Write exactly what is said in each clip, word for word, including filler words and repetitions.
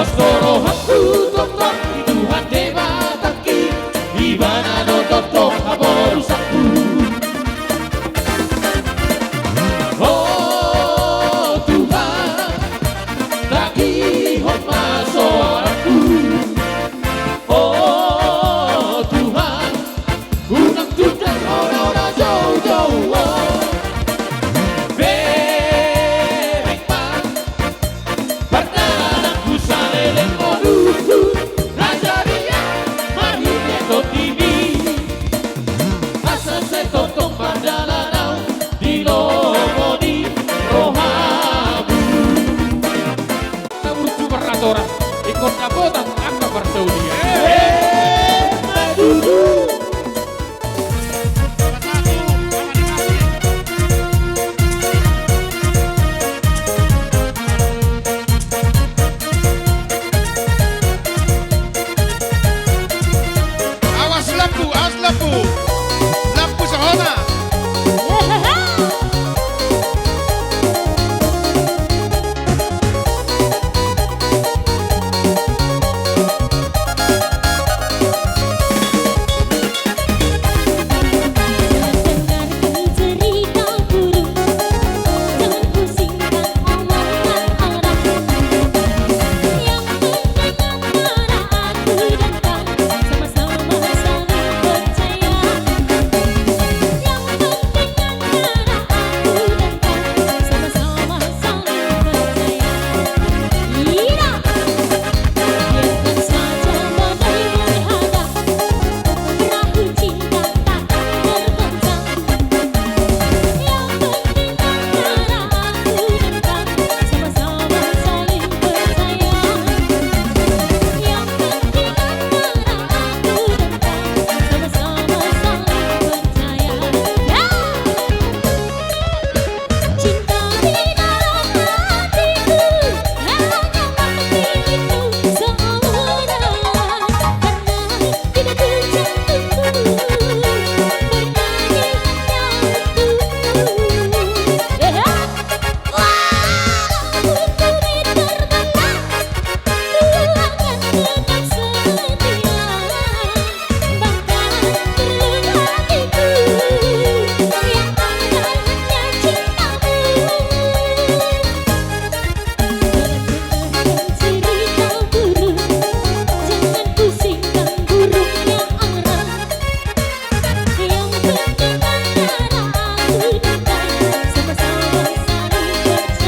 Rohangku tongtong di Tuhan Debatangki, Ibana do tongtong haporusanku. O Tuhan, tangihon ma soarangku. O Tuhan, unang tunda Ho na joujou on. Bereng ma pardalananku saleleng ngolungku, na jadi ahu marhite tondimi. Asa sai tongtong pardalananku di lomo ni rohamu. Taburju parratoran, ingkon dapotan angka parsaulian. Eh, matutu. Awas lampu, awas lampu. Lampu sahona.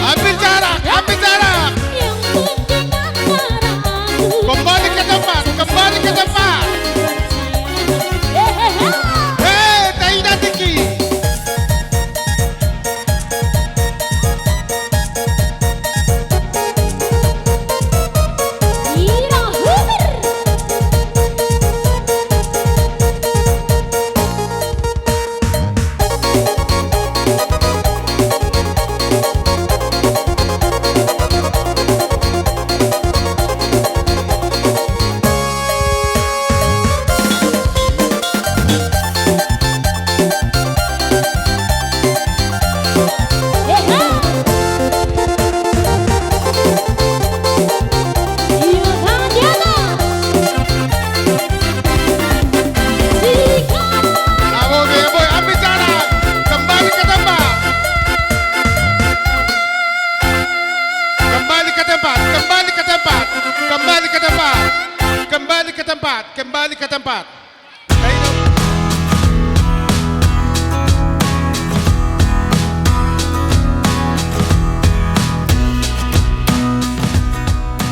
Ambil jarak, ambil jarak. Kembali ke tempat, kembali ke tempat. Hei, tai na tinggi. Kembali ke tempat, kembali ke tempat, kembali ke tempat, kembali ke tempat, kembali ke tempat.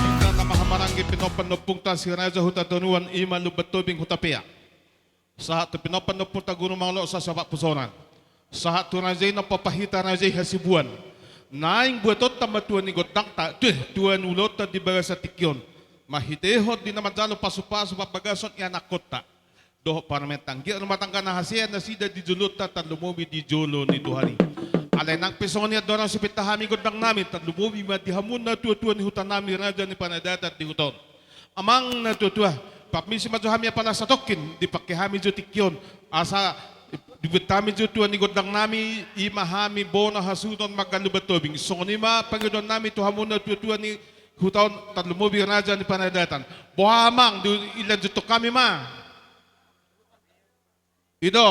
Hita na marhahamaranggi, pinompa ni ompungta si Raja Hutatonuan, i ma Lumban Tobing Hutapea. Sahat tu pinompa ni ompungta Guru Mangolo Sasaba Pusonan. Sahat tu raja i na pomparan hita, raja i Hasibuan. Naeng buatonta ma tua ni gondangta, eh, tua ni ulaonta di bagasan tingki on. Marhitehon di na manjalo pasupasu parbagason i anakkonta dohot parumaenta, anggiat rumah tangga na hasea nasida di joloanta, tarlumobi di jolo ni Tuhan i. Alai nang pe songon i andorang so pinta hami gondangnami, tarlumobi ma di hamu natuatua ni hutanami, raja ni paradaton di huta on. Amang natuatua, parmisi ma jo hami apala satongkin, dipangke hami jo tingki on, asa dibuat hami jo tua ni gondangnami, i ma hami bona hasuhuton marga Lumban Tobing. Songon i ma pangidoannami tu hamu natuatua ni Huta on tarlumobi raja ni panadatan. Boha amang, dilanjuthon hami ma. I do,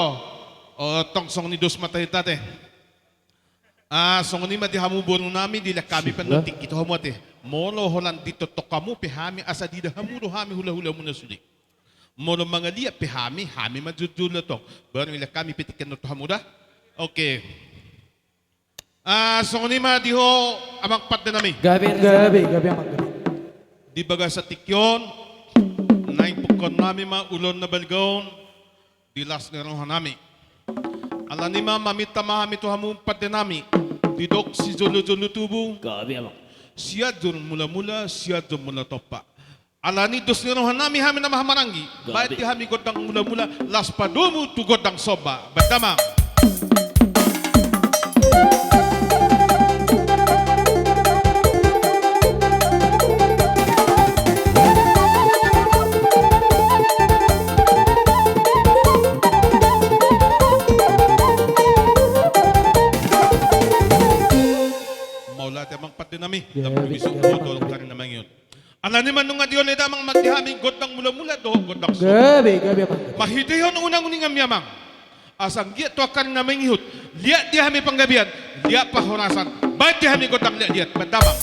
o, tong songon i dos ma tahe-tahe. Ah, songon i ma di hamu boru nami, dilehon hami pe annon tingki tu hamu ate. Molo holan ditongtong hamu pe hami asa diida hamu do hami hula-hula muna sude. Molo mangaliat pe hami, hami ma jolo-jolo tong. Baru dilehon hami pe tingki annon tu hamu da. Oke. Ah, songon i ma di ho amang pande nami. Gabe, gabe, gabe amang, gabe. Di bagasan tingki on, naeng pungkaon nami ma ulaon na balga on, di las ni roha nami. Alani ma maminta ma hami tu hamu pande nami, didok sijolo-jolo tubu. Gabe amang. Sianjur mula-mula, Sianjur Mula Tompa. Alani dos ni roha nami hami na marhahamaranggi. Gabe. Baen di hami gondang mula-mula, laos padomu tu gondang somba. Baen damang. Mauliate amang pande nami. Gabe, gabe amang. Alani ma nunga di on eda amang, baen di hami gondang mula-mula dohot gondang somba. Gabe, gabe amang. Marhitehon unang uningan ni amang. Asa anggiat tu angka ari na mangihut, liat di hami panggabean, liat parhorasan, baen di hami gondang liat-liat, baen damang.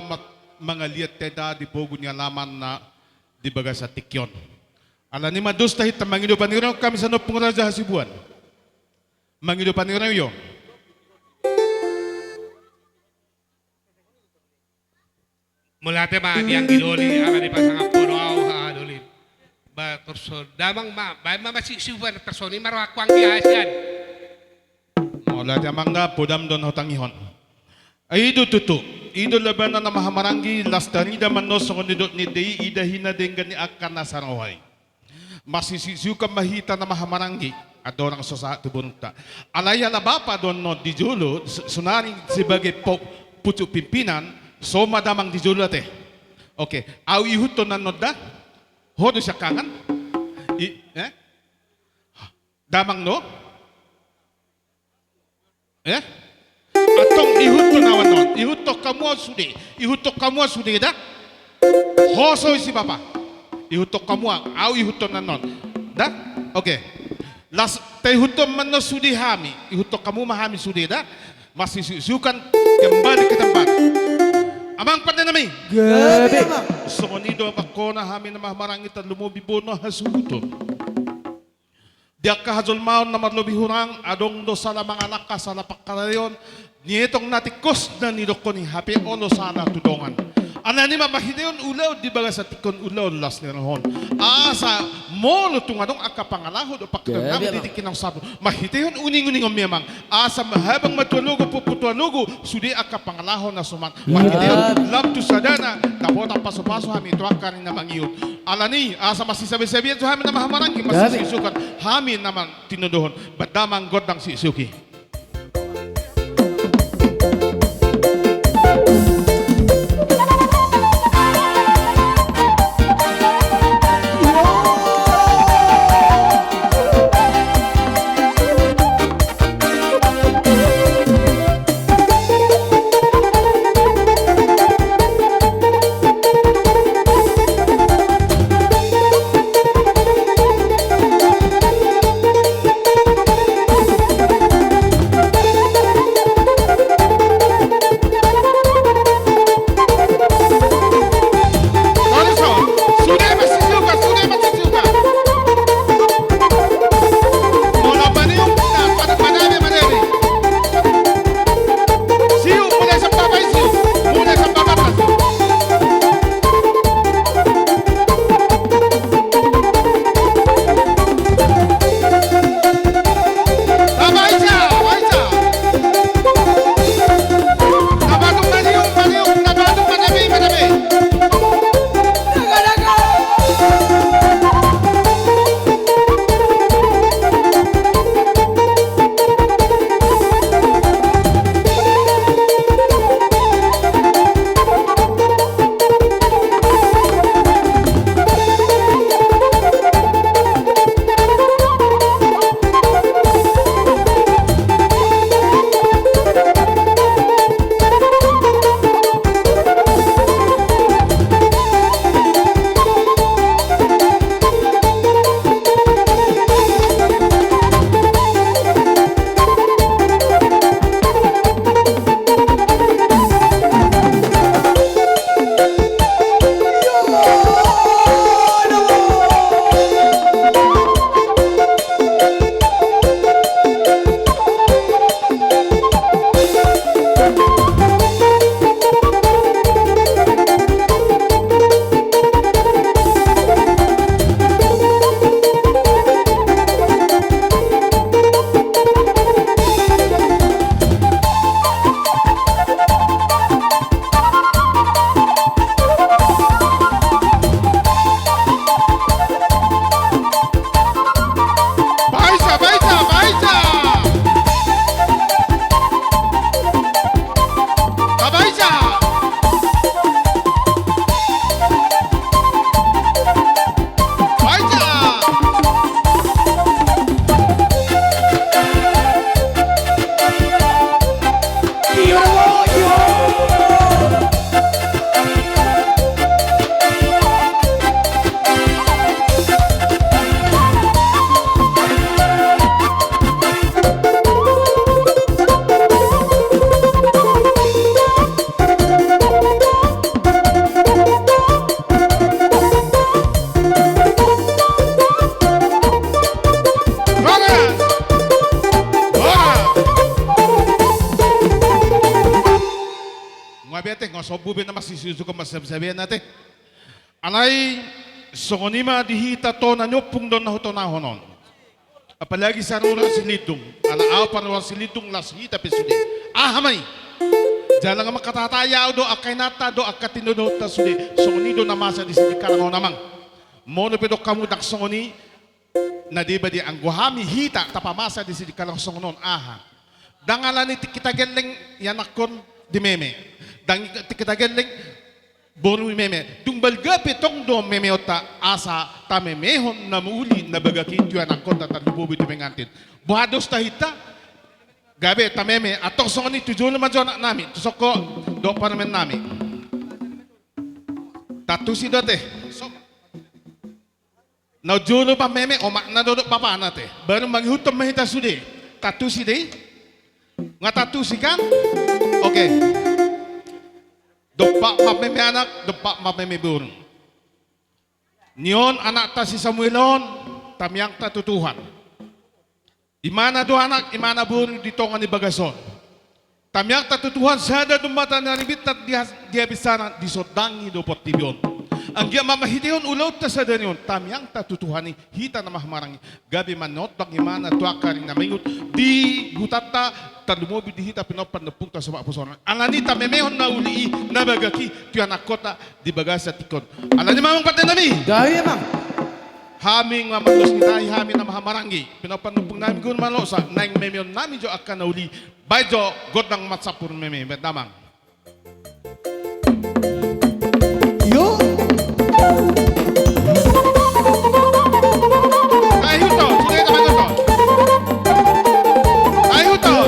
ma-, mangaliat hita di pogu ni alamanna di bagasan tingki on. Alani i ma dos ta hita mangido pangidoan hami sian Ompung Raja Hasibuan. Mangido pangidoan i, o. Mauliate ma di anggi doli ala dipasangap boru au haha doli. Ba torso damang ma baen ma masiusiuan torso ni ma rohangku anggi haha sian. Mauliate amang, da podam do na hutangihon. I do tutu, i do labana na mahamaranggi, las tarida ma annon songon nidok ni ende i, ida hina denggan ni angka na saroha i. Masisiusiukan ma hita na mahamaranggi, andorang so sahat tu borunta. Alai ala bapa do annon di jolo, s-, sonari sebagai po-, pucuk pimpinan, so ma damang di jolo ate. Oke, au ihuthon annon da. Ho do siangkangan. I, eh? Damang do? Eh? Antong ihuthon au annon, ihuthon hamu au sude, ihuthon hamu au sude da. Ho so isi bapa. Ihuthon hamu au, au ihuthon annon. Da? Oke. Las taihuthon ma annon sude hami, ihuthon hamu ma hami sude da. Masisiusiukan kembali ke tempat. Amang pande nami. Gabe. Songon i do amang hona hami na mahamaranggi tarlumobi bona hasuhuton. Di angka hajolmaon na marlobi hurang, adong do sala mangalangka sala pangkaradeon, nietong na tingkos na nidokkon i hape olo sala tu dongan. Alani i ma marhitehon ulaon di bagasan tingki on ulaon las ni roha on. Asa molo tung adong angka pangalaho dohot pangkaradeon nami di tingki na sahat on. Marhitehon uninguning on memang. Asa habang matua logo, puppu tua logo, sude angka pangalaho na suman. Marhitehon lam tu sadana, dapotan pasupasu hami tu angka ari na mangihut. Alani, asa masisabisabian tu hami na mahamaranggi, masisiusiukan hami na mantinodohon. Baen damang gondang siusiuk i. Ube na masisisuka masabisabian ate. Alai songon i ma di hita tona ni ompung do na hutonahon on. Apalagi saruran Silindung. Ala au paruran Silindung las hita pe sude. Aha ma i? Jala nga mangkatatai au do angka inanta do angka tinodohonta sude. Songon i do na masa di Sidikalang on amang. Molo pe dok hamu ndang songon i, na deba di anggo hami hita tapamasa di Sidikalang songon on aha. Ndang ala ni tingki tagaelleng ianakkon di meme. Ndang tingki tagaelleng boru i meme. Dung balga pe tong do memeonta asa tamemehon na uli na bagak i tu ianakkonta tarlumobi tu pengantin. Boha dos tahinta? Gabe tameme, antong songon i tu jolo ma jo anak nami, tu songko do parumaen nami. Tantusi do ate. So. Na jolo ma meme, omakna do dohot bapana ate. Baru mangihuthon ma hita sude. Tantusi do i? Nga tantusi kan? Oke. Dompak ma meme anak, dompak ma meme boru. Nion anakta si Samuel on, tamiangta tu Tuhan. Imana do anak, imana boru di tonga ni bagas on. Tamiangta tu Tuhan, sada do mata ni ari bintar di has-, di habinsaran, disondangi do portibi on. Anggiat ma marhitehon ulaonta sadari on, tamiangta tu Tuhan i, hita na marhahamaranggi, gabe manondang imana tu angka ari na mangihut di hutanta, tarlumobi di hita pinompar ni ompungta Somak Pusoran. Alani tamemehon na uli i, na bagak i, tu ianakkonta di bagasan tingki on. Alani ma amang pande nami. Gabe amang. Hami nga mandos ni tahi hami na marhahamaranggi. Pinompar ni ompung nami guru malosa, naeng memeon nami jo angka na uli. Baen jo gondang marsampur meme, baen damang. Yo. Tahihuthon, sude tahihuthon. Tahihuthon.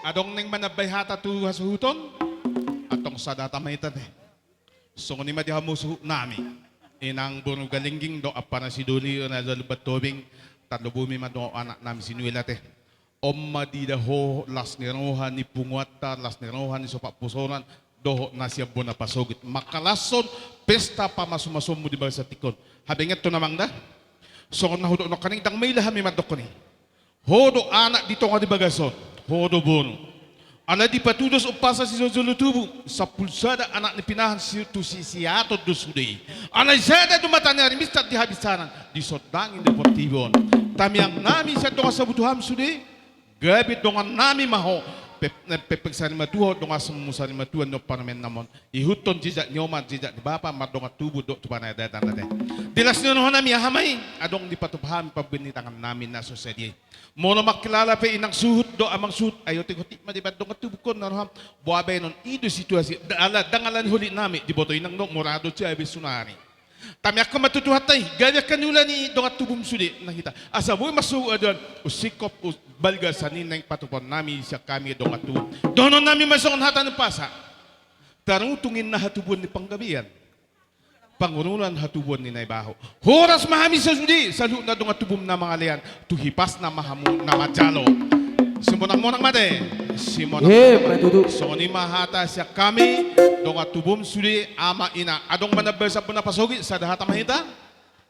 Adong naeng manambai hata tu hasuhuton? Antong sada hata ma hita ate. Songon i ma di hamu suhut nami. Inang boru Galingging dohot ampana si Doli na jala Lumban Tobing, tarlumobi ma dohot anaknami si Nuela ate. On ma diida ho las ni roha ni punguanta, las ni roha ni so papusonan, dohot na sian bona pasogit. Mangkalashon pesta pamasumasuonmu di bagasan tingki on. Habengeton amang da. Songon na hudok nangkaning, ndang maila hami mandokkon i. Ho do anak di tonga ni bagas on, ho do boru. Alai dipatudos umpasa sijolojolo tubu, sampulu sada anak ni pinahan si, tu si, siaton do sude i. Alai sada do mata ni ari minsat di habinsanan, disondangi do portibi on. Tangiangnami sian dongan sabutuham sude, gabe dongannami ma ho, pe, pe, pe, pepeng sari matua, dongan samu sari matua, ni on parumaennami on. Ihuthon jejak ni oma, jejak ni bapa, mardongan tubu dohot tu panadatanna ate. Di las ni rohanami aha ma i, adong dipatupa hami pambahen ni tangannami na so sadia i. Molo mangkilala pe inang suhut dohot amang suhut, ai otik-otik ma dibahen dongan tubungkon na roham. Boha baenon, i do situasi, da-, ala, ndang ala ni holitnami, diboto inang do mura do jabe sonari. Tangiangkon ma tu Tuhanta i, gabe angka ni ula ni dongan tubum sude nang hita. Asa boi ma sogot adoan, unsingkop, us-, balga sani naeng patupaonnami sian hami dongan tubum. Dohononnami ma songon hata ni umpasa. Tarutung inna hatubuan ni panggabean, pangurulan hatubuan ni na ibaho. Horas ma hami sasude, saluhutna dongan tubum na mangalean, tu hipasna ma hamu na manjalo. Simonang-monang ma ate. Simonang. Ima tutu. Songon i ma hata sian hami dongan tubum sude, ama ina. Adong ma na bagas ampuna pasogit, sada hata ma hita.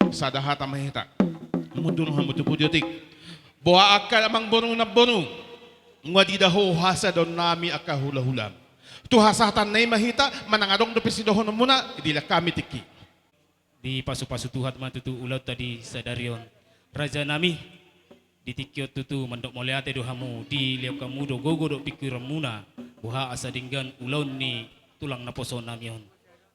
Sada hata ma hita. Mundur hamu tu pudi otik. Boha angka amang boru, namboru, nunga diida ho hasadaonnami angka hulahulam. Tu hasahatan na i ma hita, manang adong dope sidohononmuna, dilehon hami tingki. Dipasupasu Tuhan ma tutu ulaonta di sadari on. Rajanami, di tingki on tutu mandok mauliate do hamu, dilehon hamu do gogo dohot pingkiranmuna, boha asa denggan ulaon ni tulang naposo nami on.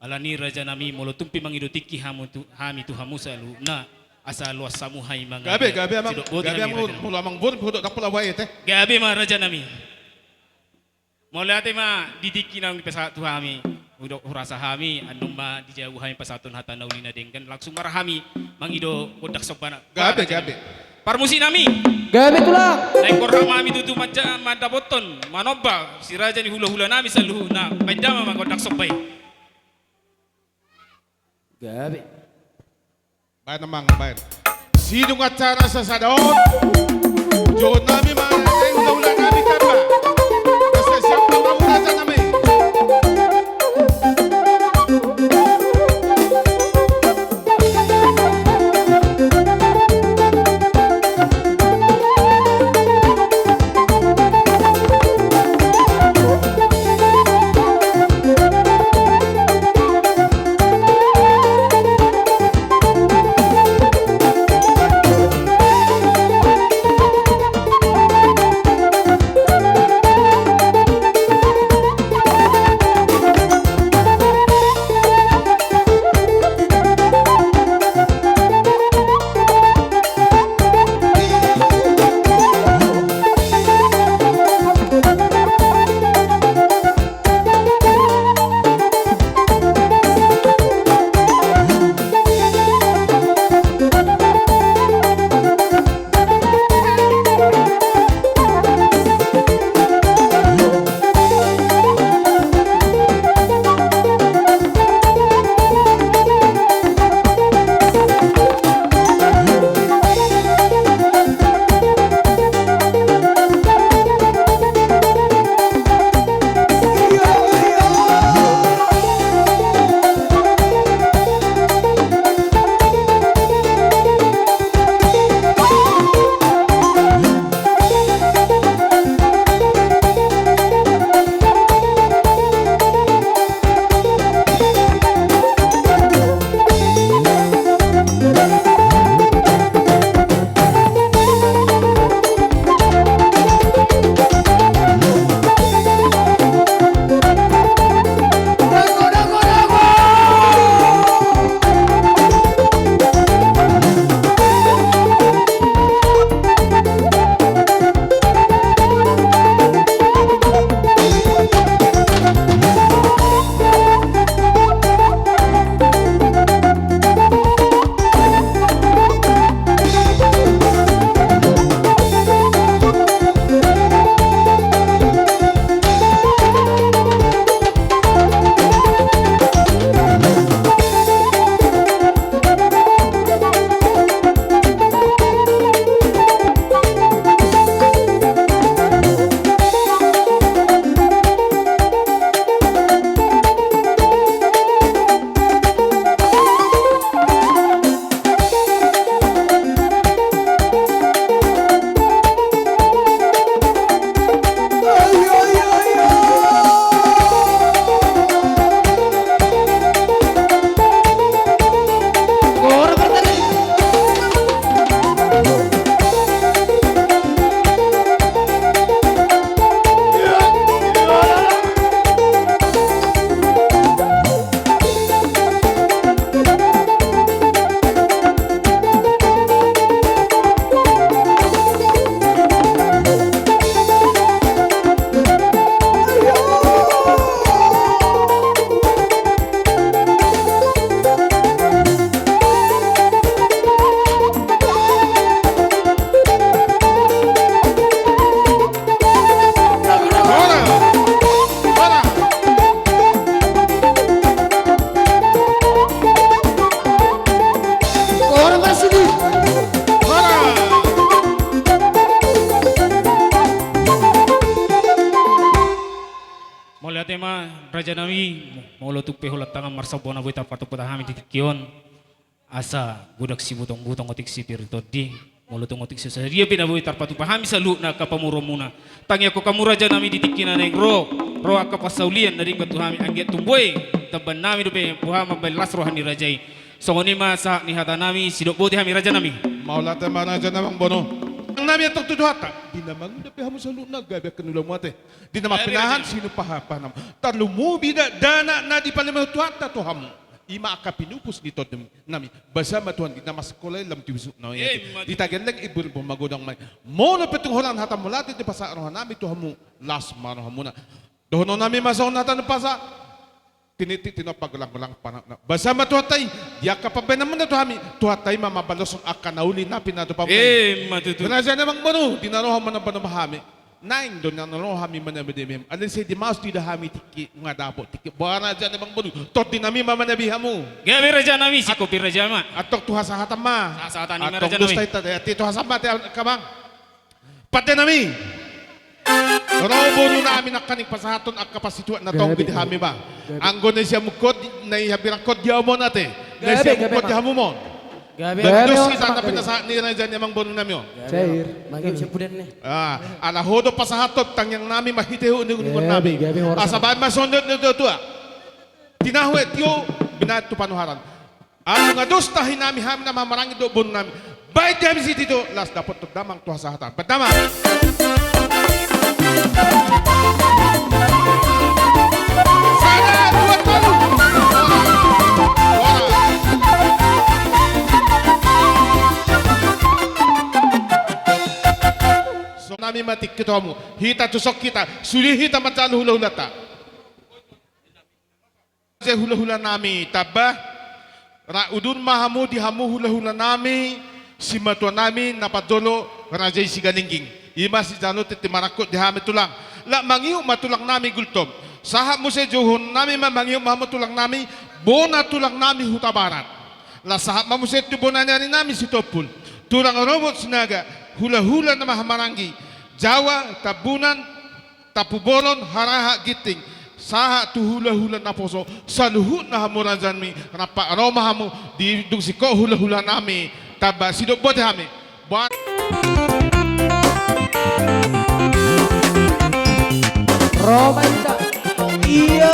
Alani rajanami, molo tung pe mangido tingki hamu tu, hami tu hamu saluhutna, asa loas hamu hami mangadia. Gabe, gabe amang, sidok boti gabe nami amang, rajanami. Molo amang boru, hudok ndang pola boha i ate. Gabe ma rajanami. Mauliate ma di tingki naung dipasahat tu hami. Hudok hurasa hami, annon ma dijou hami pasahathon hata na uli na denggan, langsung ma ra hami mangido gondang sombana. Gabe, gabe. Parmusiknami. Gabe tulang. Naeng borhat ma hami tutu manja-, mandapothon, manomba si raja ni hulahulanami saluhutna, baen damang ma gondang somba i. Gabe. Baen amang, baen. Sidung acara sasada on. Jogot nami ma, eh, hulahulanami tamba. Asa siap ma rajanami. Raja nami, molo tung pe holan tangan marsomba na boi tarpatupa hami di tingki on, asa godang sibutong-butong otik sipir tondi, molo tung otik so sadia pe na boi tarpatupa hami saluhutna angka pamoruonmuna. Tangiangkon hamu raja nami di tingki na naeng ro, ro angka parsaulian na denggan tu hami, anggiat tumboan nami dope boha mambahen las roha ni raja i. Songon i ma sahat ni hata nami, sidok boti hami raja nami. Mauliate ma raja nami amang boru. Nami antong tu Tuhanta, di na mangido pe hamu saluhutna gabe angka na ulamu ate. Di na gabe pinahan raja nami. Sinumpahan pahanam. Tarlumobi dakdanak na dipalehon Tuhanta tu hamu. I ma angka pinupus ni tondi nami. Basa ma Tuhan di na marsikola i lam tu bisuk na i ate. Ima tutu. Di tagendeng i buri magodang ma i. Molo pe tung holan hata mauliate dipasahat roha nami tu hamu, las ma rohamuna. Dohonon nami ma songon hata ni umpasa. Tiniti tinompa golang-golang panatna. Basa ma Tuhanta i, di angka pambahenanmuna tu hami, Tuhanta i ma mambaloshon angka na uli na pinatupa muna. Ima tutu. Raja nami amang boru, di na ro hamu manomba-nomba hami. Naeng do na ro hami manabi-nabi hami. Alai sai dimaos do hami tingki, nunga dapot tingki. Boha raja nami amang boru, tondi nami ma manabi hamu. Gabe raja nami, sikopi raja ma. Antong tu hasahatan ma. Hasahatan i ma raja nami. Antong dos ta hita, ate tu hasahatan ma ate amang. Pande nami. Ro boru nami nangkaning pasahathon angka parsituak na tonggi di hami ma. Gabe, gabe. Anggo na sian mungkot, na i hambirangkon di hamu on ate. Na sian mungkot di hamu on. Gabe, gabe. Gabe, gabe. Dos hita na pinasahat ni raja nami amang boru nami on. Gabe. Cair. Mangihut sian pudan ni. Ah, ala ho do pasahathon tangiang nami marhite uninguningon nami. Gabe, gabe. Asa baen ma songon dok ni natuatua. Tinahu e tio, binahen tu panuharan. Ala nunga dos tahi nami hami na marhahamaranggi dohot boru nami. Baen di hami sitio, laos dapothon damang tu hasahatan. Baen damang. Sada, dua, tolu. Ora. Ora. Songon i ma tingki tu hamu. Hita tu son hita. Sude hita manjalo hulahulanta. Raja hulahula nami, tamba. Ra udur ma hamu di hamu hulahula nami, simatua nami na parjolo, raja i Sigalingging. I ma sijalo tintin marangkup di hami tulang. Laos mangihut ma tulang nami Gultom. Sahat muse jouhon nami ma mangihut ma hamu tulang nami, bona tulang nami Hutabarat. Laos sahat ma muse tu bona ni ari nami Sitompul. Tulang Rorobot Sinaga, hulahula na marhahamaranggi. Jawa, Tambunan, Tampubolon, Harahap, Ginting, sahat tu hulahula naposo, saluhutna hamu raja nami, rampak ro ma hamu, di dung singkop hulahula nami, tamba sidok boti hami. Ba- Ro ma hita. Iyo.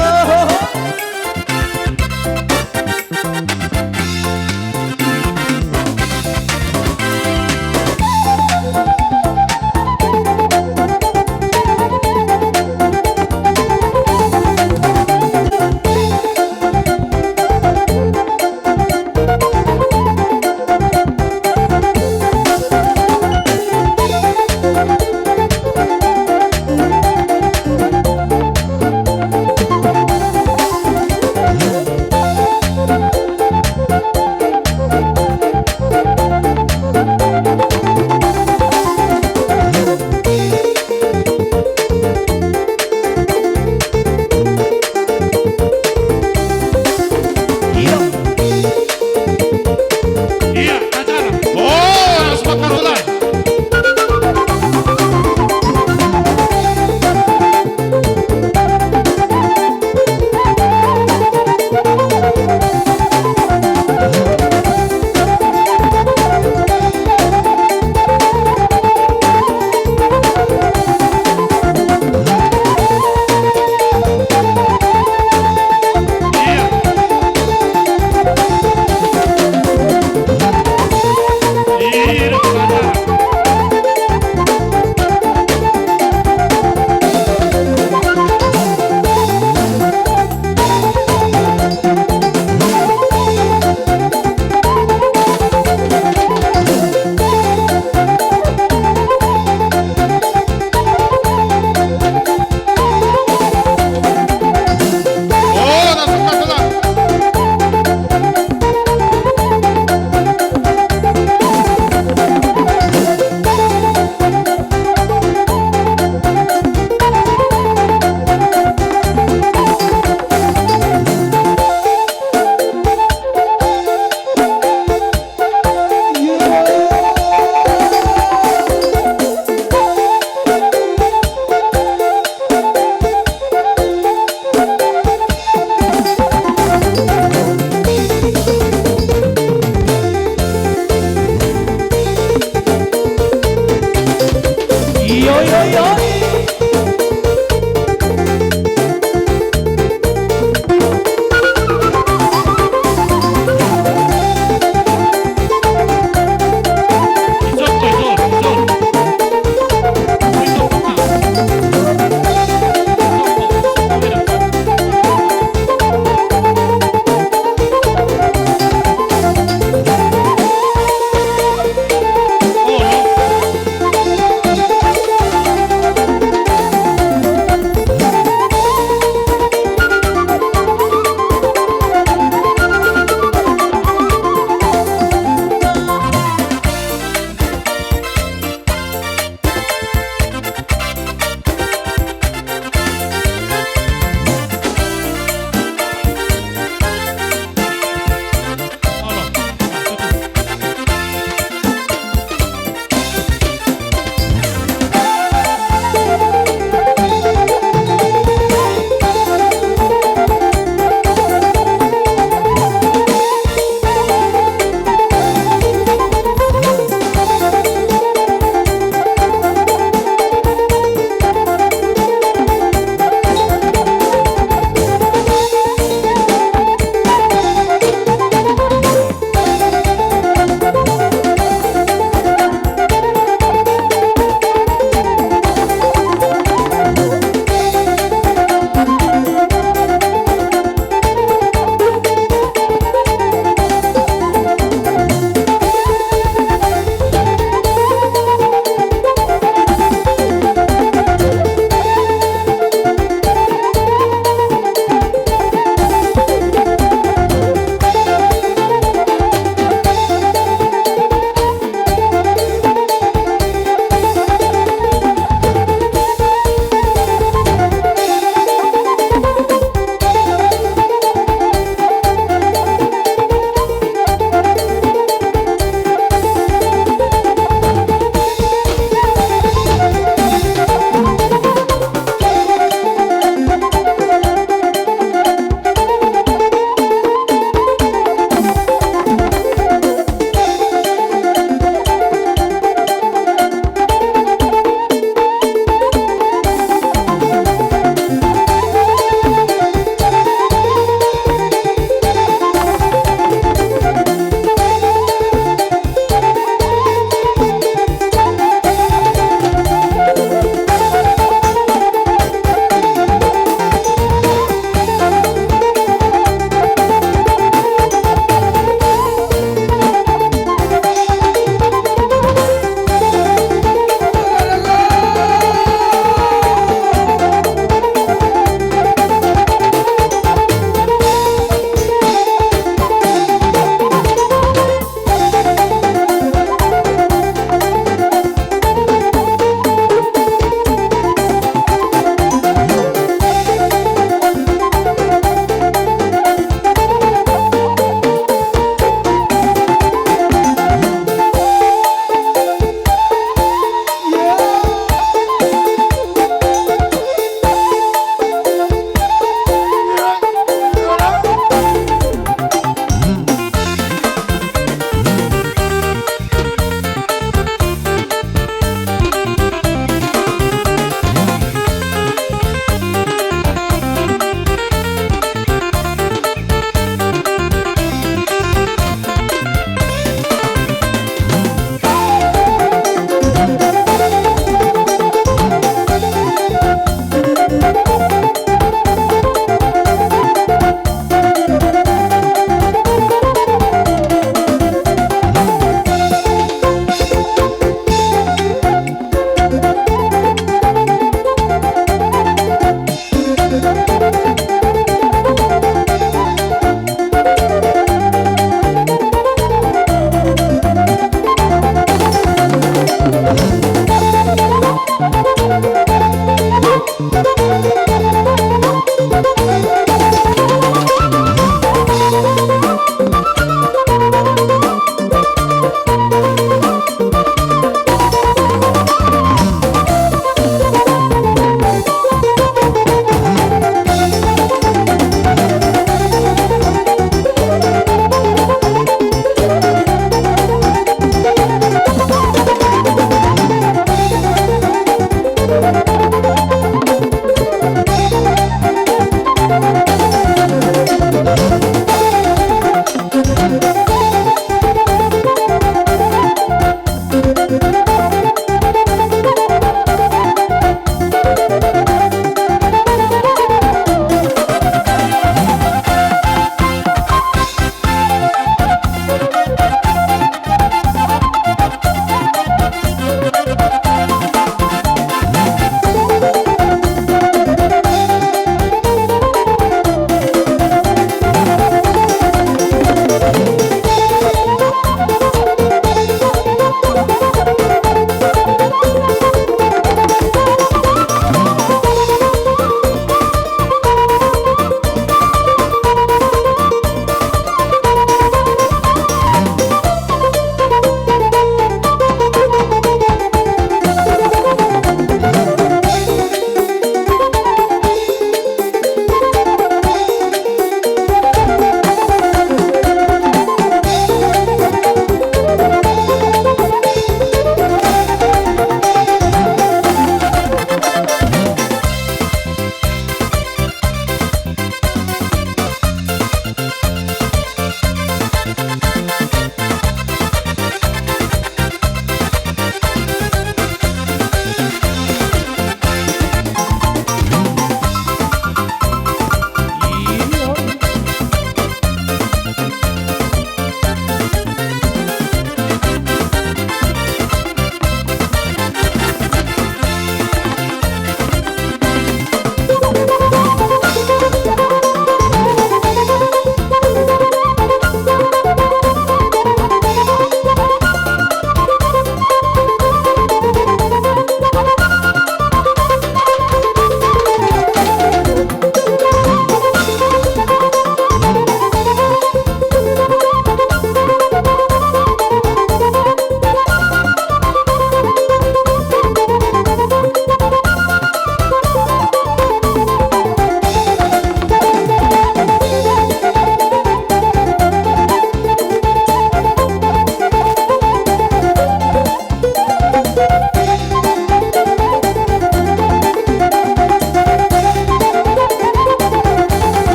Io, io, io.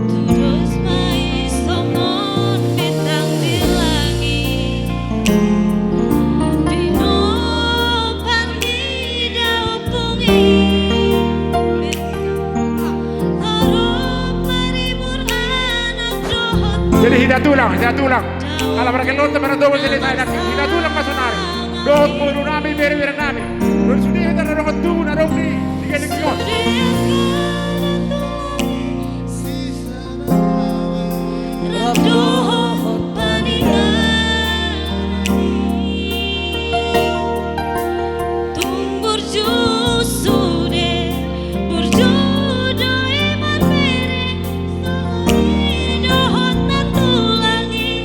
Tudos ma i songon bintang di langit, di nopan ni daompung i. Torop maribur anak dohot. Jadi hita tulang, hita tulang. Ala marangke lonte marandobol jadi saya nanti. Hita tulang ma sonari. Dohot boru nami, bere-bere nami. Dohot sude hita na dohot tubu na dong di, di gedeng on. Tung burju sude, burju do i marbere, songon i dohot na tulang i.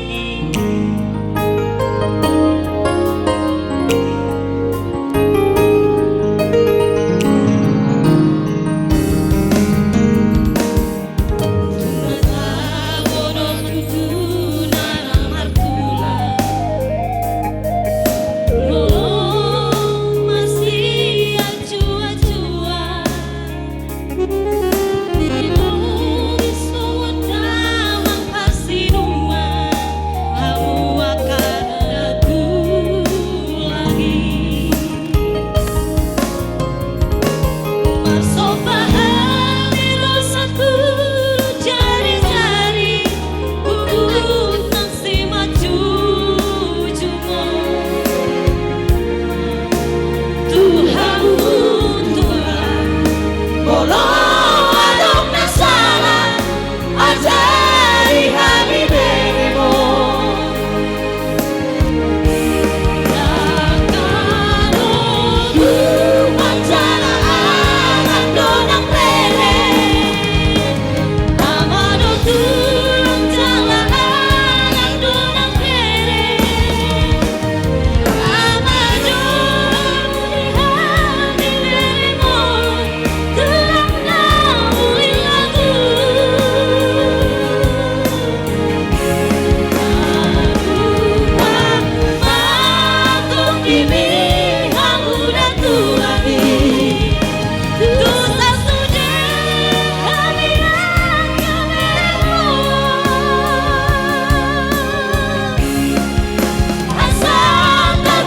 Tuhan, molo adong na sala, ajari hami beremu.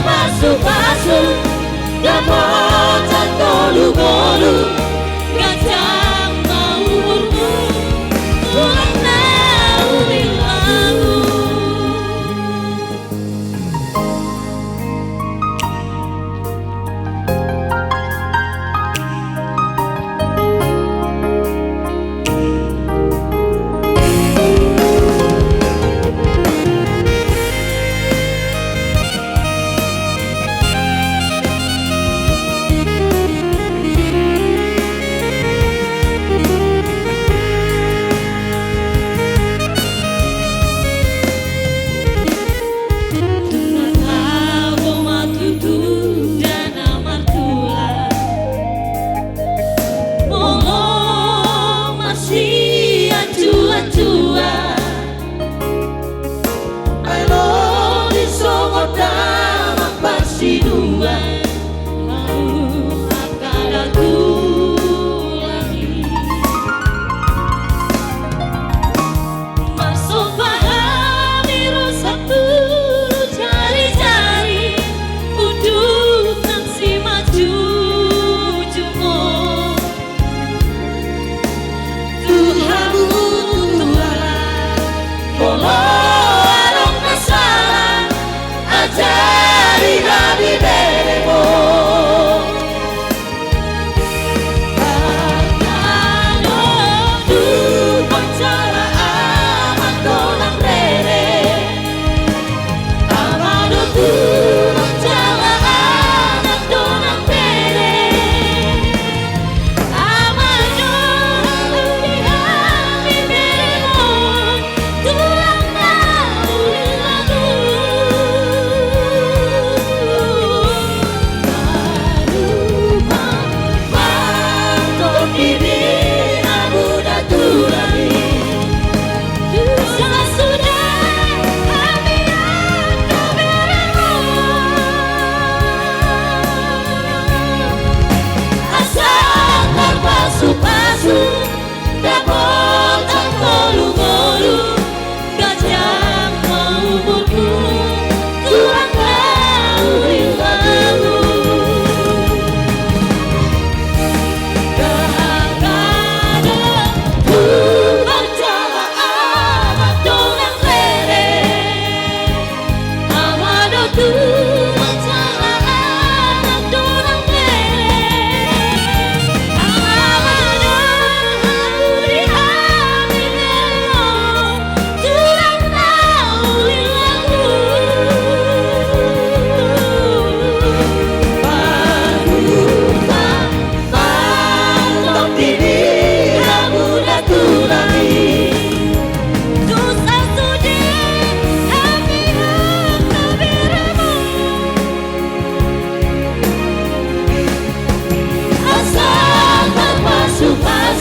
Pasu-pasu, dapotan tolu ngolu, ganjang ma umurmu, tulang na uli lagu.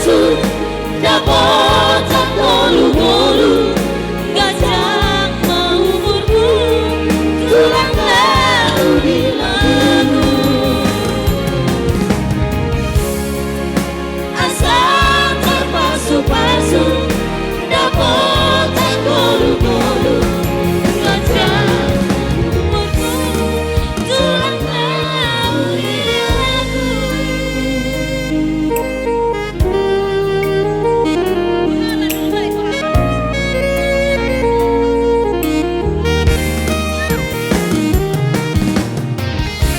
Dapotan ngolu-ngolu, ganjang ma umurmu, tulang na uli lagu. Asa tarpasu-pasu, dapotan ngolu-ngolu, ganjang ma umurmu, tulang na uli lagu.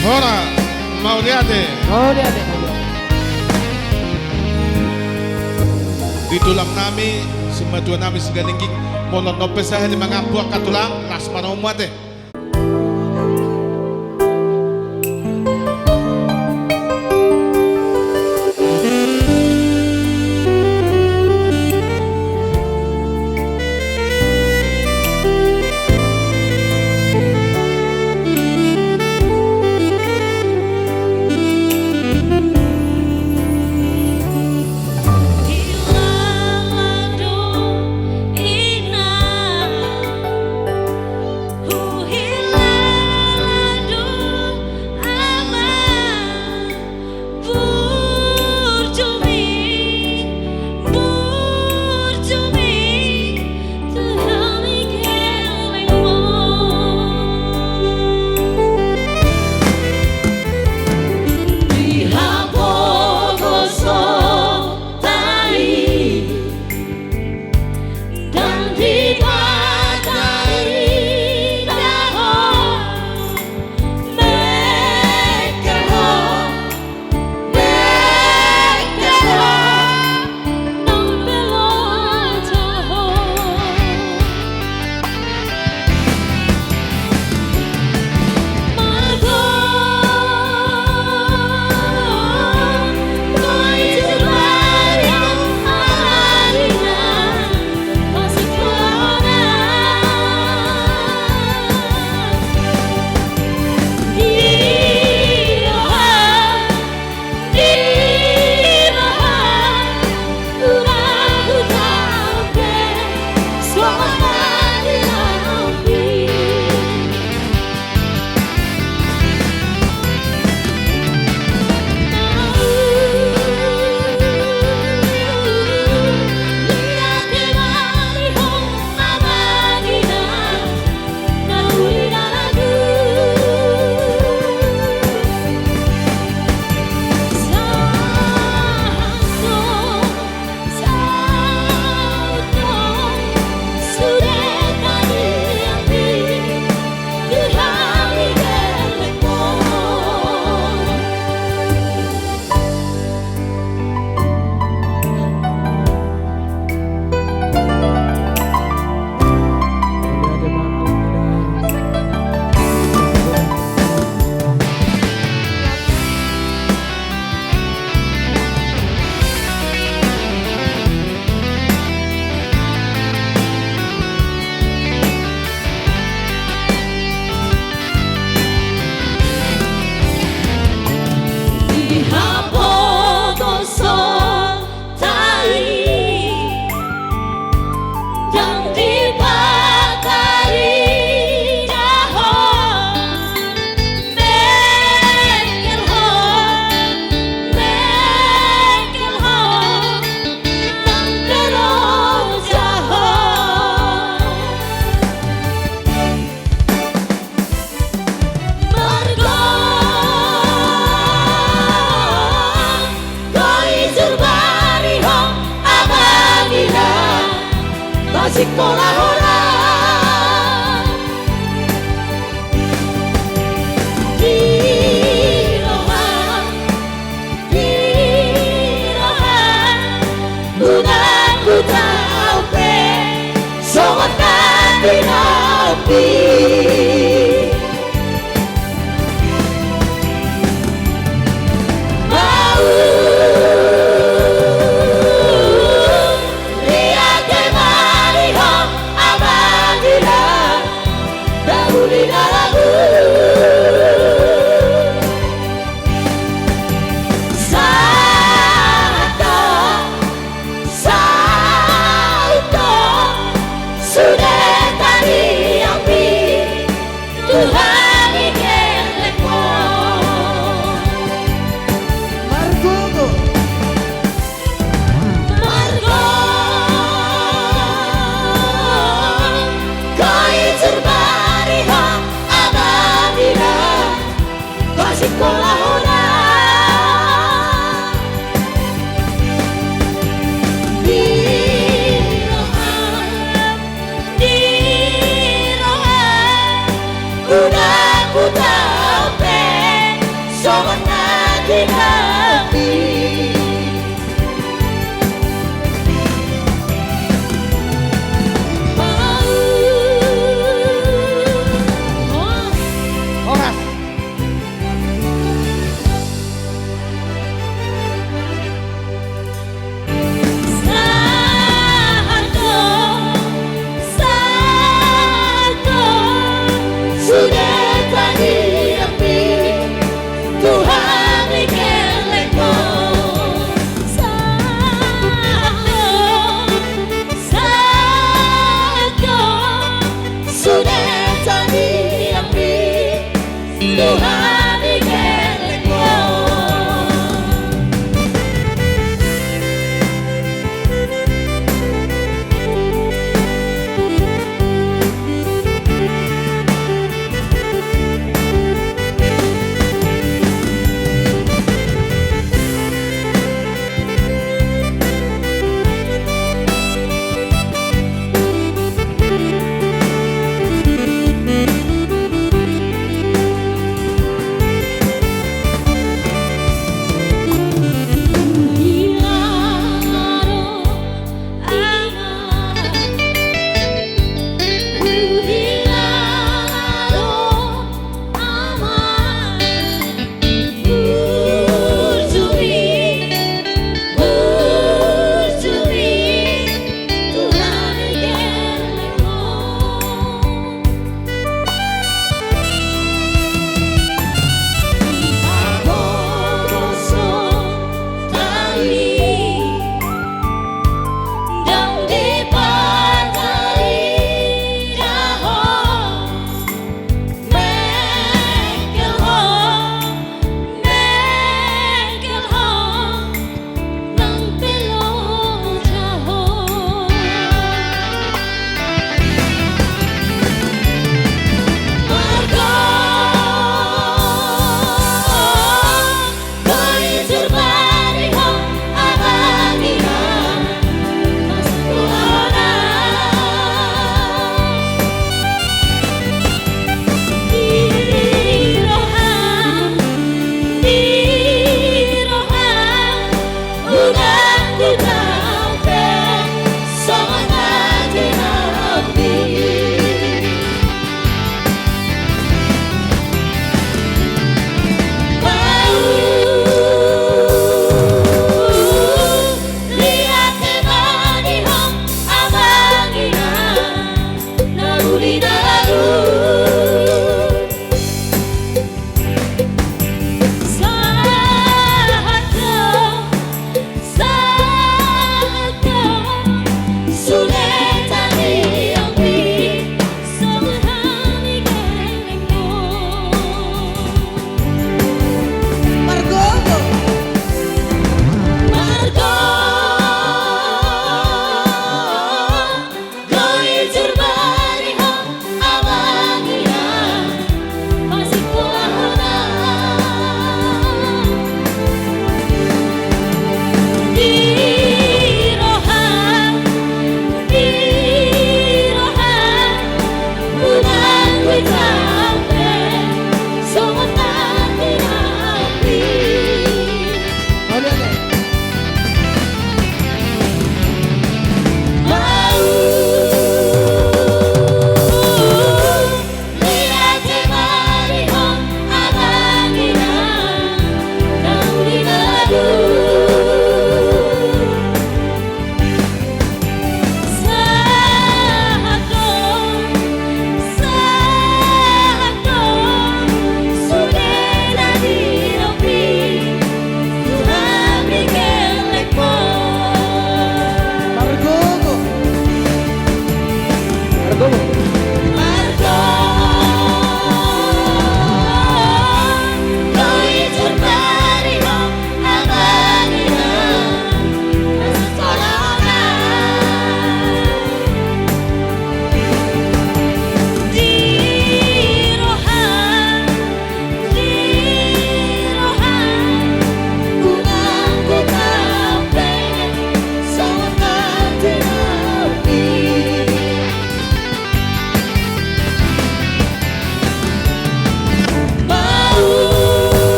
Horas, mauliate. Mauliate. Di tulang nami, simatua nami Sigalingging, molo nunga pe sahat i mangampu angka tulang, las ma rohamu ate. Sikola hora di roha, di roha, unang huta pe songon na tinampi. Mau liate mari ho abangina, na uli na lagu. Sahat do Sikola hona. Di roham, di roham, unang hutau pe songon na ginami. Horas. Sahat do, sahat do, sude tangiangmi tu hami gelek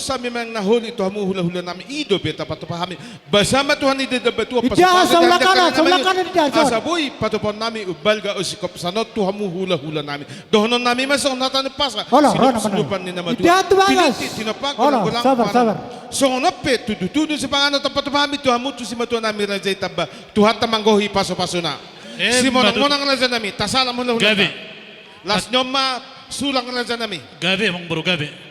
Hami manang na holi tu hamu hulahula nami, i dope tapatupa hami. Basa ma Tuhan i di Debata, Indahan, pasupasu saulakana, saulakana, Indahan, asa boi patupaon nami umbalga on singkop sian on tu hamu hulahula nami. Dohonon nami ma songon hata ni umpasa, olo, sinup-sinupan ni na matua. Indahan, tu bagas. Olo, sabar, sabar. Songon on pe tudutudu sipanganon tapatupa hami tu hamu tu simatua nami Raja i Tamba, Tuhanta manggohi pasupasuna. Simonangmonang raja nami, tasalam hulahula. Gabe. Las ni on ma sulang raja nami. Gabe, amangboru, gabe.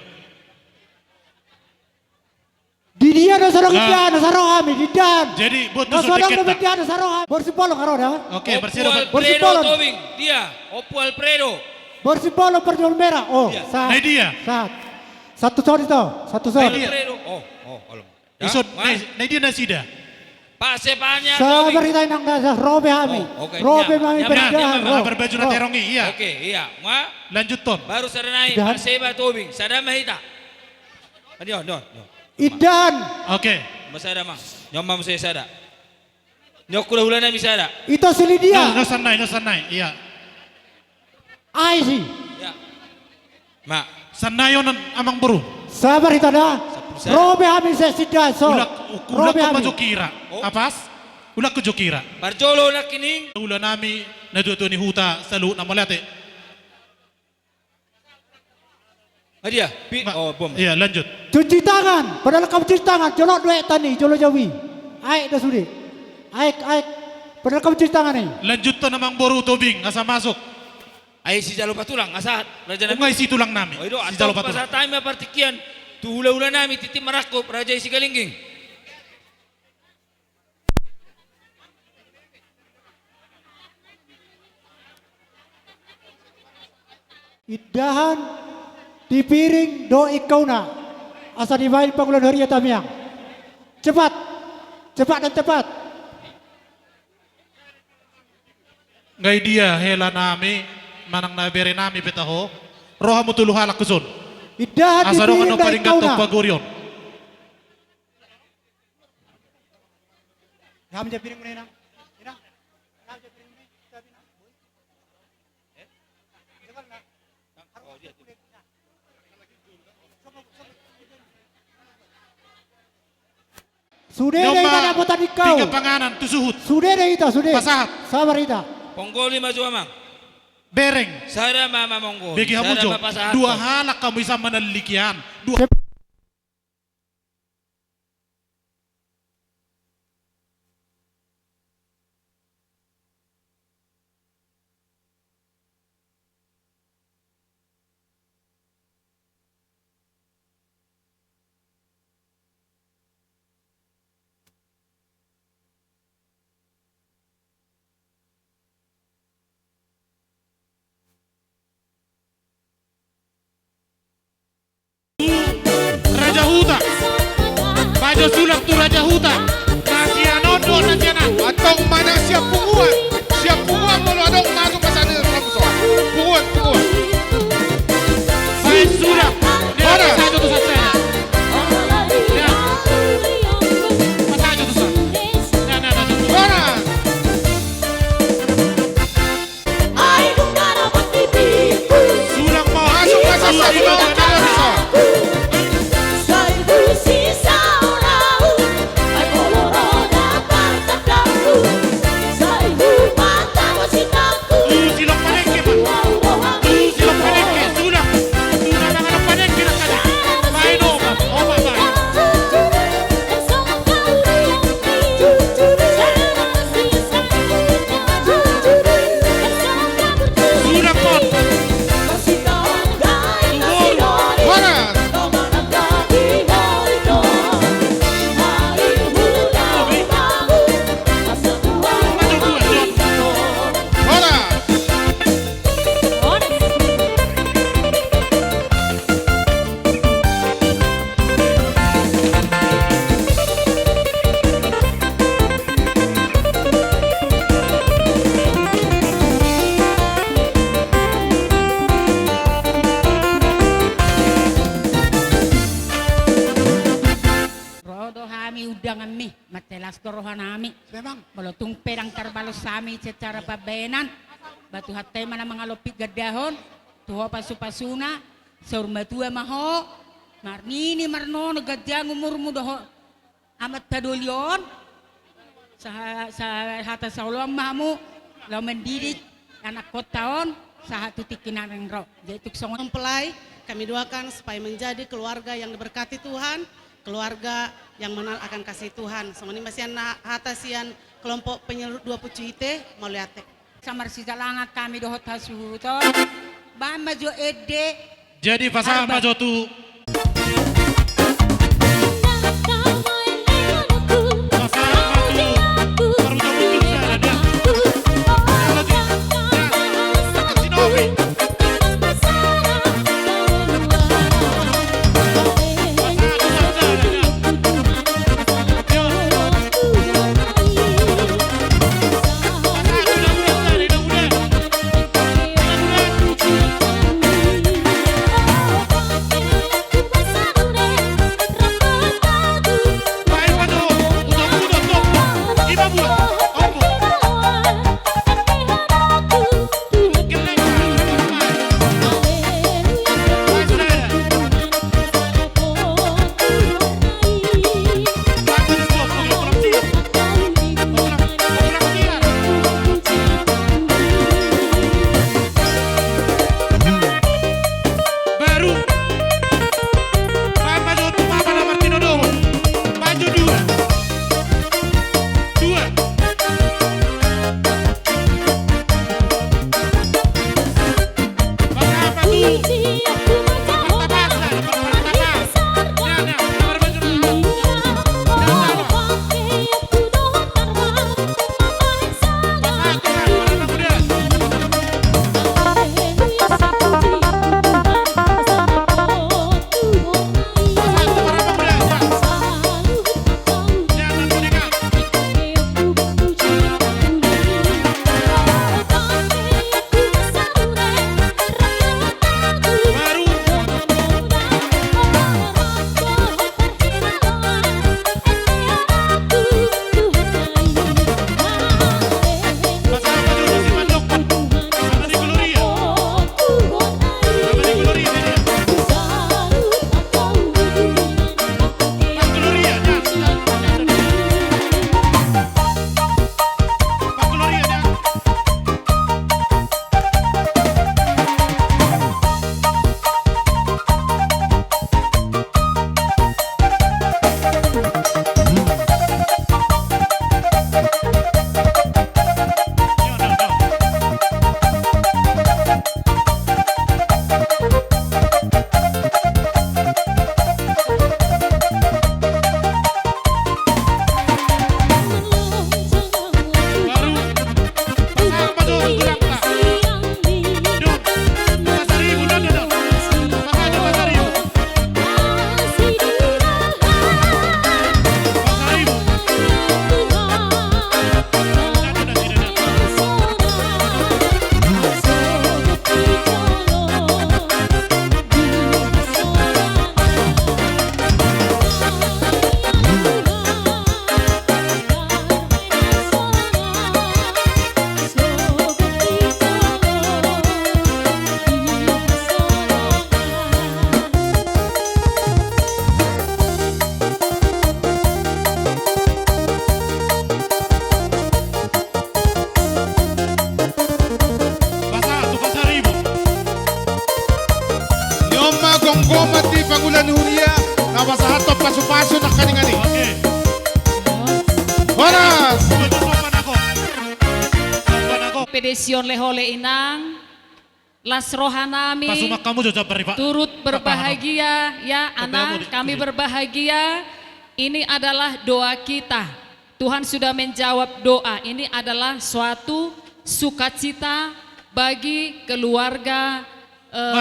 Di dia na so adong indahan, na so ro hami, di indahan. Jadi, buat na so adong indahan, na so ro hami. Borsipolon, aro da. Oke, Ompu Alfredo Tobing, dia, Ompu Alfredo. Borsipolon, parjolo merah. Oh, sahat. Nai dia. Sahat. Satu sori to, satu sori. Nai dia. Alfredo. Oh, oh, olo. Ison, nai dia nasida. Pak Sepanya Tobing. Sabar hita, inang da, ro be hami. Ro be hami, ro. Berbaju na terong i, iya. Oke, iya. Lanjuthon. Baru sada nai, Pak Seba Tobing. Sada ma hita. Adio, adio, adio. Indahan. Oke. Masada ma. Nyon ma muse sada. Nyon hulahula nami sada. Ito si Lidia. Nyon, nyon sannai, nyon sannai. Iya. Aisi. Iya. Ma. Sannai on, amangboru. Sabar hita da. Ro be hami se sindahan so. Ro be hami. Ulakhon ma jokira. Apas. Ulakhon jokira. Parjolo nangkining. Hulahula nami, natuatua ni huta, saluhutna mauliate. Adia, pi-, oh, bom. Iya, lanjut. Cuci tangan, padahal hamu cuci tangan, jolo do aek tani, jolo jau i. Aek do sude. Aek, aek, padahal hamu cuci tangan i. Lanjuthon amangboru Tobing, asa masuk. Ai sijalo patulang, asa raja nami. Nunga isi tulang nami. Oh, i do, sijalo patulang. Pasahat hami ma partingkian tu hulahula nami, tintin marangkup, Raja i Sigalingging. Indahan di piring dohot ingkona. Asa dibahen pangula ni huria tamiang. Cepat. Cepat dan tepat. Ngai dia hela nami, manang na bere nami pe taho. Ro hamu tolu halak tuson. Indahan di piring dohot ingkona. Asa dongan na paringganta pagorion. Ham ja piringmu, Nena. Nena. Ham ja piringmu, Nena. Sude do hita na dapotan ingkau. Tiga panganan tu suhut. Sude do hita, sude. Pasahat. Sabar hita. Ponggoli ma jo, amang. Bereng. Sada ma, amang, ponggoli. Bege hamu jo. Sada ma pasahat. Dua halak hamu, isa manallikian. Dua. Raja Huta. Bahen jo sulak tu Raja Huta. Na sian on do, na sian on. Antong manang sian punguan. Sian punguan molo adong, masuk ma sada, punguan, punguan. Bahen sulak. Pasahat jo tuson. Pasahat jo tuson. Ro do hami undanganmi, marlas do rohanami. Molo tung pe ndang tarbalos hami secara pambahenan, ba Tuhanta i ma na mangalompit gandahon, tu ho pasupasuna, saur matua ma ho, Marnini marnono ganjang umurmu dohot amanta doli on. Saha-, saha-, hata saoloan ma hamu laho mandidik anakkonta on sahat tu tingki na naeng ro. Jadi tung songon. Mempelai, kami doakan supaya menjadi keluarga yang diberkati Tuhan, keluarga yang mengenal akan kasih Tuhan. Songon i ma sian na-, hata sian kelompok penyelur dua Pucu Ite, mauliate. Sai marsijalangan hami dohot hasuhuton. Baen ma jo ende. Jadi pasahat ma jo tu. Baru. Baen ma jo tu mama na martinodohon. Baen jo dua. Dua. Pasahat tu Pasaribu. Ni on ma gomgoman di pangula ni huria, na pasahathon pasupasu nangkaningan i. Oke. Horas. Pede sian holehon inang. Las roha nami turut berbahagia, ya, Anang, kami berbahagia. Ini adalah doa kita. Tuhan sudah menjawab doa. Ini adalah suatu sukacita bagi keluarga, eh,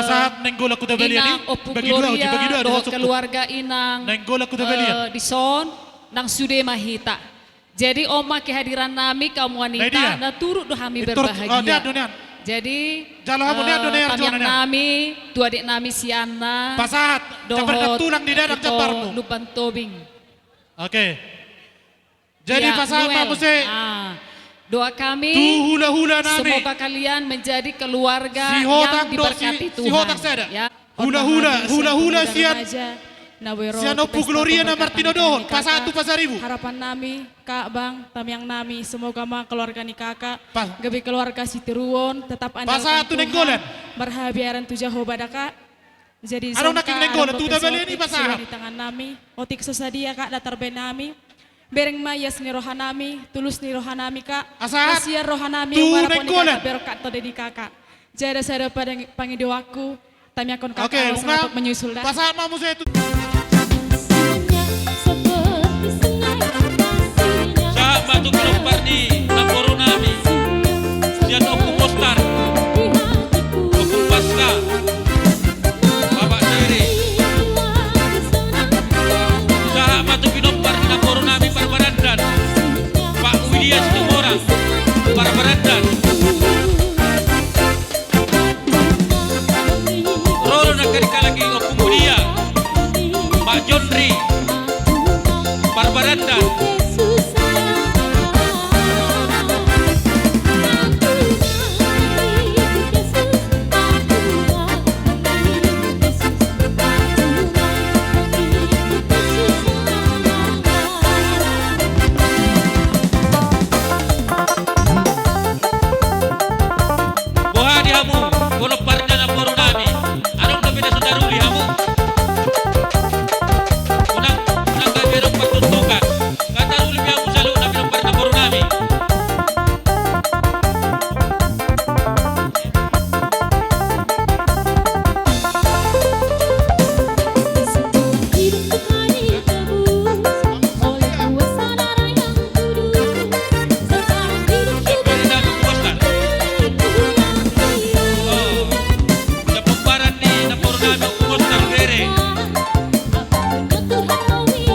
Inang Ompu Gloria dohot keluarga Inang, eh, dison, nang sude ma hita. Jadi on ma kehadiran nami, kaum wanita, na turut do hami berbahagia. Jadi, eh, tamiang nami tu adek nami si Anna dohot ito Lumban Tobing. Oke. Jadi pasahat ma muse. Ah, doa kami, semoga kalian menjadi keluarga yang diberkati Tuhan. Ya. Hulahula, hulahula sian Na boi ro sian Ompu Gloria na martinodohon, pasahat tu Pasaribu. Harapan nami, Kak, Bang, tangiang nami, semoga ma keluarga ni Kakak, gabe keluarga sitiruon, tetap andalkan Tuhan, pasahat tu Nainggolan, marhabiaran tu Jahowa da, Kak. Jadi adong nangkin Nainggolan, tu tabalian i pasahat. Di tangan nami, otik so sadia, Kak, datar be nami. Bereng ma ias ni roha nami, tulus ni roha nami, Kak. Pasahat tu Nainggolan. Bereng, Kak, tu diri Kakak. Jala sada pangidoanku, tangiangkon Kakak, oke, Bang, menyusul da. Pasahat ma muse tu. Sahat ma tu pinompar ni namboru nami, sian Ompu Kostar, Ompu Paska, Bapak Seri. Sahat ma tu pinompar ni namboru nami Parbarandan, Pak Widya Situmorang, Parbarandan. Ro do nangkin halak i, Ompu Widya, Pak Jonri, Parbarandan. Boha di hamu, pinompar ni namboru nami? Adong dope na so taruli hamu? Unang, unang gabe adong partuntukan. Nga taruli be hamu saluhutna pinompar ni namboru nami? Bere nami Ompu Kostar. Oh, sian pomparan ni namboru nami Ompu Kostar, bere.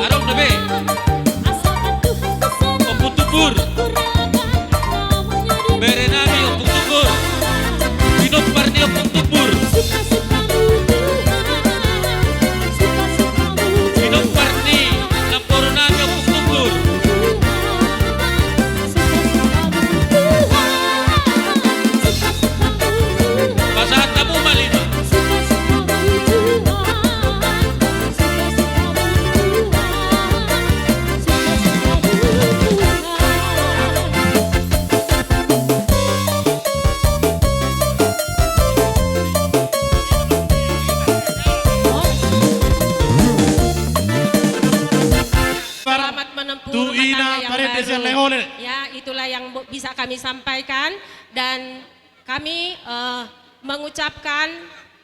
Adong dope. Ompu Tumbur. Bere nami Ompu Tumbur. Pinompar ni Ompu Tumbur. Pinompar ni namboru nami Ompu Tumbur. Pasahat hamu ma lino. Selamat menempuh rumah tangga yang baru. Ya, itulah yang bo-, bisa kami sampaikan. Dan kami, eh, mengucapkan,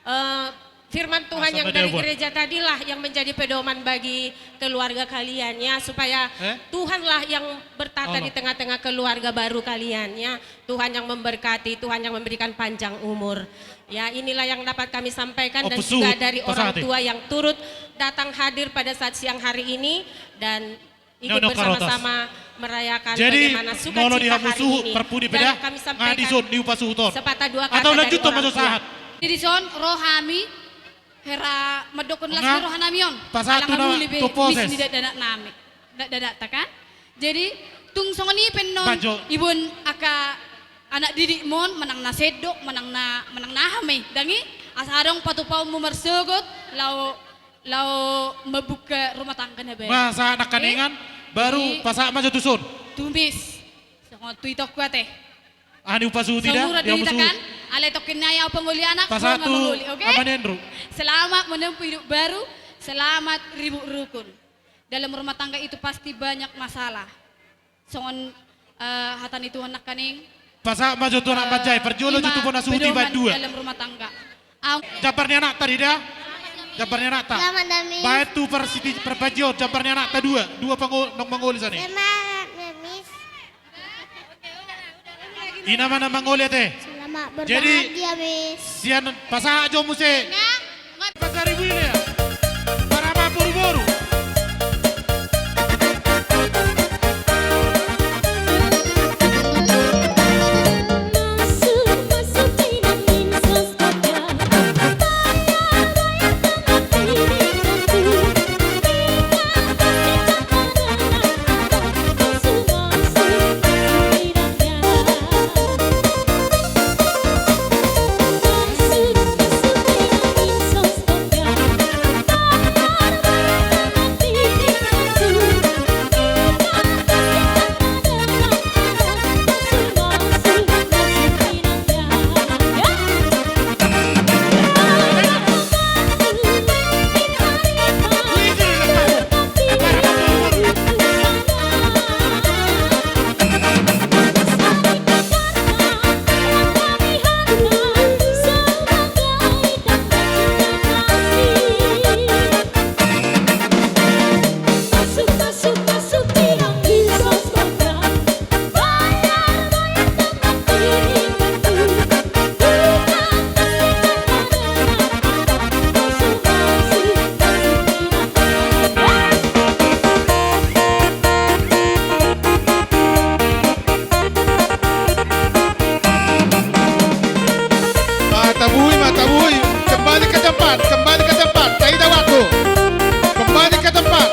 eh, firman Tuhan yang dari gereja tadilah yang menjadi pedoman bagi keluarga kalian, ya, supaya Tuhanlah yang bertata di tengah-tengah keluarga baru kalian, ya. Tuhan yang memberkati, Tuhan yang memberikan panjang umur. Ya, inilah yang dapat kami sampaikan dan juga dari orang tua yang turut datang hadir pada saat siang hari ini dan ikut bersama-sama merayakan bagaimana sukacita hari ini. Dan kami sampaikan sepatah dua kata dari orang tua. Jadi dison ro hami, hera mandok las ni roha nami on. Pasahat tu na, tu poses. Alang muli be mis ni dakdanak nami, dakdanakta kan. Jadi tung songon i pe annon, iboan angka anak didikmon, manang na sendok, manang na, manang na aha ma i, dang i, asa adong patupaonmu marsogot, laho laho mambuka rumah tangga na baru. Pasahat nangkaningan, baru pasahat ma jo tuson. Tumis. Songon tu itongku ate. Aha ni hupasuhut i da? Saumuran do hita kan? Alai tongkin nai au pangoli anak, pasahat tu ama ni Andrew. Selamat menempuh hidup baru, selamat ribut rukun. Dalam rumah tangga itu pasti banyak masalah. Songon, eh, hata ni Tuhan nangkaning. Pasahat ma jo tu anak manjae, parjolo jo tu bona suhut i baen dua. Dalam rumah tangga. Jambar ni anakta do i da. Jambar ni anakta. Baen tu parsiti, parpajion, jambar ni anakta dua. Dua pango-, naung mangoli sani. Ina ma na mangoli ate. Jadi sian pasahat jo muse. Pasaribu i ya. Parama boruboru. Kembali ke tempat, taida waktu. Kembali ke tempat.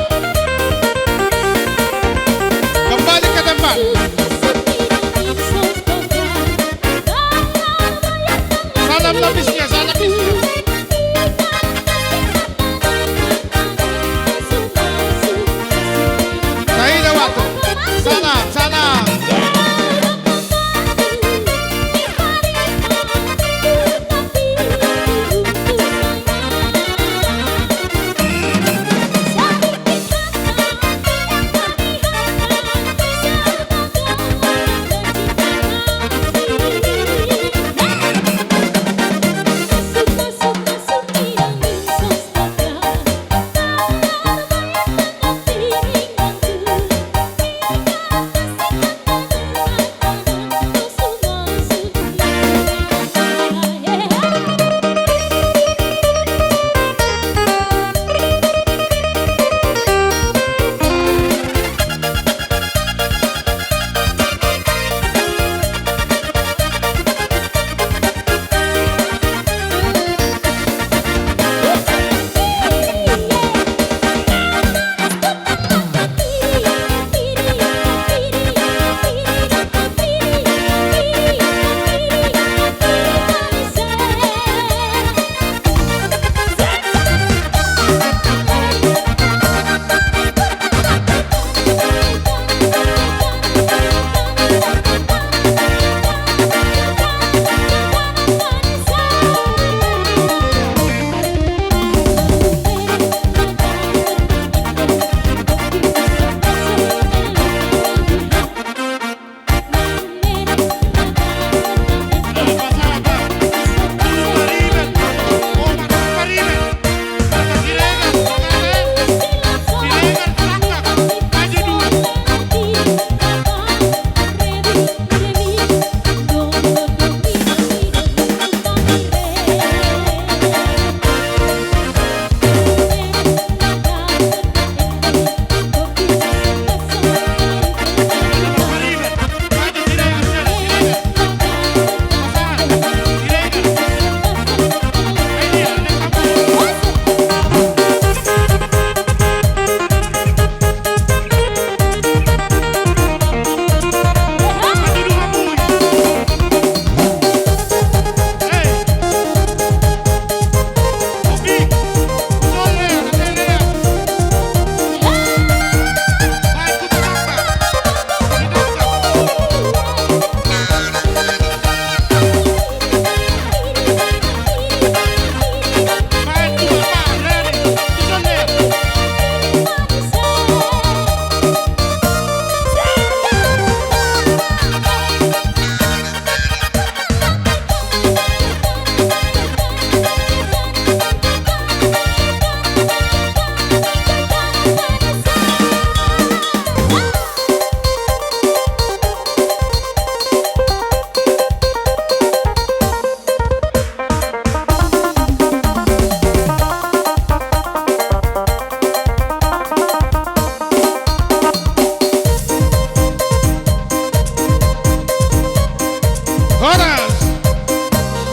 Kembali ke tempat. Salam lapisnya, salam lapisnya. Taida waktu. Salam, salam. Horas.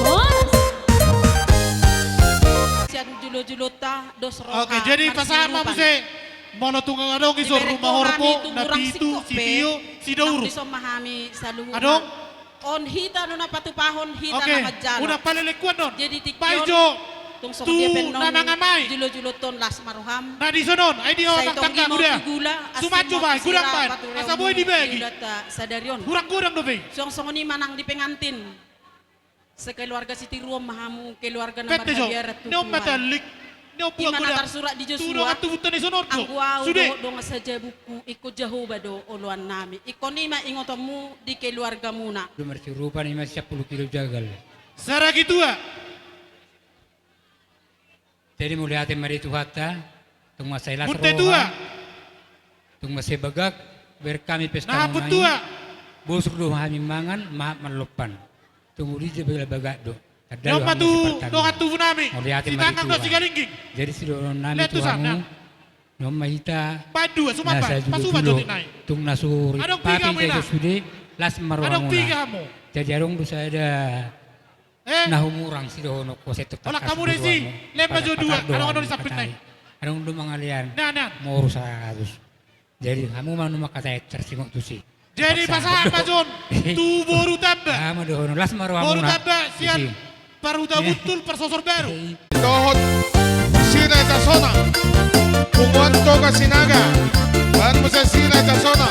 Horas. Sian jolo-jolonta dos roha. Oke, jadi pasahat ma muse. Molo tung adong dison rumah horbo, na pitu, sitio, sidauru. Adong? On hita do na patupahon, hita na manjalo. Oke, unang palelekuan on. Jadi tingki on, tung songon dia pe annon, jolo-jolonta on las ma roham. Na dison on, ai di on tangga, gula. Sumajo baen, godang baen. Asa boi dibagi. Hurang godang dope i. Suang songon i ma nang di pengantin. Sekeluarga sitiruon ma hamu, keluarga na marhabiaran tu Tuhan. Ima na tarsurat di Josua. Anggo ahu dohot dongan sajabungku, ingkon Jahowa do oloannami. Ingkon i ma ingotonmu di keluargamuna. Dung marsirupan ima sampulu kilo jagal. Saragitua. Jadi mauliate ma di Tuhanta. Tung mansai las roha. Tung mansai bagak, berkami pesta. Bosur do hami mangan, mahat manlompan. Tung uli je bagak do. Tanda do hami tu dongan tubu nami. Mauliate ma di Tuhan. Jadi sidohonon nami tu hamu. Nunga ma hita na sajolo-jolo. Tung na so ripapinta i do sude, las ma rohamuna. Jadi adong do sada. Na humurang sidohononku, sai tu tangkas hamu disi, lema jo dua, adong, adong di samping nai. Adong do mangalean. Nah, nah. Moru saratus. Jadi hamu ma na mangkatai, tarsingot tusi. Jadi pasahat ma jo on tu boru Tamba. Las ma rohamuna. Boru Tamba sian Parhuta Guntul, Parsosor Baru. Dohot Sinaetasona. Punguan Toga Sinaga. Baen muse Sinaetasona.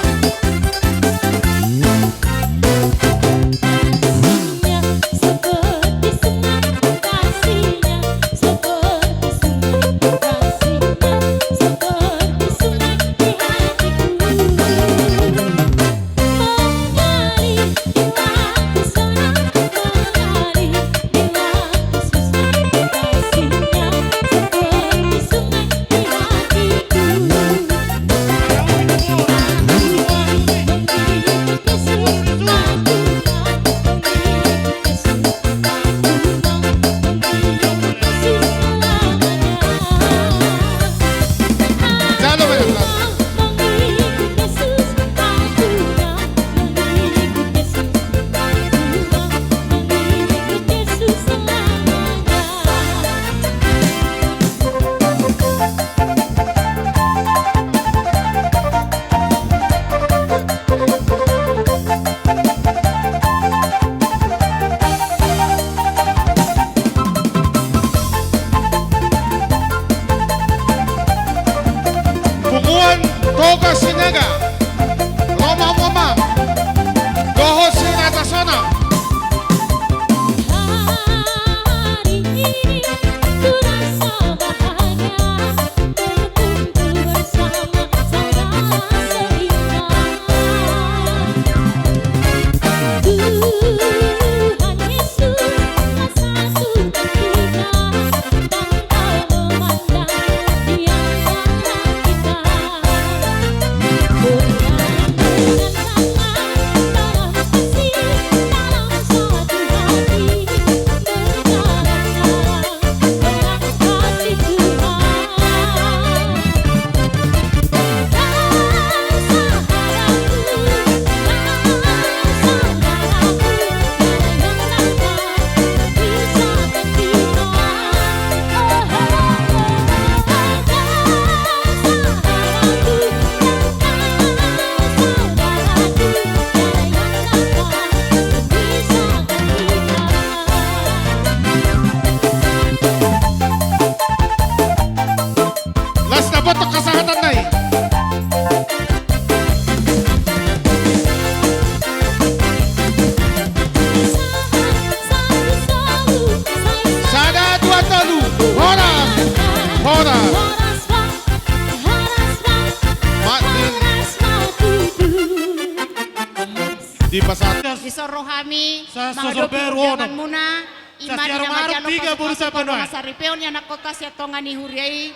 Punguan Toga Sinaga. Ro ma hamu ma. Dohot Sinaetasona. Las na botok hasahatan nai. Sada, dua, tolu. Horas. Horas. Matin. Dipasahat. Dison ro hami mangadopi undanganmuna. Ima di na manjalo pasupasu pardongansaripeon ni anakhonta sian tonga ni huria i.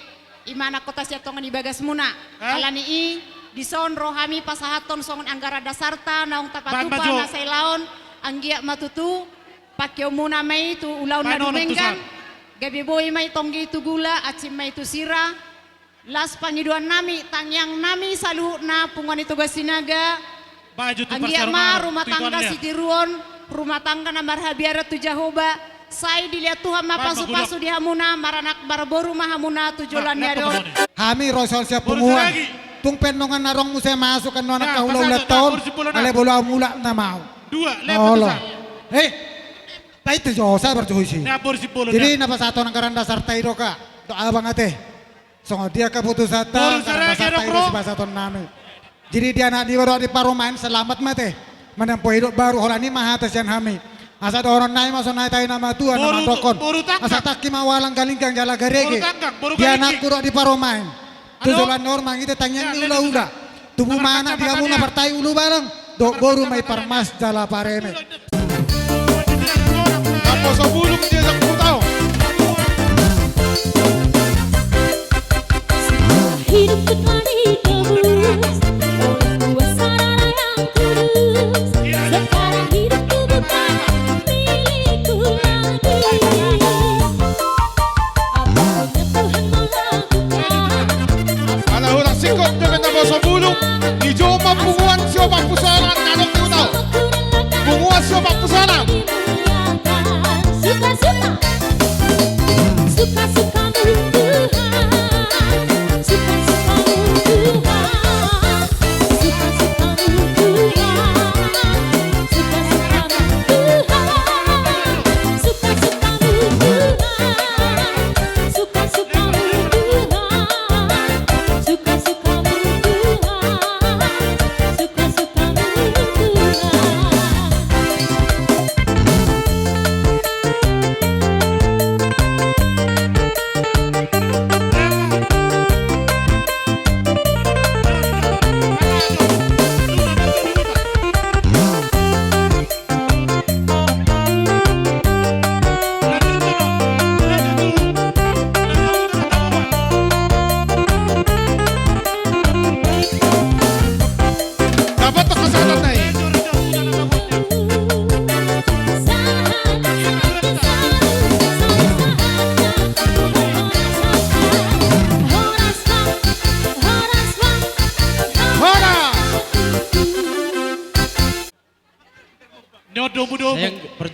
Ima anakhonta sian tonga ni bagasmuna. Alani i, dison ro hami pasahathon songon anggaran dasarta naung tapatupa na sailaon. Anggiat ma tutu pangkeonmuna ma i tu ulaon na dumenggan. Gabe boi ma i tonggi tu gula, ansim ma i tu sira. Las pangidoannami, tangiangnami saluhutna punguan ni Toga Sinaga. Anggiat ma rumah tangga sitiruon, rumah tangga na marhabiaran tu Jahowa. Sai dilehon Tuhan ma pasupasu di hamuna, maranak marboru ma hamuna tu joloan ni ari on. Hami ro sian punguan. Tung pe nunga adong muse masuk annon angka hulahulanta on. Alai molo au mulak nama au. Olo. Eh, baen tu jo, sabar jo huisi. Jadi na pasahathon anggaran dasarta i do ka. Dohot abang ate. Songon dia keputusanta, anggaran dasarta i do sipasahatonnami. Jadi di anak niba dohot di parumaen selamat ma ate. Menempuh hidup baru, holan i ma hata sian hami. Asa dohononnami ma songon hata ni na matua na mandokkon. Asa tangki ma ualang, galinggang jala garege. Di anakku dohot di parumaen. Tu joloan ni ari on mangihut tangiang ni hulahula. Tubu ma anak di hamuna partai ulubalang. Dohot boru ma i parmas jala pareme. Naposo bulung diajak putau. Hidupku telah ditebus oleh dua saudara yang kudus. Sekarang hidupku bukan milikku lagi. Apa yang Tuhan mau lakukan? Ala hurang singkop dengan naposo bulung. Dijou ma punguan Siopakpusonan, adong di huta on. Punguan Siopakpusonan.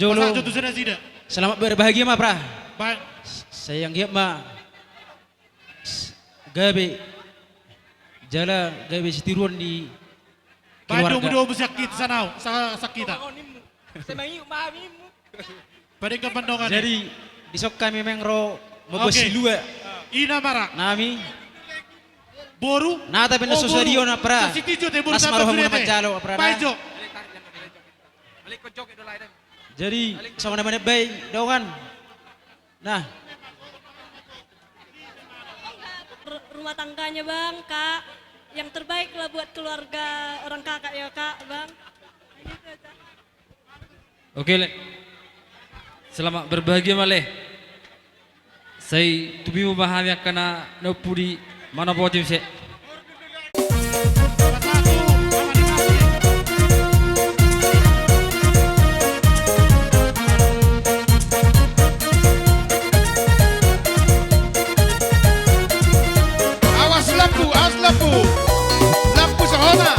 Jolo. Pasahat jo tu nasida. Selamat berbahagia ma, Pra. Ba- Sai anggiat ma s-, gabe jala gabe sitiruon di keluarga. Baen domu-domu sian hita, sanau, sa-, sian hita. Sai mangiuk ma hami. Padenggan ma dongan i. Jadi, dison hami memang ro mamboan. Oke. Silua. Ina ma ra. Nami. Boru. Nata pe na so sadia on, Pra. Sasintiti jo te boru. Las ma rohamuna manjalo, Pra. Baen jo. Jadi, songon na manebai dongan. Nah. R-, rumah tangganya, Bang, Kak. Yang terbaik lah buat keluarga orang Kakak ya, Kak, Bang. Oke, Le. Selamat berbahagia ma, Le. Sai tumimu ma hami angka na, na ompu di mana boti muse. Awas lampu, awas lampu. Lampu sahona.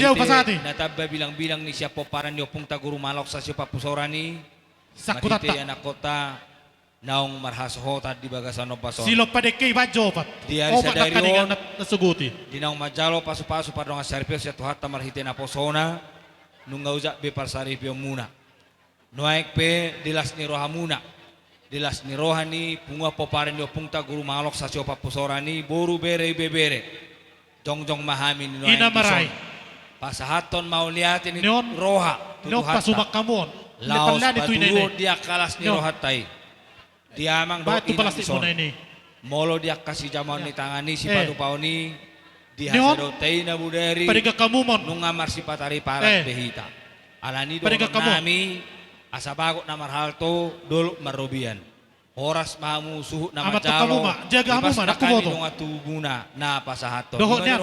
Jauh pasati. Na tamba bilangbilang ni sian pomparan ni ompungta Guru Maloksa siompat pusoran i. Sangkutan marhite ta. Anakkonta naung marhasohotan di bagasan ombas on. Silompa dengke i baen jo opat. Di ari sadari on, na, na sogot i. Di naung manjalo pasupasu pardongan saripeon sian Tuhanta marhite naposona, nunga ujak be parsaripeonmuna. Nuaeng pe di las ni rohamuna, di las ni roha ni punguan pomparan ni ompungta Guru Maloksa siompat pusoran i, boru, bere, ibebere. Jongjong ma hami ninna on. Ina marai. Pasahathon mauliate ni roha tu Tuhanta. Laos patuduhon di angka las ni rohanta i. Di amang dohot inang dison. Molo di angka sijamaon ni tangan i, sipatupaon i, di hasadonta i na bodari, nunga marsipatariparan be hita. Alani i dohonon nami, asa bagot na marhalto, dolok marrobean. Horas ma hamu suhut na manjalo, dipasahat hami dongan tubumuna na pasahathon. Dohot nian.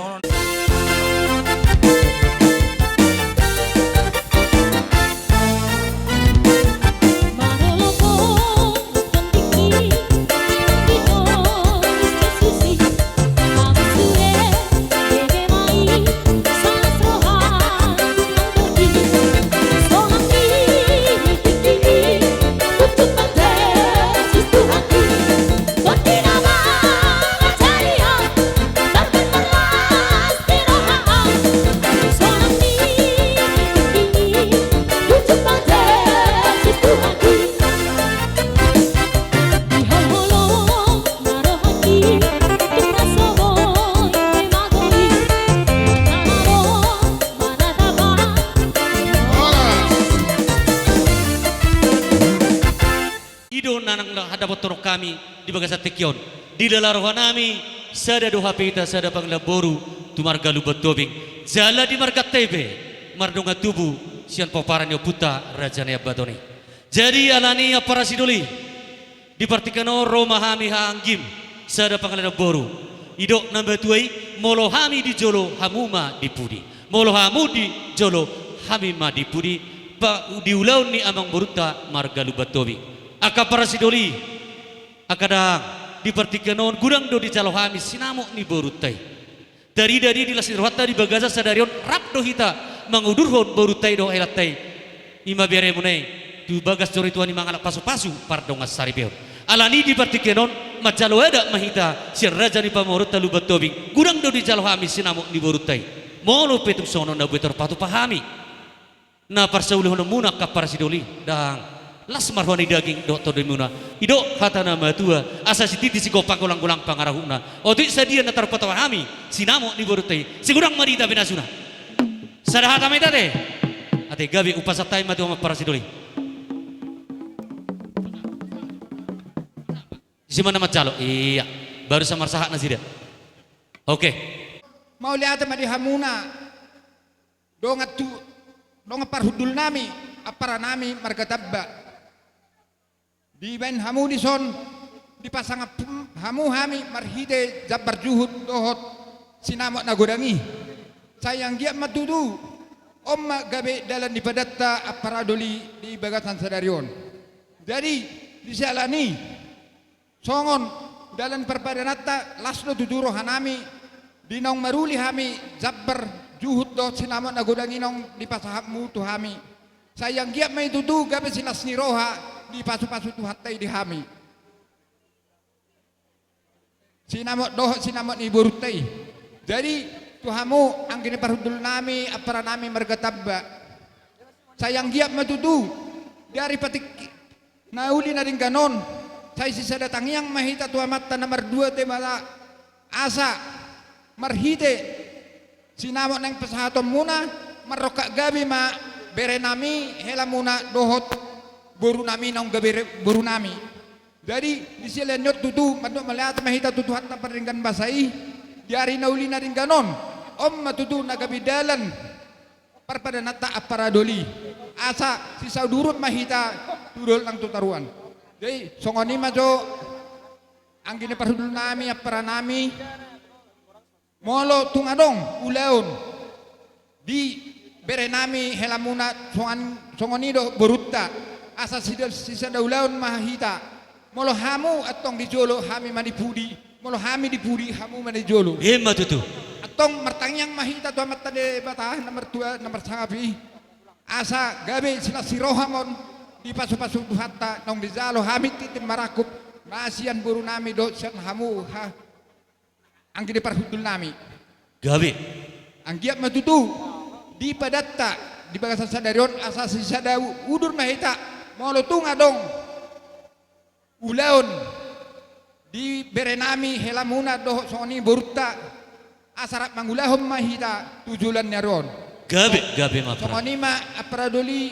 I do na naeng handapothon hami di bagasan tingki on. Dilala rohanami, sada do hape hita sada pangalaho boru tu marga Lumban Tobing. Jala di marganta i pe mardongan tubu sian pomparan ni ompunta Raja Nai Ambaton i. Jadi alani i ampara sidoli, di partingkian on ro ma hami haha anggim sada pangalaho boru. Didok na matua i, molo hami di jolo, hamu ma di pudi. Molo hamu di jolo, hami ma di pudi, pa, di ulaon ni amangborunta marga Lumban Tobing. Angka ampara sidoli, angka dang, di partingkian on godang do dijalo hami sinamot ni borunta i. Tarida di las ni rohanta di bagasan sadari on, rap do hita mangudurhon borunta i dohot helanta i. I ma beremuna i, tu bagas joro ni Tuhan i mangalap pasupasu pardongan saripeon. Alani i di partingkian on, manjalo adat ma hita sian raja ni pamoruonta Lumban Tobing, godang do dijalo hami sinamot ni borunta i. Molo pe tung songon on na boi tarpatupa hami. Na parsaulihononmuna angka ampara sidoli, dang. Las ma roha ni daging dohot tondimuna. Didok hata na matua, asa sititi sigompa, golanggolang pangarahutna. Otik sadia na tarpatupa hami sinamot ni borunta i, sai godang ma di hita pinasuna. Sada hata ma hita ate. Ate, gabe hupasahat hami ma tu hamu ampara sidoli. Ise ma na manjalo? Ia, baru sa marsahat nasida. Oke. Mauliate ma di hamuna, dongan tu, dongan parhundulnami, amparanami marga Tamba. Dibaen hamu dison, dipasangap hamu hami marhite jambar juhut dohot sinamot na godang i. Sai anggiat ma tutu, on ma gabe dalan ni padanta ampara doli di bagasan sadari on. Jadi, di siala ni i, songon dalan parpadananta, las do tutu rohanami, di naung maruli hami jambar juhut dohot sinamot na godang i naung dipasangapmu tu hami. Sai anggiat ma i tutu gabe silas ni roha dipasupasu Tuhanta i di hami. Sinamot dohot sinamot ni borunta i. Jadi, tu hamu, anggi ni parhundulnami, amparanami marga Tamba. Sai anggiat ma tutu, di ari patik na uli na denggan on, sai sisada tangiang ma hita tu Amanta na mardua Debata, asa marhite sinamot naeng pasahatonmuna, marrongkap gabe ma berenami, helamuna dohot borunami naung gabe borunami. Jadi, di siala ni on tutu, mandok mauliate ma hita tu Tuhanta pardenggan basa i, di ari na uli na denggan on, on ma tutu na gabe dalan parpadananta ampara doli. Asa sisada urut ma hita tu dolok nang tu toruan. Jadi, songon i ma jo, anggi ni parhundulnami, amparanami, molo tung adong ulaon di berenami, helamuna, songon, songon i do borunta, asa sida, sisada ulaon ma hita. Molo hamu antong di jolo, hami ma di pudi. Molo hami di pudi, hamu ma di jolo. Ima tutu. Tong martangiang ma hita tu Amanta Debata na martua na marsangap i, asa gabe silas ni roha ma on dipasupasu Tuhanta naung dijalo hami tintin marangkup, na sian boru nami dohot sian hamu ha, anggi ni parhundul nami. Gabe. Anggiat ma tutu di padanta di bagasan sadari on asa sisada u-, udur ma hita, molo tung adong ulaon di bere nami helamuna dohot songon i borunta, asa rap mangulahon ma hita tu joloan ni ari on. Gabe, gabe ma. Songon i ma amparadu ni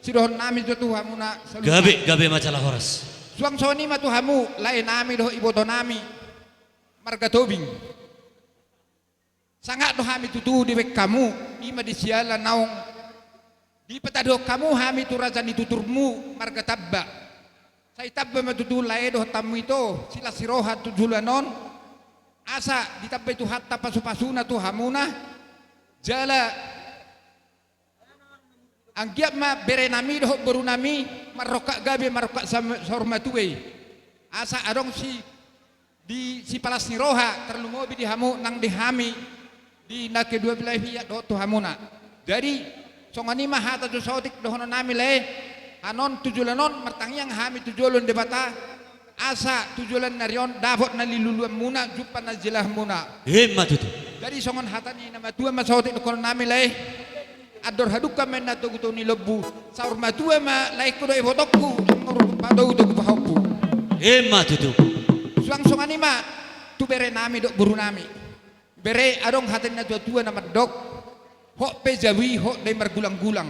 sidohonon nami jo tu hamuna saluhutna. Gabe, gabe ma jala horas. Suang songon i ma tu hamu lae nami dohot iboto nami marga Tobing. Sangap do hami tutu dibaen hamu, i ma di siala naung dipatadingkon hamu hami tu raja ni tuturmu marga Tamba. Sai tamba ma tutu lae dohot hamu ito, silas ni roha tu joloan on, asa ditambai Tuhanta pasupasuna tu hamuna, jala anggiat ma bere nami dohot boru nami marrongkap gabe, marrongkap sam-, saur matua i. Asa adong si, di sipalas ni roha, tarlumobi di hamu nang di hami, di na kedua belah pihak dohot tu hamuna. Jadi, songon i ma hata jo saotik dohonon nami lae, hanon tu joloan on martangiang hami tu jolo ni Debata, asa tu joloan ni ari on dapot na niluluanmuna, jumpang na jinalahanmuna. Emma tutu. Jadi songon hata ni na matua ma saotik dohonon nami lae, andor hadungka ma inna togutogu ni lombu, saur matua ma laengku dohot ibotongku, anggo patogutogu pahompu. Emma tutu. Suang songon i ma tu bere nami dohot boru nami. Bere, adong hata ni na tuatua na mandok, hot pe jabu i hot do i margulanggulang.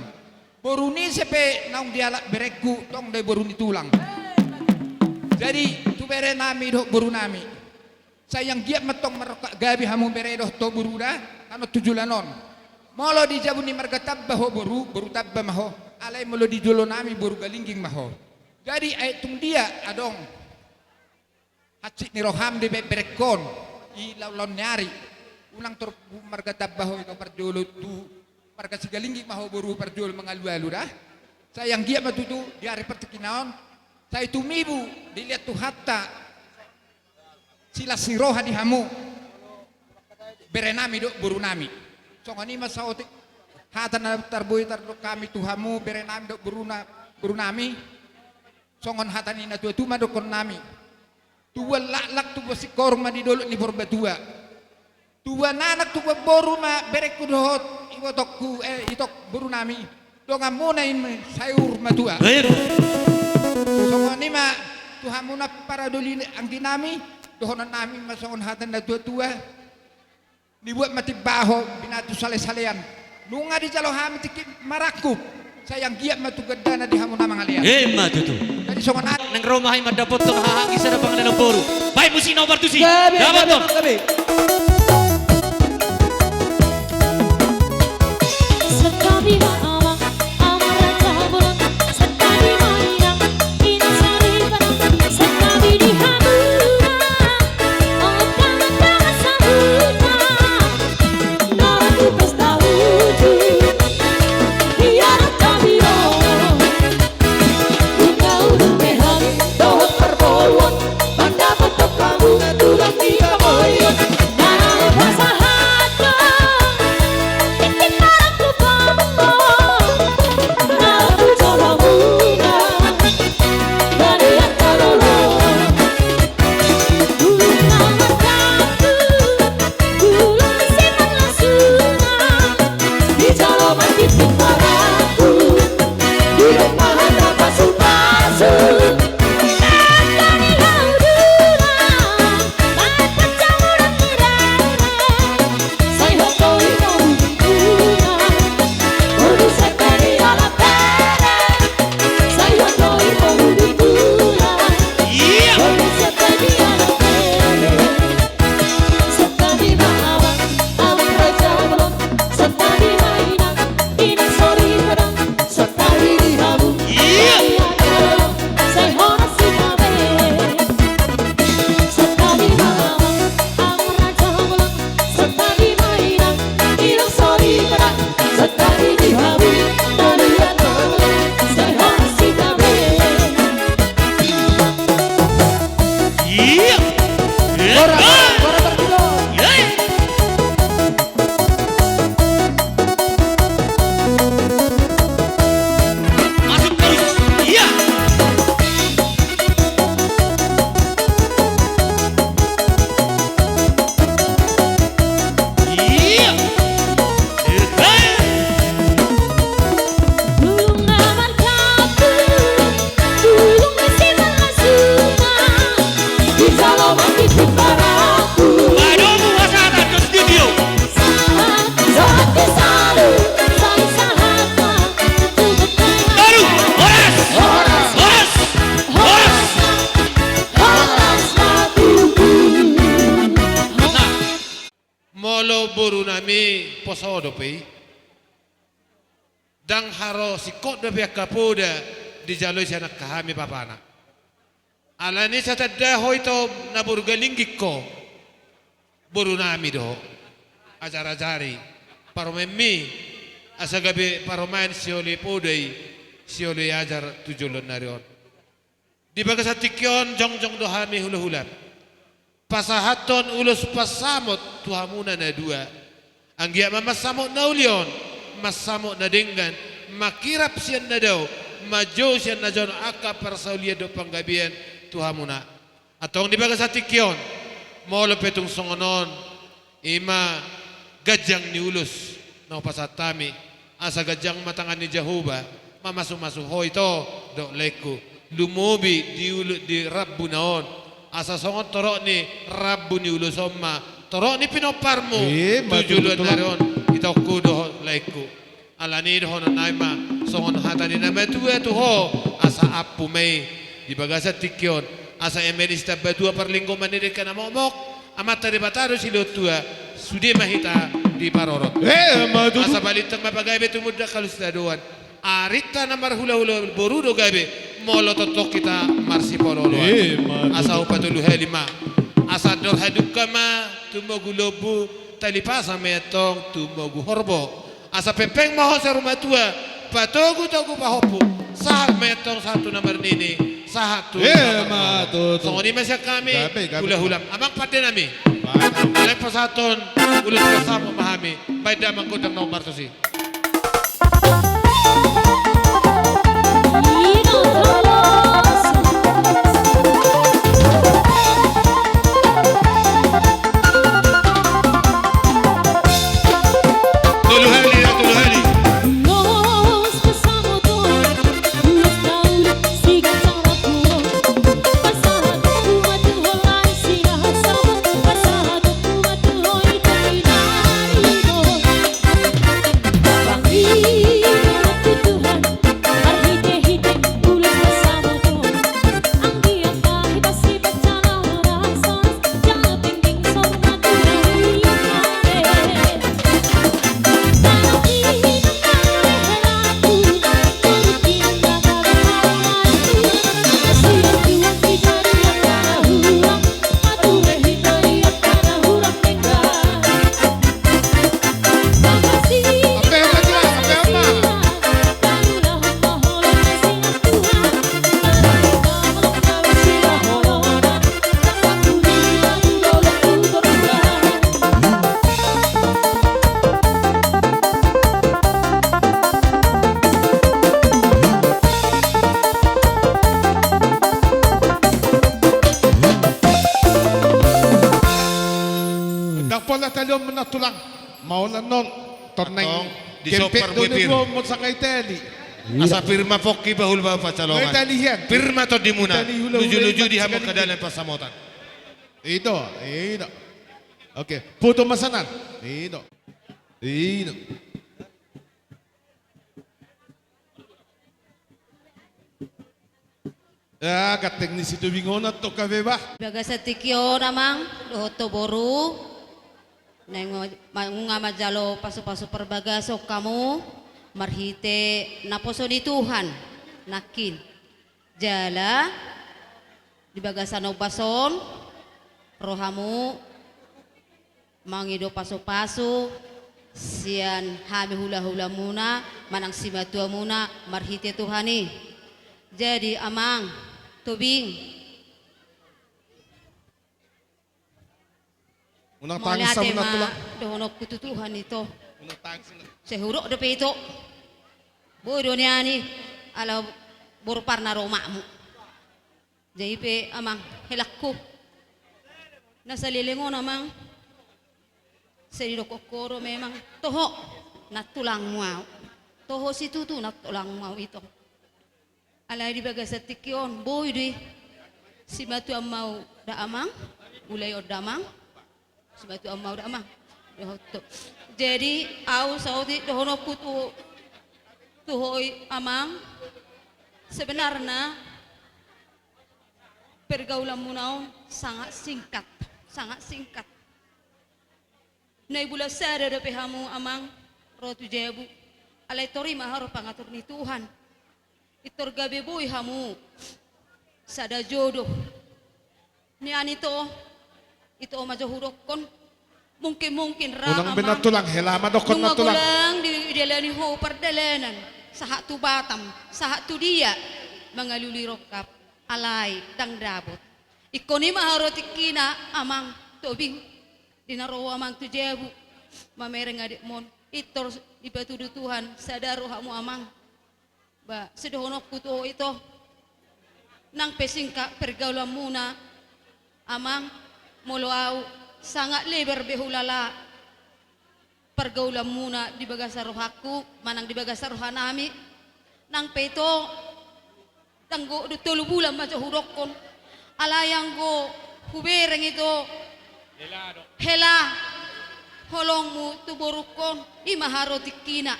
Boru ni ise pe naung dialap berengku tong do i boru ni tulang. Jadi tu bere nami dohot boru nami, sai anggiat ma tong marrongkap gabe hamu bere dohot ho boru da, hanon tu joloan on. Molo di jabu ni marga Tamba ho boru, boru Tamba ma ho. Alai molo di jolo nami boru Galingging ma ho. Jadi ai tung dia adong hansit ni roham dibaen berengkon i laon-laon ni ari. Unang tor marga Tamba ho ito parjolo tu marga Sigalingging ma ho boru parjolo mangalualu da. Sai anggiat ma tutu di ari partingkian on, sai tumibu dilehon Tuhanta silas ni roha di hamu bere nami dohot boru nami. Songon i ma saotik hata na tarboi tardok hami tu hamu bere nami dohot boru na-, boru nami. Songon hata ni na tuatua ma dohonon nami. Tubuan laklak tubuan singkoru ma di dolok ni Purbatua. Tubuan anak tubuan boru ma berengku dohot ibotongku, eh, itongku boru nami. Donganmuna i ma saur matua. Baik. Songon i ma tu hamuna paradu ni anggi nami, dohonon nami ma songon hata ni na tuatua. Nibuat ma timbaho, binatu salesalean. Nunga dijalo hami tingki marangkup, sai anggiat ma tu gandana di hamu na mangalean. Emma tutu. Jadi songon i. Naeng ro ma hami mandapothon haha anggi sada panganon boru. Baen musik na ubar tusi. Gabe, gabe, dapothon. Gabe. Santabi ma amang, amang raja bolon. Santabi ma inang, inang soripada. Santabi di hamuna, amang pangan pangan sahuta. Nang tu pesta uju, ia santabi on. Ungka ulu pe hami dohot parboruon, mandapothon hamu tulang ni pamoion. Nang pasahathon tingki parangkup on, nang tu jolomuna, bani angka lolo. Ulu na markatu, ulu na siman lasuna, di jolo ma tingki parangkup. Di rumah na pasupasu. Nang na nihauduna, baen panjamuran ni rere. Sai hot do i ma hududuna. Urusan dari alam rere. Sai hot do i ma hududuna. Iya. Urusan dari alam rere. Santabi ma amang, amang raja bolon. Santabi ma inang, inang soripada. Santabi di hamu. Iya. Sai horas hita be. Santabi ma amang, amang raja bolon. Santabi ma inang, inang soripada. Santabi di hamu. Sai horas hita be. Iya. Bora, bora, bora, bora. Iya. Padomu hasahatan tu studio. Baru, horas, horas, horas, horas. Molo borunami poso dope i. Ndang haro singkop dope angka poda dijaloi sian angka hami bapana. Alani i sai tanda ho ito na boru galingging ho. Borunami do ho. Ajar-ajari parumaenmi asa gabe parumaen sioloi poda i, sioloi ajar tu joloan ni ari on. Di bagasan tingki on jongjong do hami hula-hula pasahathon ulos pansamot tu hamuna na dua. Anggiat ma mansamot na uli on, mansamot na denggan, manghirap sian na dao, manjou sian na jonok angka parsaulian dohot panggabean tu hamuna. Antong di bagasan tingki on, molo pe tung songon on, i ma ganjang ni ulos na hupasahat hami, asa ganjang ma tangan ni Jahowa mamasu-masu ho ito, dohot laengku. Lumobi di ulu-, di rambuna on, asa songon torop ni rambu ni ulos on ma torop ni pinomparmu. Eh, tu joloan ni ari on, itongku dohot laengku. Alani i dohonon nami ma songon hata ni na matua tu ho, asa ampu ma i di bagasan tingki on, asa eme ni Sitambatua parlinggoman ni dengke na mokmok, Amanta Debata do silehon tua, sude ma hita diparorot. Eh, ma tutu. Asa balintang ma pagabe tumundalhon sitadoan. Arinta na marhula-hula boru do gabe, molo tongtong hita marsipaolo-oloan. Eh, ma tutu. Asa hupatolu hali ma. Asa andor hadungka ma tumogu lombu, tali pasa ma i antong tumogu horbo. Asa pengpeng ma ho saur matua, patogu-togu pahompu, sahat ma i antong sahat tu na marnini, sahat tu na marnono. Eh, ma tutu. Songon i ma sian hami, gabe, gabe, hula-hula. Amang pande nami. Baik. Alai pasahathon ulos pansamot ma hami, baen damang gondang na marsosi. Tolu hali, ya, tolu hali. Ndang pola tali on, Nantulang. Maolan on. Tornang. Antong, di gempet sopar do na pir. Dua on, molo sanga i tali. Asa pir ma pongki, bahul ma pansalongan. Pir ma tondimuna. Luju-luju di hamu angka dalan pansamotan. I do, i do. Oke, foto ma sanan. I do. I do. Ah, ganteng ni si Tobing on antong gabe bah. Bagasan tingki on amang, dohot ho boru, naeng ma-, ma-, nunga manjalo pasu-pasu parbagason hamu, marhite naposo ni Tuhan, nangkin. Jala, di bagasan ombas on, ro hamu, mangido pasu-pasu sian hami hula-hulamuna manang simatuamuna marhite Tuhan i. Jadi amang, Tobing. Unang tangis hamu, Nantulang. Dohononku tu Tuhan ito. Unang tangis. Sai hudok dope ito. Boi do nian i ala boru parna do omakmu. Jadi pe amang, helangku. Na saleleng on amang. Sai didok ho do memang toho nantulangmu au. Toho situtu nantulangmu au ito. Alai di bagasan tingki on, boi do i. Simatuam ma au da amang, mulai on da amang. Simatuam ma au da amang. Dohot tu. Jadi, au saotik dohononku tu, tu ho i amang. Sebenarna, pergaulanmuna on sangat singkat, sangat singkat. Nai bulan sada dope hamu amang ro tu jabu. Alai tor i ma haroa pangatur ni Tuhan. Intor gabe boi hamu sada jodoh. Nian ito, ito ma jo hudokkon. Mungkin-mungkin ra amang. Unang be na tulang, hela ma dokkon na tulang. Nunga golang didalani ho pardalanan, sahat tu Batam, sahat tu dia, mangalului rongkap, alai ndang dapot. Ingkon i ma haroa tingkina amang Tobing. Di na ro amang tu jabu, mamereng adikmon. Intor dipatudu Tuhan, sada roha mu amang. Ba, sidohononku tu ho ito. Nang pe singkat pergaulanmuna, amang, molo au, sangat lebar be hulala pergaulanmuna di bagasan rohangku, manang di bagasan rohanami. Nang pe ito, anggo dung tolu bulan ma jo hudokkon. Alai anggo hubereng ito. Hela do. Hela. Holongmu tu borungkon. I ma haroa tingkina.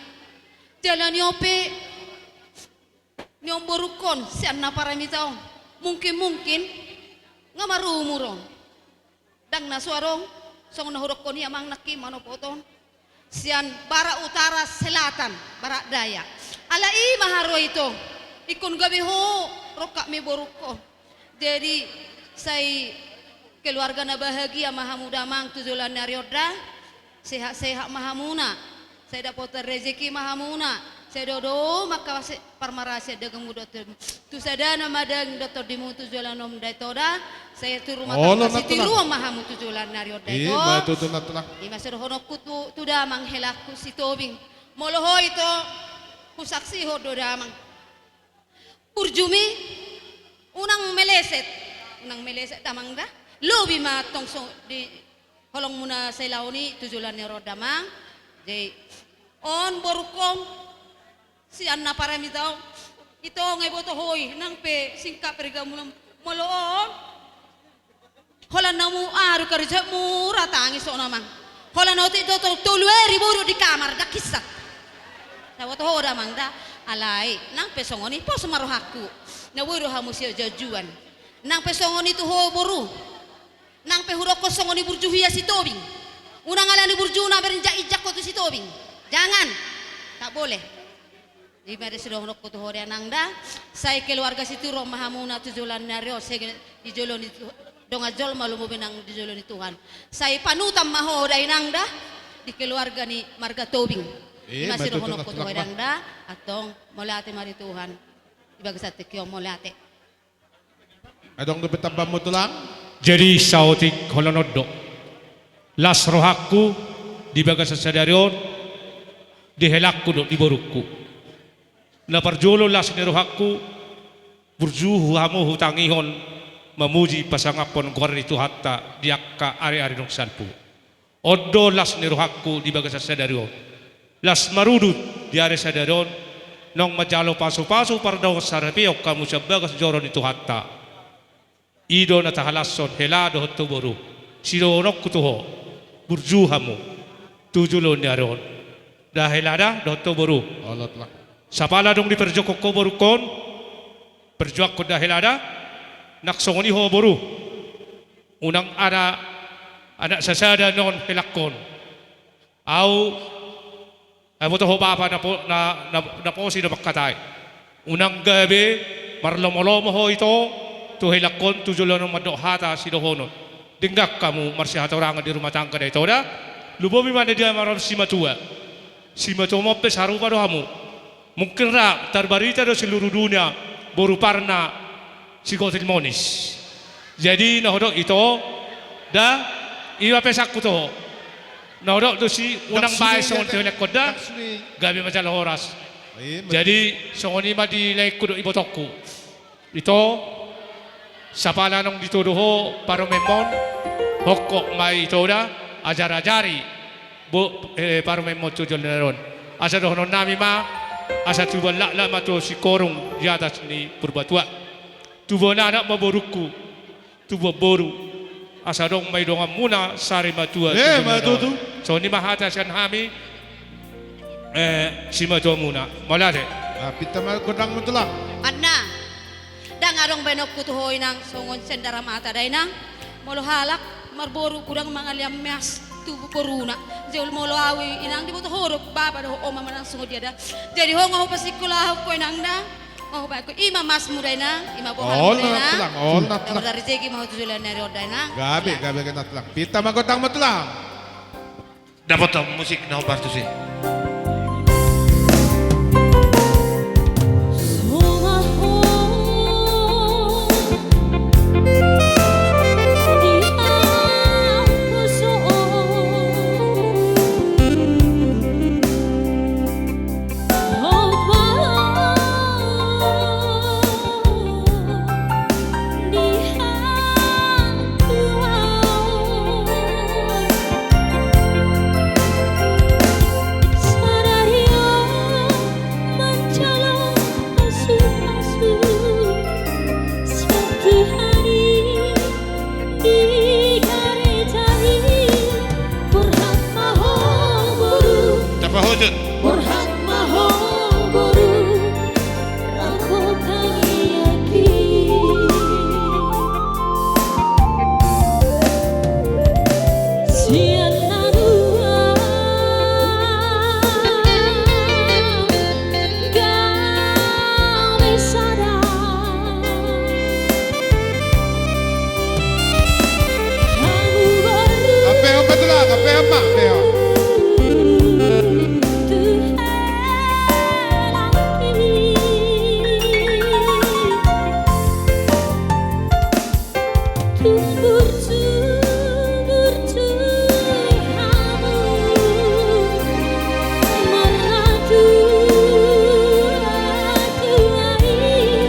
Jala ni on pe. Ni on borungkon. Sian na paramita on. Mungkin-mungkin. Nga marumur on. Ndang na so adong, songon na hudokkon i amang nangkin manopot on. Sian barat utara selatan, barat daya. Alai i ma haroa ito, ingkon gabe ho, rongkap ma i borungkon. Jadi, sai keluarga na bahagia ma hamu da amang tu joloan ni ari on da, sehat-sehat ma hamuna. Sai dapotan rejeki ma hamuna, sai do-do mangkawasi parmaraan sian dagingmu dohot tondimu. Tu sada na madaging dohot tondimu tu joloan on da ito da, sai tu rumah tangga sitiruon ma hamu tu joloan ni ari on da ito. I ma tutu na tulang. I ma sidohononku tu, tu damang helangku si Tobing. Molo ho ito, husaksihon do damang. Burjumi, unang meleset. Unang meleset damang da. Lobi ma tong so di holongmuna selaon i tu joloan ni ari on damang. Jadi, on borungkon, sian na paramita on. Ito nga iboto ho i, nang pe singkat pergaulanmuna molo on. Holan na mu aru karijak mura tangis on amang. Holan na otik do tolu ari boru di kamar, ndang hinsat. Na boto ho damang da, alai, nang pe songon i, pos ma rohangku. Na boi do hamu sian jajuan. Nang pe songon i tu ho boru. Nang pe hudokkon songon i burju hia si Tobing. Unang ala ni burjuna berinjak-injak ho tu si Tobing. Jangan. Tak boleh. I ma da sidohononku tu ho da inang da, sai keluarga sitiruon ma hamuna tu joloan ni ari on, sai di jolo ni Tu-, dongan jolma lomo be nang di jolo ni Tuhan. Sai panutan ma ho da inang da, di keluarga ni marga Tobing. I ma sidohononku tu ho da inang da, antong mauliate ma di Tuhan. Di bagasan tingki on mauliate. Adong dope tambaanmu tulang? Jadi saotik holan on do. Las rohangku di bagasan sadari on, di helangku dohot di borungku. Na parjolo las ni rohangku, burju hamu hutangihon mamuji pasangaphon goar ni Tuhanta di angka ari-ari naung salpu. On do las ni rohangku di bagasan sadari on. Las marudut di ari sadari on, naung manjalo pasu-pasu pardongan saripeon hamu sian bagas joro ni Tuhanta. I do na tahalashon hela dohot tu boru. Sidohononku tu ho, burju hamu tu jolo ni ari on. Da hela da dohot tu boru. Sapala dung diparjuangkon ho borungkon, parjuangkon da hela da. Nang songon i ho boru. Unang ada anak sasada non helangkon. Au, ai boto ho bapa na po-, na, na, na posi do mangkatai. Unang gabe marlomo-lomo ho ito tu helangkon tu joloan on mandok hata sidohonon. Denggan hamu marsihatorangan di rumah tangga da ito da. Lumobi ma na dia marhon simatua. Simatua ma pe sarupa do hamu. Mungkin ra tarbarita do seluruh dunia boru parna si Gotil Monis. Jadi na hudok ito da, i ma pesanku tu ho. Na hudok do si unang baen songon tu helangkon da, gabe ma jala horas. Jadi songon i ma di laengku dohot ibotongku. Ito, sapala naung ditodo ho parumaenmon, hongkop ma ito da, ajar-ajari bo-, eh, parumaenmon tu joloan on. Asa dohononnami ma, asa tubuan laklak ma tu singkoru di atas ni Purbatua. Tubuan anak ma borungku, tubuan boru, asa adong ma i donganmuna sari matua. Eh, tu jumlah ma tutu. Songon i ma hata sian hami, eh, simatuamuna. Mauliate. Ah, pinta ma gondangmu, Tulang. Anna, ndang adong baenonku tu ho, Inang, songon sian daramata da, Inang. Molo halak marboru godang mangalian meas tu boruna. Jadi molo au i, Inang, diboto ho do bapa dohot oma manang songon dia da. Jadi ho nga hupasikkolahon ho, Inang, da. Nga hubaen ho, i ma measmu da, Inang, i ma bohalmu da, Inang. Ol na, Tulang, ol na, Tulang. Dapat rezeki ma ho tu joloan ni ari on da, Inang. Gabe, gabe, gabe, Tulang. Pinta ma gondangmu, Tulang. Dapothon musik na hombar tusi. Tapahojon. Borhat ma ho boru, rap hita i anggi. Sian na dua gabe sada. Ape on ma, Tulang, ape on ma, ape on.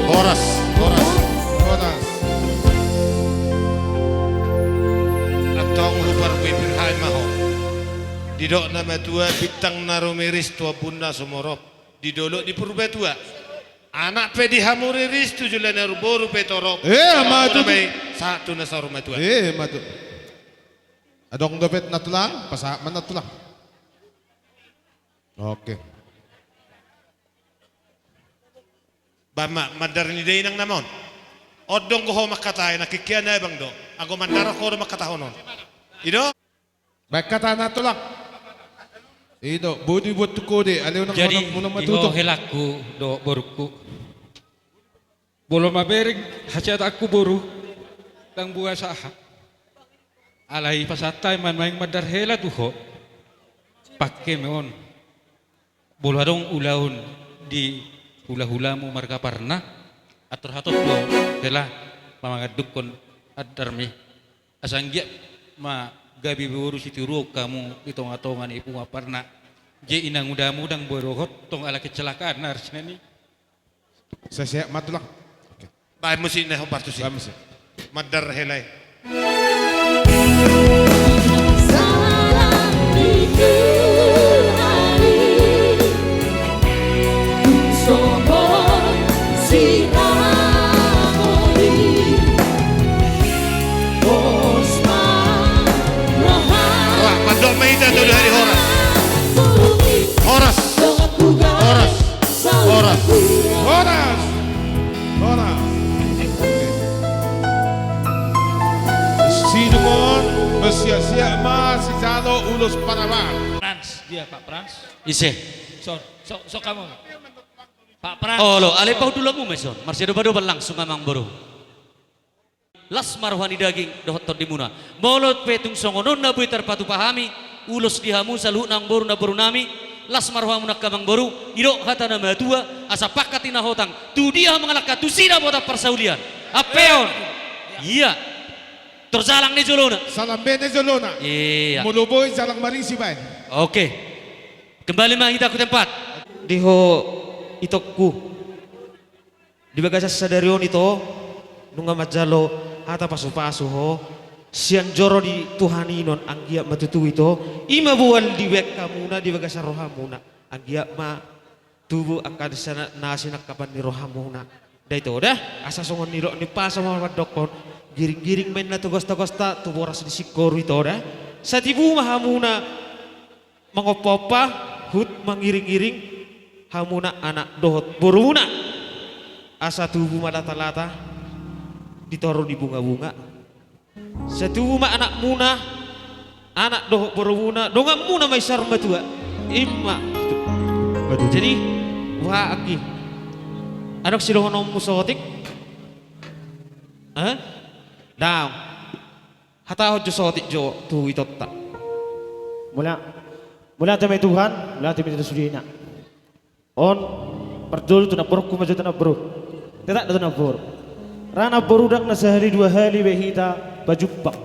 Horas, horas, horas. Antong huparbuei pir hami ma ho. Didok na matua, bintang na rumiris tu ombun na sumorop. Di dolok ni Purbatua. Anak pe di hamu riris, tu joloan ni ari on boru pe torop. Eh, ma tutu. Sahat tu na saur matua. Eh, ma tutu. Adong dope na, Tulang, pasahat ma na, Tulang. Oke. Baen ma, mandar ni dainang nama on. On do anggo ho mangkatai, na kingkian na abang do. Anggo mandar ho do mangkatahon on. I do? Baen hata na, Tulang. I do, boi do dibuat tu kode, alai unang. Jadi, muna, muna di ho matuto. Helangku dohot borungku. Molo mamereng hasiatanku boru, ndang boasa aha. Alai pasahat hami ma nuaeng mandar hela tu ho. Pangke ma on. Molo adong ulaon di hulahulamu marga Parna, atur hatop do hela mamangandungkon andarmi. Asa anggiat ma gabe boru sitiruon hamu di tongatonga ni punguan Parna. Jadi inangudamu ndang boi dohot tong ala kecelakaan na ars nani. Sai sehat ma, Tulang. Oke. Baen musik na hombar tusi. Baen musik. Mandar hela i. Ra, mandok ma hita tu di hami, horas. Horas. Horas. Horas. Horas. Horas. Oke. Sidung on, bersiap-siap ma sijalo ulos paraban. Frans, dia Pak Frans. Ise. Son, so, so kamu. Pak Frans. Olo, alai paundulamu ma ison. Marsidobadoba langsung amangboru. Las ma roha ni daging dohot tondimuna. Molo pe tung songon on na boi tarpatupa hami ulos di hamu saluhutna amangboru namborunami, las ma rohamuna angka amangboru, didok hata na matua, asa pangkat i na hotang, tu dia hamu mangalangka tusi dapotan parsaulian. Ape on. Ia. Tor jalang ni jolona. Salam be ni jolona. Ia. Molo boi jalang marisi baen. Oke. Kembali ma hita tu tempat. Di ho itongku. Di bagasan sadari on ito, nunga manjalo hata pasupasu ho, sian joro ni Tuhan i non anggiat ma tutu ito, i ma boan dibaen hamuna di bagasan rohamuna, anggiat ma tubu angka na sinangkapan ni rohamuna. Da ito da, asa songon nidok ni umpasa ma mandokkon, Giring-giring ma inna togos-togosta tu boras ni singkoru ito da. Sai tubu ma hamuna mangompa-ompa, huhut mangiring-iring, hamuna anak dohot borumuna. Asa tubu ma lata-lata di toru ni bunga-bunga. Sai tubu ma anakmuna, anak dohot borumuna, donganmuna ma i saur matua. I ma. Jadi, wah, anggi. Adong sidohononmu saotik? Hah? Daong. Hatahon jo saotik jo tu itonta. Mauliate ma i Tuhan, mauliate ma i tu sude ina. On, parjolo tu namborungku ma jo tu namboru. Tetap do tu namboru. Ra namboru, ndang na sahali dua hali be hita pajumpang.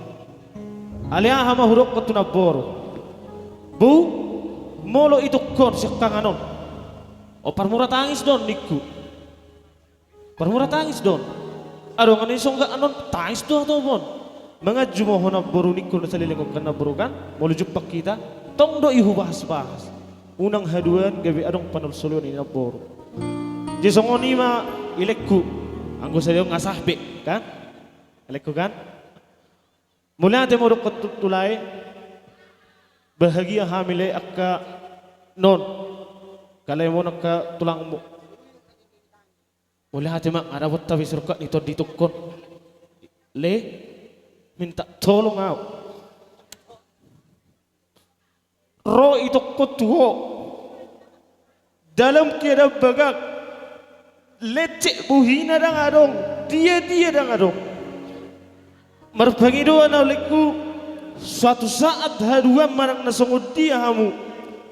Alai aha ma hudokkon tu namboru? Boru, molo itungkon siangkangan on, o, parmura tangis do on ningku. Parmura tangis do on. Adong na songgak anon tangis do hatop on. Manganju ma ho namboru ningku na saleleng on kan namboru kan. Molo jumpang hita, tong do i hubahas-bahas. Unang haduan gabe adong panolsoloan i namboru. Jadi songon i ma ilengku. Anggo sadia on nga sah be kan. Ilengku kan. Mauliate ma hudokkon tu, tu lae. Bahagia hami lae angka non. Kalaemon angka tulangmu. Mauliate ma, nga dapot hape sirongkap ni tondi tungkon. Le, minta tolong au. Ro itungkon tu ho. Dalam keadaan bagak. Lecet bohina ndang adong. Dia-dia ndang adong. Marpangidoan au lengku, suatu saat haduan manang na songon dia hamu,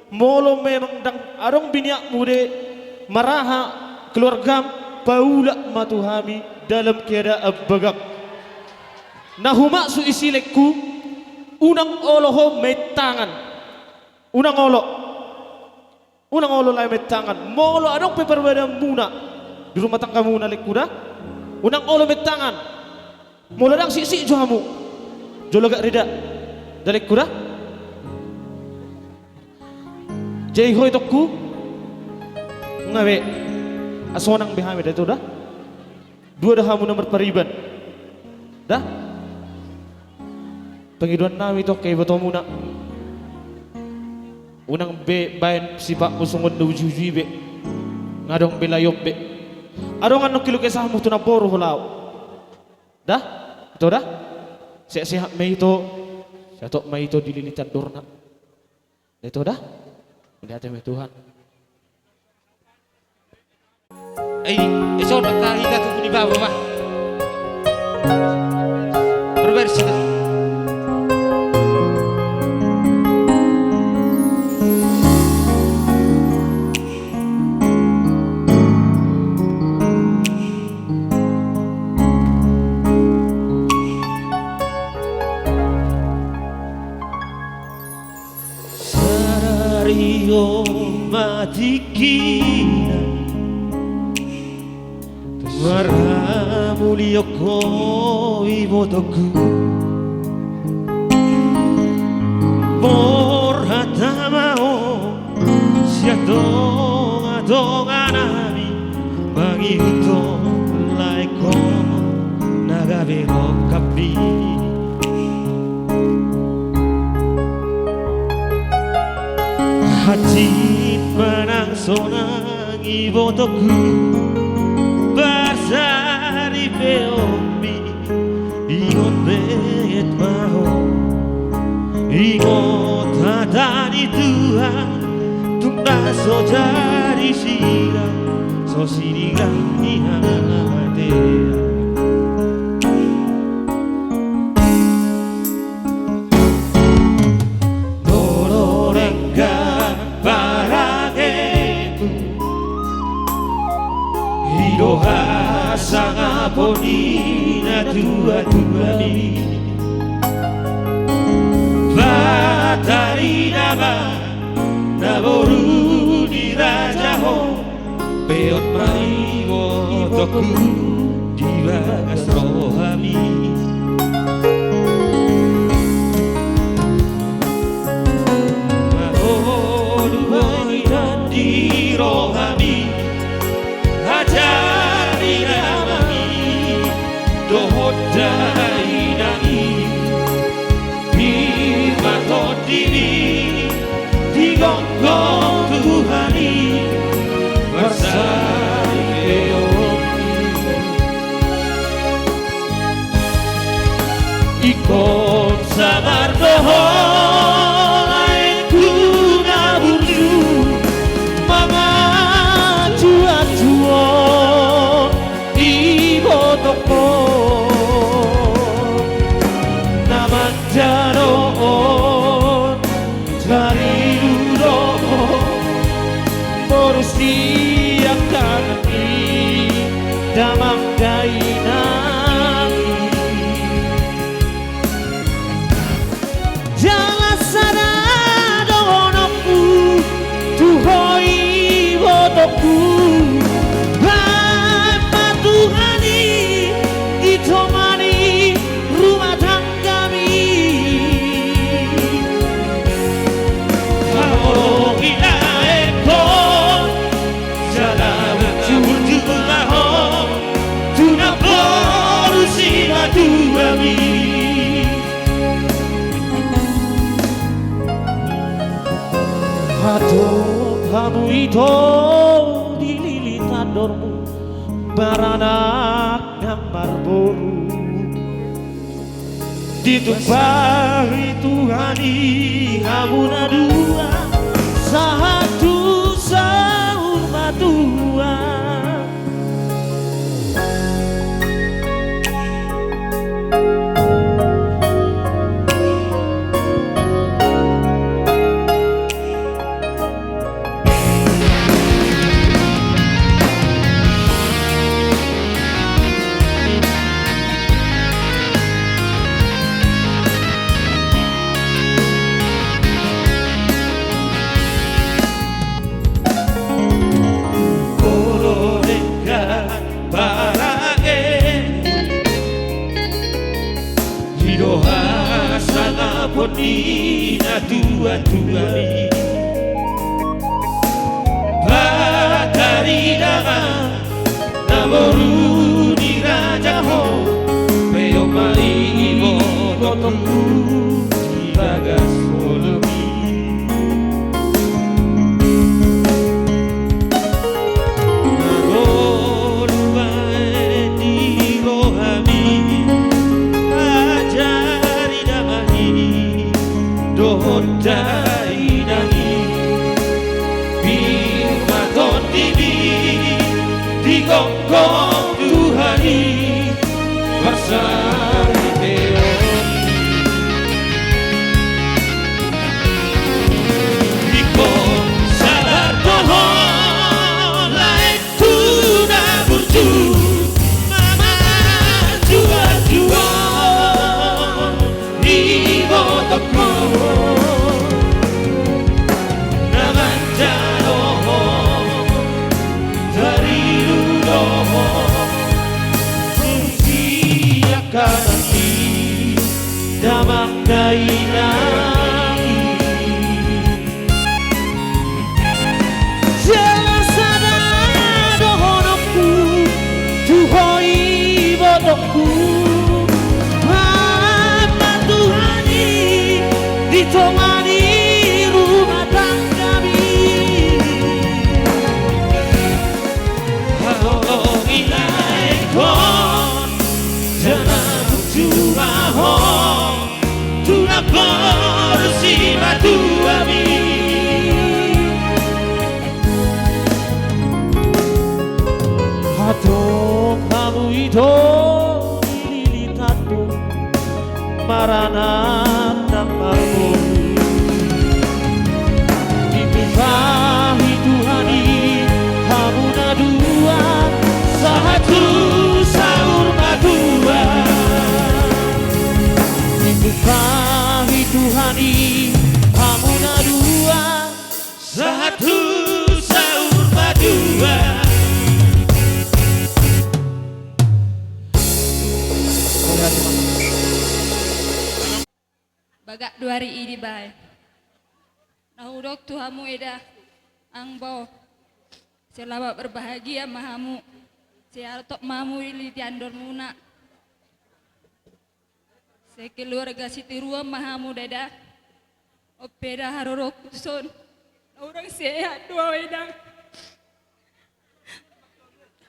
molo memang ndang adong biniakmu de, maraha keluargam, paulak ma tu hami dalam keadaan bagak. Na humaksud i si lengku, unang olo ho main tangan. Unang olo. Unang olo lae main tangan. Molo adong pe parbadaanmuna di rumah tanggamuna lengku da. Unang olo main tangan. Molo ndang siksik jo hamu. Jolo agak reda. Da lengku da. Jadi ho itongku. Nga be. Asa unang be hami da ito da. Dua do hamu na marpariban. Da? Pangidoan nami tu angka ibotomuna. Unang be baen sipatmu songon na uju-uju i be. Nga adong be lae on be. Adong annon keluh kesahmu tu namboru ho laho. Da? Ito da? Sehat-sehat ma ito. Sai hatop ma ito dililiti andorna. Ito da? Mauliate ma i Tuhan. Ai, ai, songon na hita tu ni baba, bah. Berbersih. Sadari on ma tingkina marhamulion ho ibotongku. Borhat ma ho sian tonga-tonga nami. Mangihuthon laengkon na gabe rongkapmi. Hansit ma nang sonang ibotongku, parsaripeonmi. Ingot bet ma ho, ingot hata ni Tuhan, tung na so jadi sirang, so sinirang ni hamatean. Molo denggan parangehu, i do hasangapon ni natua-tuami. Batarina ma na boru ni raja ho, peot ma ibotongku di bagas rohami. Mangolu ma inang di rohami, ajari damami dohot da Hatop hamu ito di lilit andormu, baranak nang marboru. Ditumpahi Tuhan i hamu na dua, sahat tu saur matua. Olo denggan barang i, i do hasangapon ni natuatuami. Patarida ma na boru ni raja ho, peop ma ibotongku di bagas holong i. Na ngolu baen di rohami, patarida ma i dohot dainang i. Piu ma tondimi digomgom Tuhan i, marsariteon. Ingkon sabar do ho lae tu na burju, manjual-jual ibotongku. Na manjalo ho, tarilu do ho, sian angka na damang dainang i. Jala sada dohononku tu ho ibotongku, ma Tuhan i di tonga ni rumah tanggami. Haholongi lae ho, jala burju ma ho tu na boru simatuami. Hatop hamu ito di lilit andormu, baranak nang marboru. Ditumpahi Tuhan i hamu na dua, sahat tu saur matua. Ditumpahi Tuhan i hamu na dua, sahat tu saur matua. Bagak dua ari i dibaen. Na hudok tu hamu eda, amang boru, selamat berbahagia ma hamu. Sai hatop ma hamu di lilit andormuna. Sekeluarga sitiruon ma hamu da eda. On pe eda, haroroku tuson na hurang sehat do au eda.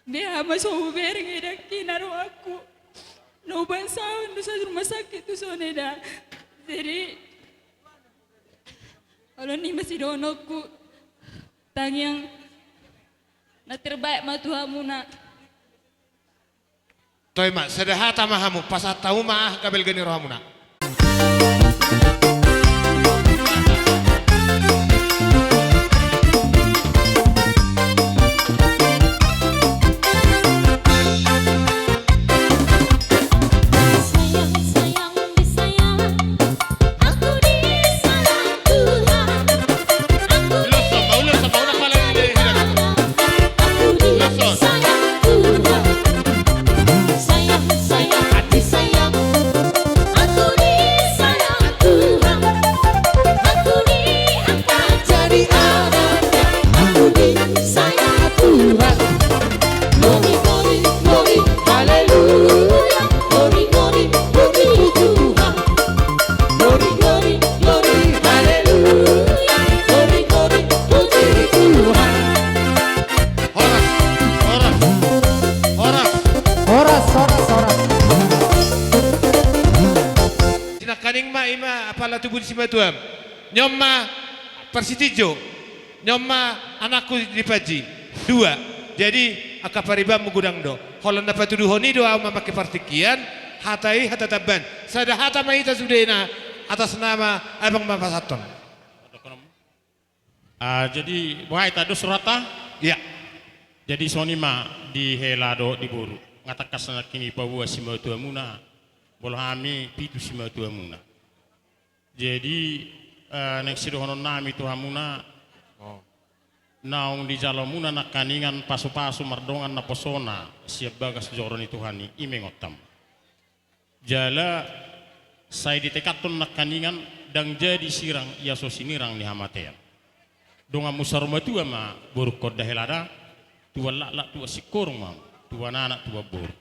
Beha ma so hubereng eda, hina rohangku. Na hubangsahon do sa rumah sakit tuson eda. Jadi, olo, i ma sidohononku. Tangiang na terbaik ma tu hamuna. Toe ma, sada hata ma hamu, pasahat hamu ma aha gabelga ni rohamuna. Sayang, sayang, disayang. Aku disayang Tuhan. Aku disayang Tuhan. Sayang, sayang, disayang. Aku Tubu ni simatuam. Nion ma Parsitinjo. Nion ma anakku di Panji. Dua. Jadi, angka paribanmu godang do. Holan na patuduhon i do ahu mamangke partingkian, hata i hata tamban. Sada hata ma hita sudena, atas nama abang ma pasahathon. Ah, jadi, boha hita dos rohanta? Iya. Jadi, songon i ma di hela dohot di boru. Nga tangkas nangkin i paboa simatuamuna, molo hami pitu simatuamuna. Jadi, eh, naeng sidohononnami tu hamuna, naung dijalomuna nangkaningan pasupasu mardongan naposona sian bagas joro ni Tuhan i, i ma ingotam. Jala sai ditekathon nangkaningan ndang jadi sirang i aso sinirang ni hamatean. Donganmu saur matua ma borungkon da hela da, tuan laklak tuan singkoru ma, tuan anak tuan boru.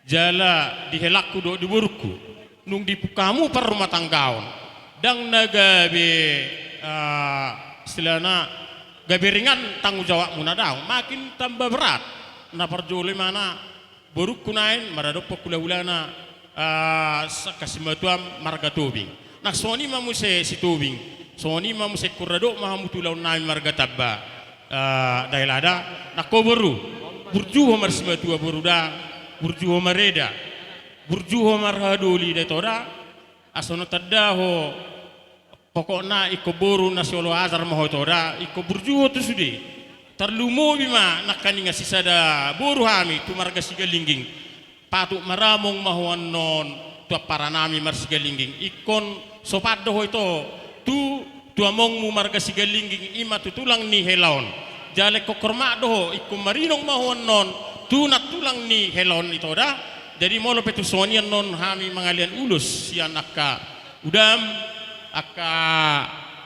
Jala di helangku dohot di borungku, nung dipungka hamu parrumatanggaon, ndang na gabe, ah, istilahna, gabe ringan tanggung jawabmuna, daong, makin tamba berat. Na parjolo imana borungku naeng maradophon hulahulana, ah, angka simatuam marga Tobing. Nang songon i ma muse Sitobing, songon i ma muse ingkon radot ma hamu tu ulaonnami marga Tamba, ah, da hela da. Nang ho boru, burju ho marsimatua boru da, burju ho mareda, burju ho marhadoli da ito da, asa na tanda ho. Pokokna ingkon boru na sioloan ajar ma ho ito da, ingkon burju ho tu sude. Tarlumobi ma nangkaningan sisada boru hami tu marga Sigalingging. Patut maramong ma ho annon tu amparanami marsigalingging. Ingkon sopan do ho ito tu, tu amongmu marga Sigalingging, i ma tu tulang ni hela on. Jala ingkon hormat do ho, ingkon marinong ma ho annon tu nantulang ni hela on ito da. Jadi molo pe tung songon i annon hami mangalean ulos sian angka udam, angka,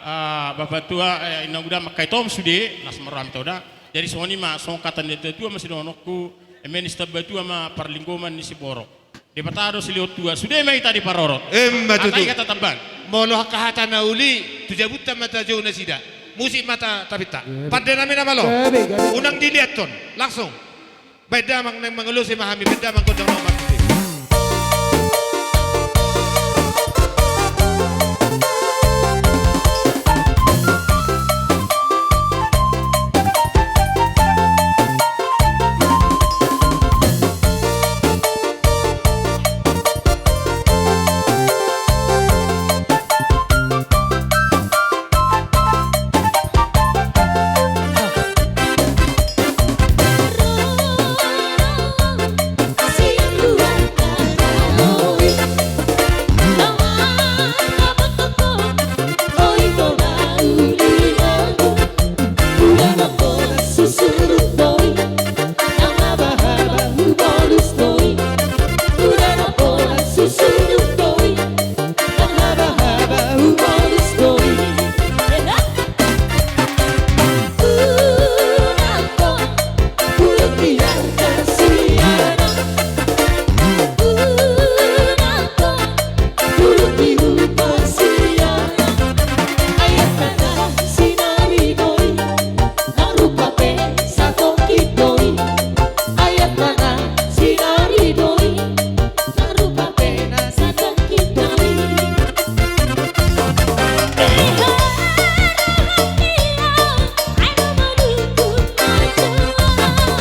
ah, bapatua, eh, inang udam, angka itom sude, las marroha ma ito da. Jadi songon i ma, songon hata ni natuatua ma sidohononku, eme ni Sitambatua ma parlinggoman ni siborok. Debata do silehon tua, sude ma hita diparorot. Emma tutu. Hata i hata tamban. Molo angka hata na uli, tu jabunta ma tajou nasida. Musik ma ta, tapinta. Pande nami na malo. Gabe, gabe. Unang diliathon. Langsung. Baen damang naeng mangalose ma hami, baen damang gondang naung marhite.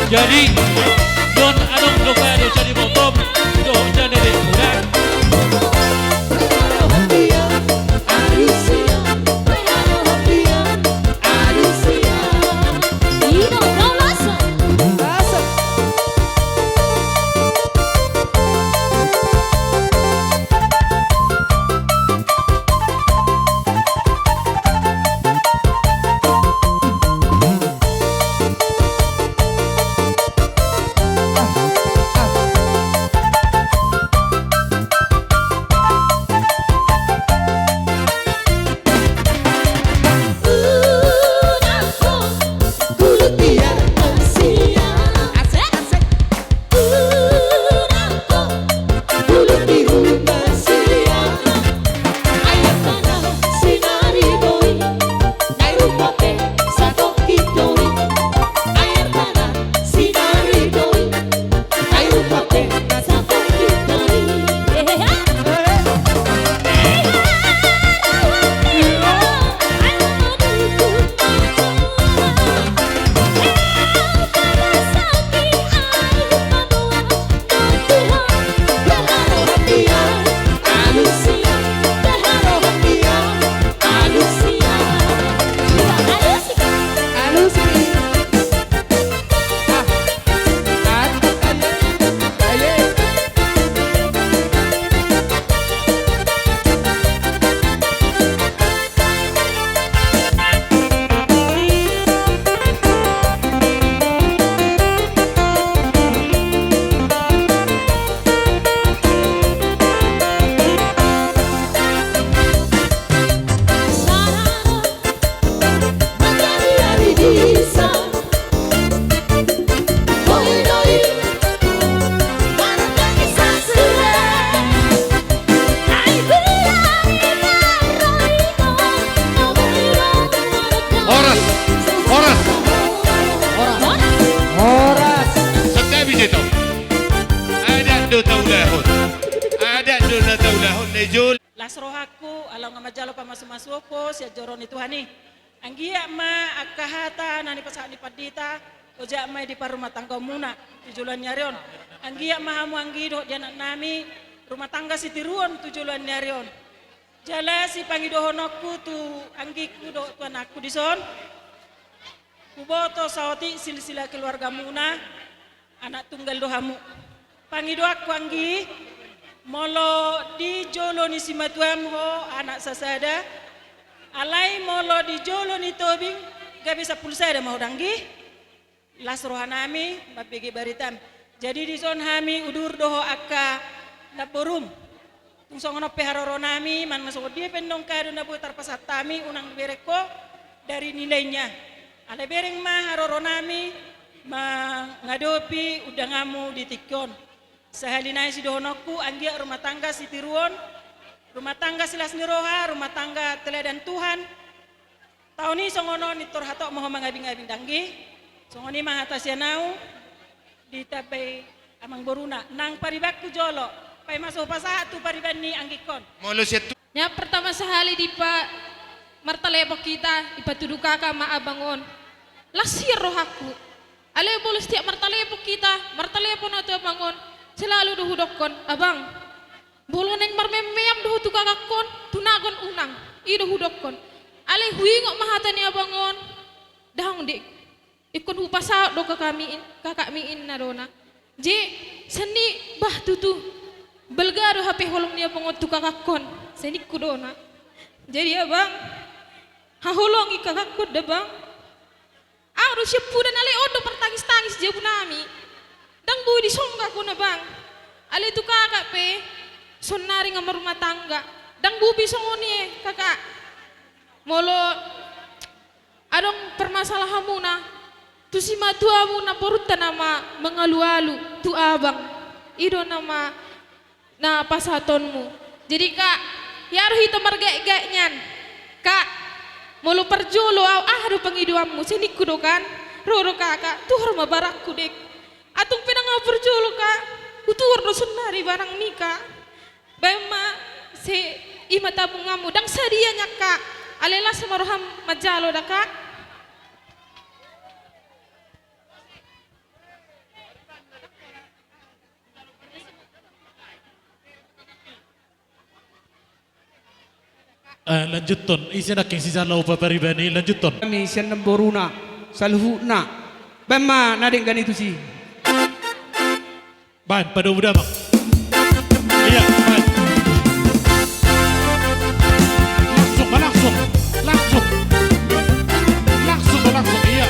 Jadi, don adong doka do jadi botol, dohot jande de kurang. laho manjalo pamasumasuon ho sian joro ni Tuhan i. Anggiat ma angka hata na nipasahat ni pandita, ojak ma i di parrumatanggaonmuna tu joloan ni ari on. Anggiat ma hamu anggi dohot di anaknami, rumah tangga sitiruon tu joloan ni ari on. Jala sipangidohononku tu anggingku dohot tu anakku dison. Huboto saotik silsilah keluargamuna, anak tunggal do hamu. Pangidoanku anggi, molo di jolo ni simatuam ho anak sasada, alai molo di jolo ni tobing gabe sampulu sada ma ho da anggi. Las rohanami mambege baritam. Jadi dison hami udur dohot angka namborum. Tung songon on pe haroronami, manang songon dia pe nangkin do na boi tarpasahat hami, unang bereng ho dari nilainya. Alai bereng ma haroronami mangadopi undanganmu di tingki on. Sahali nai sidohononku, anggiat rumah tangga sitiruon, rumah tangga silas ni roha, rumah tangga teladan Tuhan. Taon i songon on, pintor hatop ma ho mangabingabing da anggi. Songon i ma hata sian ahu. Ditambai amangboruna nang paribanku jolo. Paima so hupasahat tu pariban ni anggingkon. Molo sian tu- Yang pertama sahali dipa-, martalepon hita, dipatudu kakak ma abang on. Las hian rohangku. Alai molo setiap martalepon hita, martalepon ahu tu abang on, selalu do hudokkon, abang, molo naeng marmeammeam do ho tu kakangkon, tunagon unang, i do hudokkon. Alai huingot ma hata ni abang on, ndang dek. Ingkon hupasaut do kakakmi in-, kakakmi inna do na. Jadi, sian i bah tutu. Balga do hape holong ni abang on tu kakangkon. Sian i ningku do na. Jadi abang, haholongi kakangkon da bang. Ahu do siampudan alai on do partangistangis jabunami. Ndang boi disonggak ho na bang. Alai tu kakak pe, saonari nga marumah tangga. Ndang boi be songon i e, kakak. Molo adong permasalahanmuna, tu simatuamuna borunta nama mangalualu, tu abang. I do nama na pasahatonmu. Jadi, Kak, hea do hita margaitgait nian. Kak, molo parjolo ahu, aha do pangidoanmu? Sian i ningku do kan, ro do kakak, tuhor ma barangku dek. Atung pe nang ahu parjolo, Kak, hutuhor do saonari barangmi, Kak. Baen ma, se, i ma tabunganmu, ndang sadia nian, Kak. Alai las ma roham manjalo da, Kak. Eh, lanjuthon, ise nangkin sisala upa pariban i, lanjuthon. Hami sian namboruna, saluhutna. Baen ma na denggan i tusi. Baen, padomu damang. Iya, baen. Langsung, ma, langsung. Langsung. Langsung, ma, langsung, iya.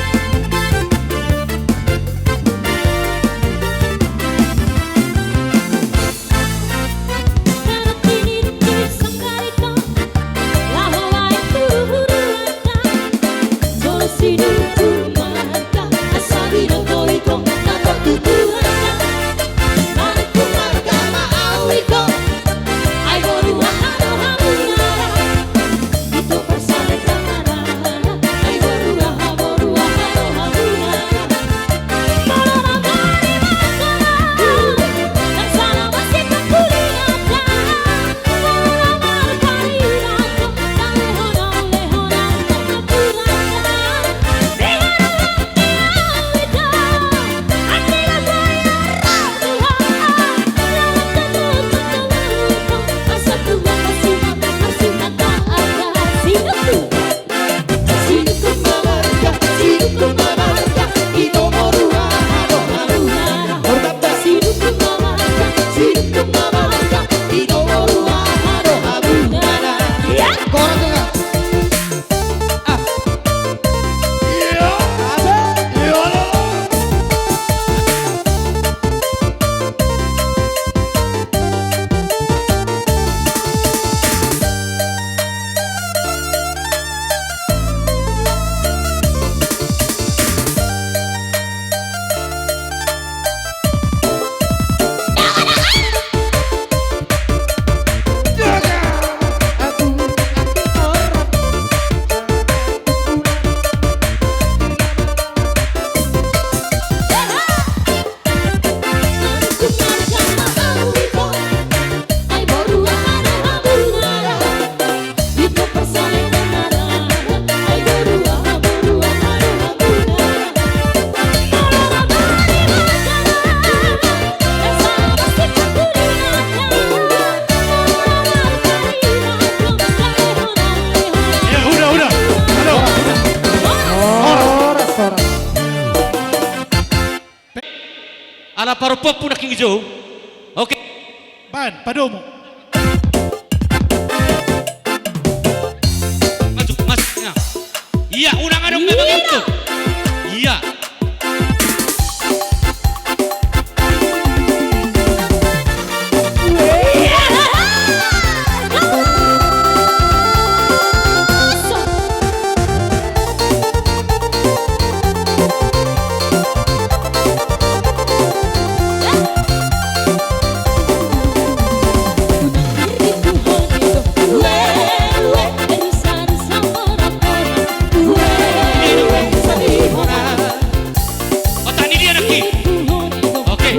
Parompuanku nangkin i jo. Oke. Baen, padomu. Masuk, masuk, ya. Iya, unang adong memang itu. Iya. Otak ni dia nangkin. Oke.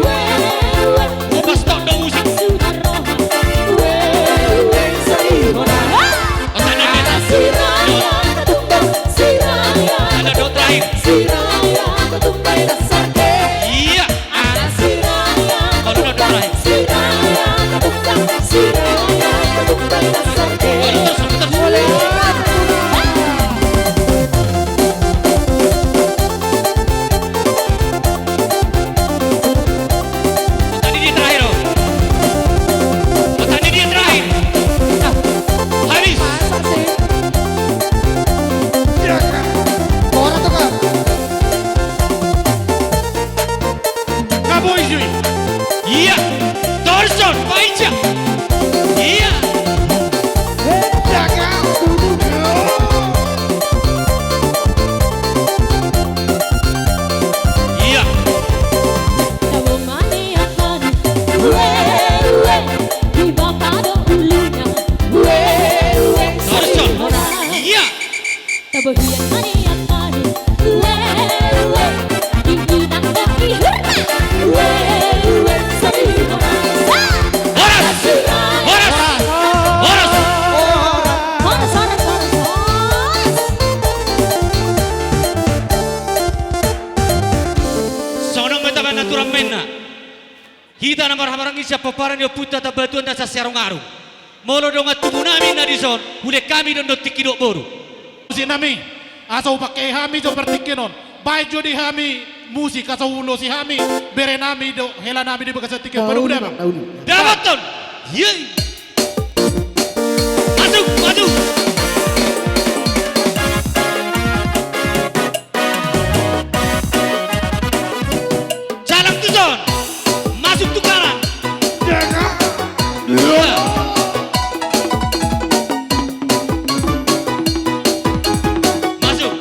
Upas tok do musik. Otak ni dia. Ada do terakhir. Iya. Kalau do terakhir. Otak ni dia terakhir, oh. Otak ni dia terakhir. Habis. Masa sih? Ora tu, Kak. Kaboi jui. Iya. Torson, baen ja. Iya. Iya. Torson. Iya. Tabo hian mani apani. Ue, ue. Di bidang do ihurna. Ue, ue. Sari hona. Horas. Horas. Horas. Horas, horas, horas, horas. Songon on ma tabaen naturan menna. Hita na marhahamaranggi sian pomparan ni ompunta Tambatuan na sasiarung-arung. Molo dongan tubu nami na dison, hulehon hami do on tingki dohot boru. Musik nami, asa hupangke hami jo partingkian on. Baen jo di hami musik, asa hulosi hami bere nami dohot hela nami di bagasan tingki on. Padomu damang. Dapothon. Ye. Masuk, masuk. Jalang tuson. Masuk tu kanan. Iya. Masuk.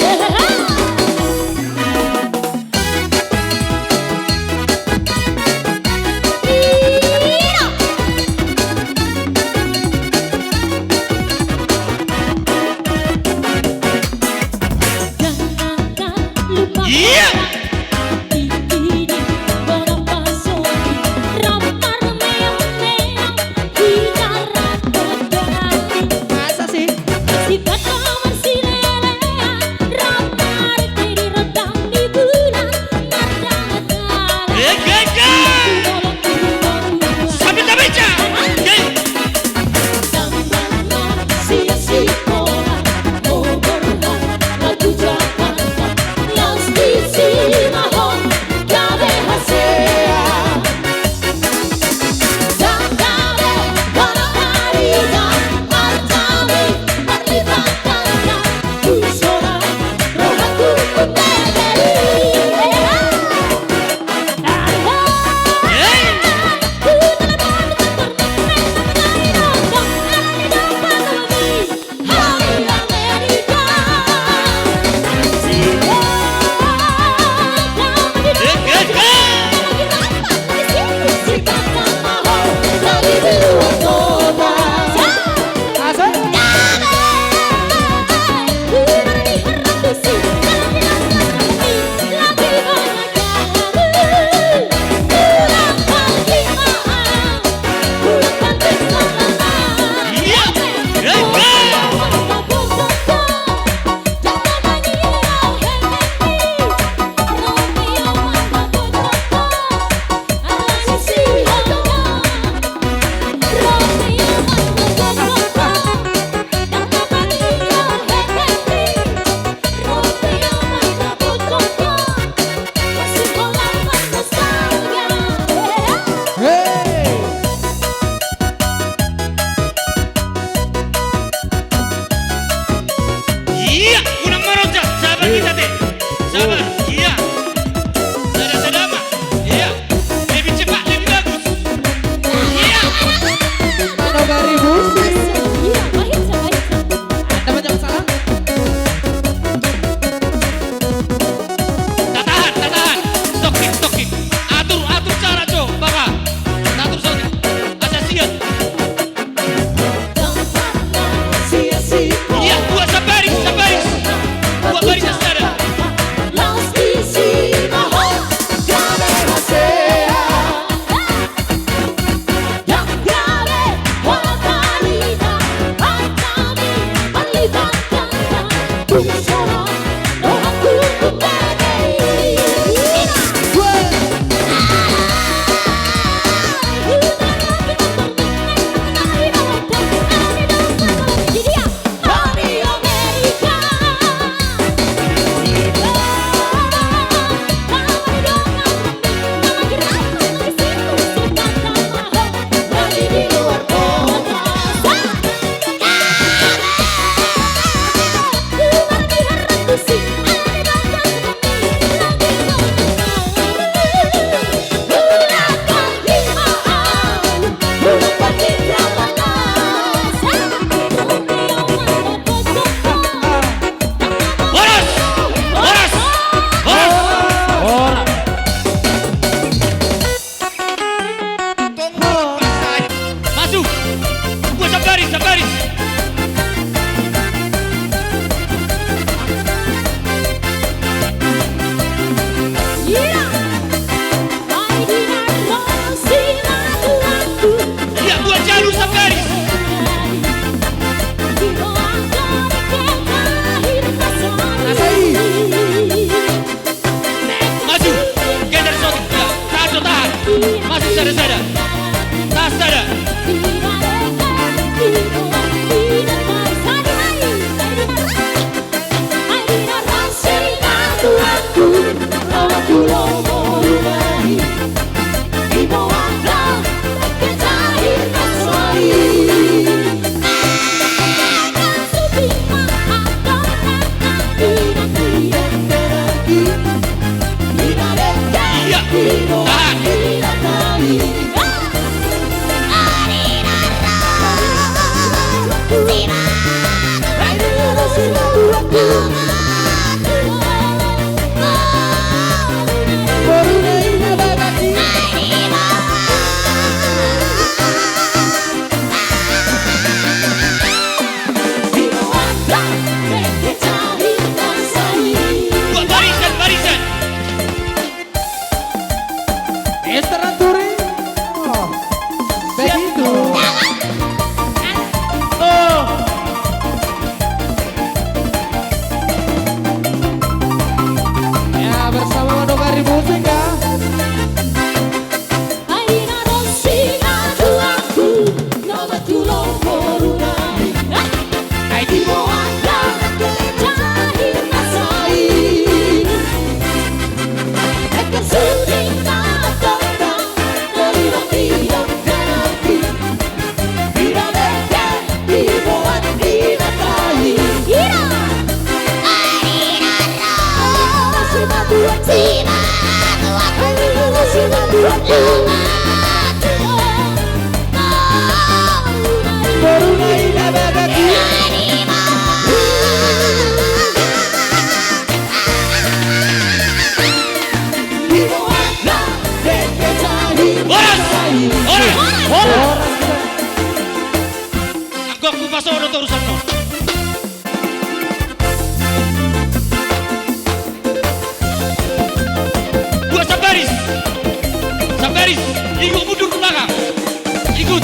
Horas! Horas! Horas! Maju! Buat sabaris, sabaris! Iya, buat jaru sabaris! Maju! Geser sotik, ya. Tahan, tahan. Masuk sada-sada. Tahan sada. Barisan, barisan. Mister Anturi. Oh. Begitu. Oh. Ya, bersama Madogari Musik, ya. Horas! Horas! Horas! Anggo aku paso do torusan no. Dua sabaris. Sabaris. Ikut mundur ke belakang. Ikut.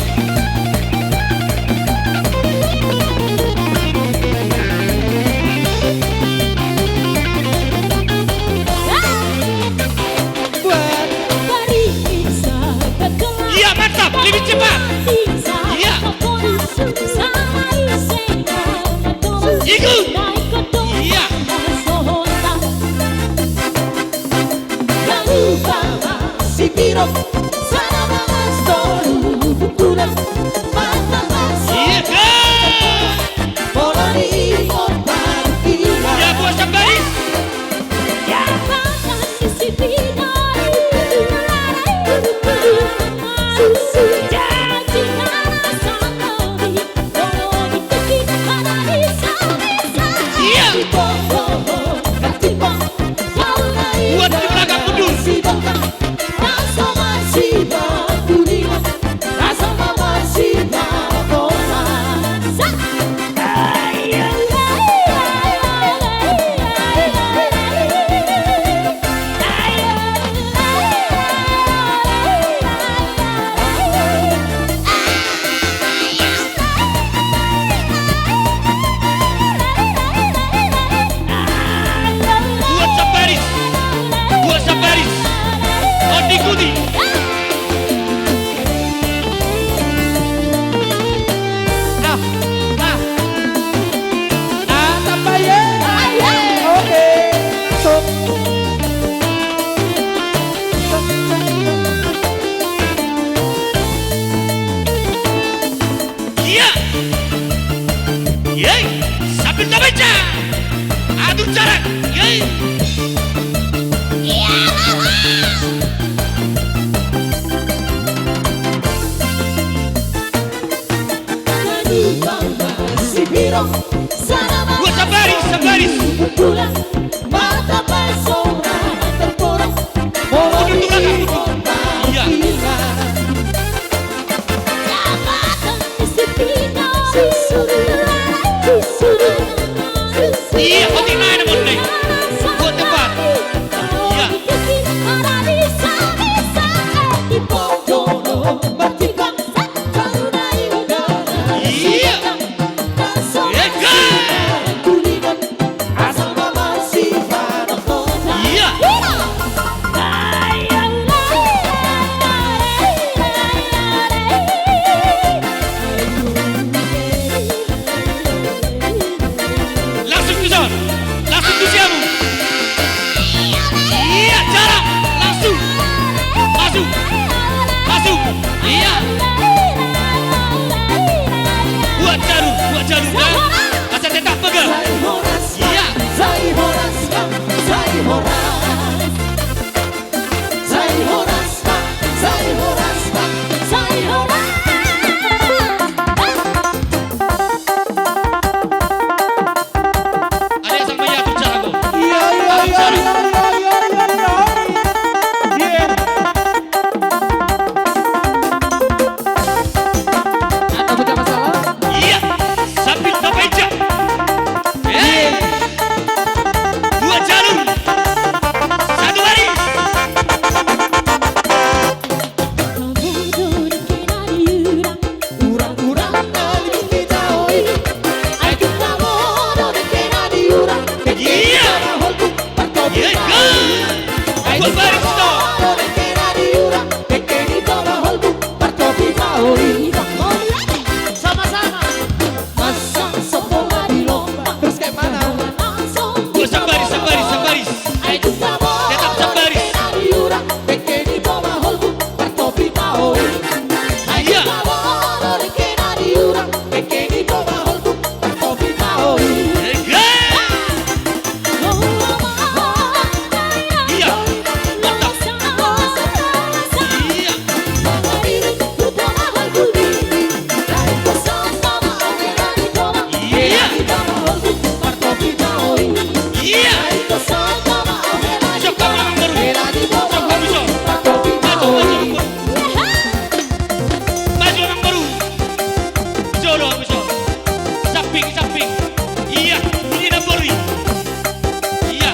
Iya, mantap, lebih cepat. Iya. Ikut. Iya. Iya, Kak. Ya, buat sabaris. Iya. Buat di belakang mundur. Atur jarak. Yoi. Buat sabaris, sabaris. Mundur ke belakang, mundur. Iya. Iya, otik naik, otik naik. Buat depan. Iya. Iya. Eka. Iya. Langsung tu son. Langsung tu siamu. Iya, jarak. Langsung. Masuk. Masuk. Iya. Buat jarum, buat jarum, ya. Asa tetap pegal. Iya. Ada yang sampai ya, atur jarak, Bang. Iya, iya, iya, iya, iya, iya. Iya. Ada bocah masalah? Iya. Sambil tapaija. Eh. Dua jalur. Satu baris. Iya. Iya, kan? Dua baris, toh. Sama-sama. Terus kayak mana? Dua, sabaris, sabaris, sabaris. Tetap sabaris. Iya. Iya. Iya. Iya. Iya. Sok, Bang, Bang Boru. Sok, Bang Boru. Maju, maju, Bang Boru. Maju, Bang Boru. Jolo, maju. Samping, samping. Iya, ini Bang Boru. Iya.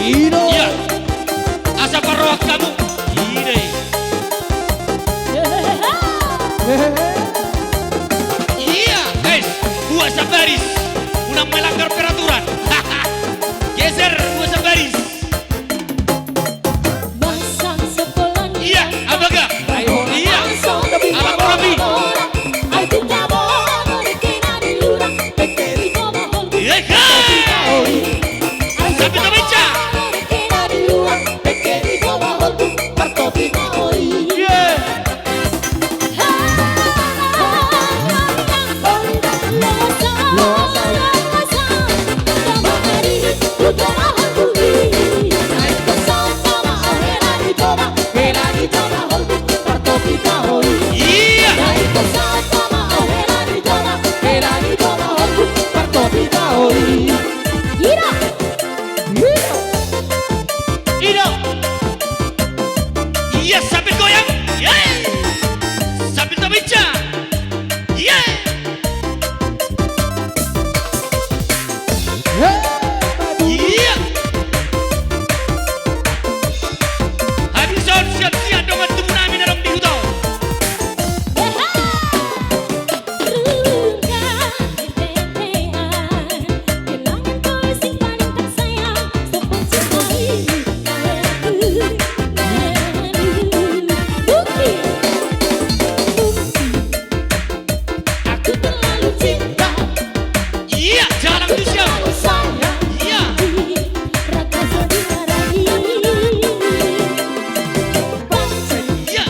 Ino. Iya. Asa parrohahon hamu. Ide. Iya, guys. Dua sabaris. Unang melanggar peraturan. Geser, dua sabaris. Iya, abaga. Iya. Abaga, Robi. Iya, kan? Sambil tabaca. Iya. Iya. Ida. Ida. Iya, sambil goyang. Yeay. Sambil tabaca. Yeay. Iya. Habis on siap-siap dongan tubu nami na adong di huta on. Iya, jalan tu siap. Iya. Iya.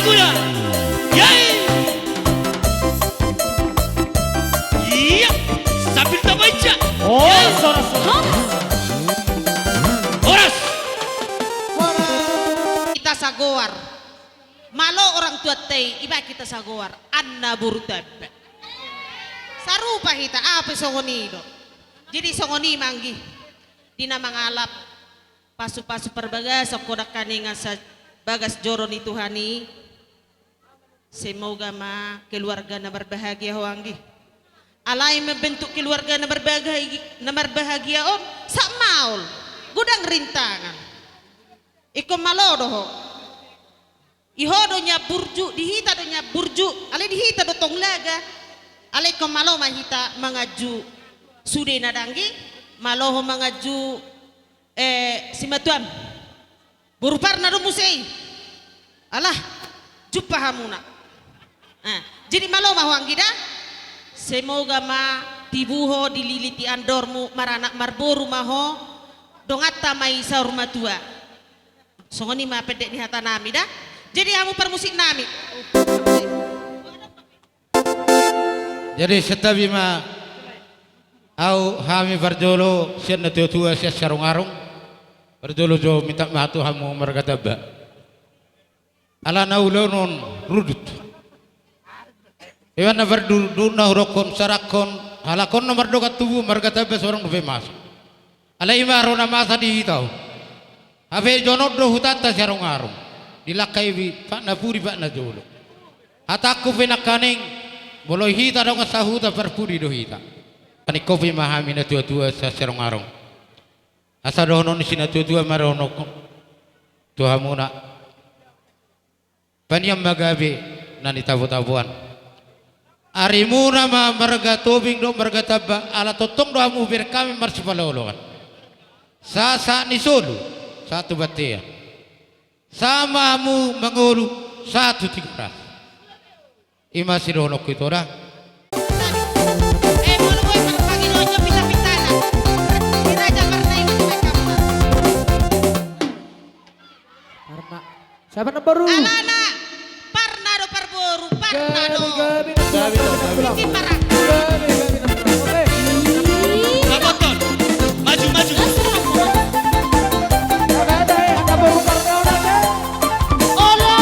Kuda. Yai. Iya. Sambil toko ica. Oh, yai. Soras, soras. Horas. Hita sagoar. Malo orang tua te, iba hita sagoar. Anna boru Tamba. Sarupa hita, aha pe songon i do. Jadi songon i ma anggi. Di na mangalap. Pasu-pasu parbagason ho dangkaning asa bagas joro ni Tuhan i. Semoga ma keluarga na marbahagia ho anggi. Alai membentuk keluarga na marbahagia, na marbahagia on, sat maol. Godang rintangan. Ingkon malo do ho. Di ho do nian burju, di hita do nian burju, alai di hita do tong laga. Alai ingkon malo ma hita manganju sudena da anggi, malo ho manganju, eh, simatuam. Boru Parna do muse i. Alah, jumpa hamuna. Nah, jadi malo ma ho anggi da. Semoga ma tibu ho dililiti andormu, maranak marboru ma ho. Donganta ma i saur matua. Songon i ma pendek ni hata nami da. Jadi hamu parmusik nami. Jadi santabi ma au hami parjolo sian na tua-tua sian Siarung-arung. Parjolo jo minta maaf tu hamu marga Tamba. Ala na ulaon on rudut. Iba na pardu-, duhut na hudokhon, sarakhon, halak on na mardongan tubu, marga Tamba sorang dope masa. Alai i ma ro na masa di hita on. Hape jonok do hutanta Siarung-arung. Dilangkai pat na pudi pat na jolo. Hatangku pe nangkaning, molo hita dongan sahuta parpudi do hita. Paningopi ma hami na tua-tua sa Siarung-arung. Asa dohonon ni si na tua-tua ma dohononku tu hamuna. Panian ma gabe na nitabo-taboan. Arimuna ma marga Tobing dohot marga Tamba, ala tongtong do hamu hubereng hami marsipaloaloan. Sahat-sahat ni solu, sahat tu bontean. Sahat ma hamu mangolu, sahat tu Tigaras. I ma sidohononku i, ito da. Eh, molo boi parpangidoan jo pinta-pintana. Di raja Parna i ma. Parna. Siapa nomor lu? Alana. Parna do parboru, Parna do. Gabe, gabe, gabe, gabe, gabe. Bikin parang. Gabe, gabe, gabe. Oke. Saboton. Maju, maju. Ada, ada, eh, ada boru Parna, ada, eh. Olo.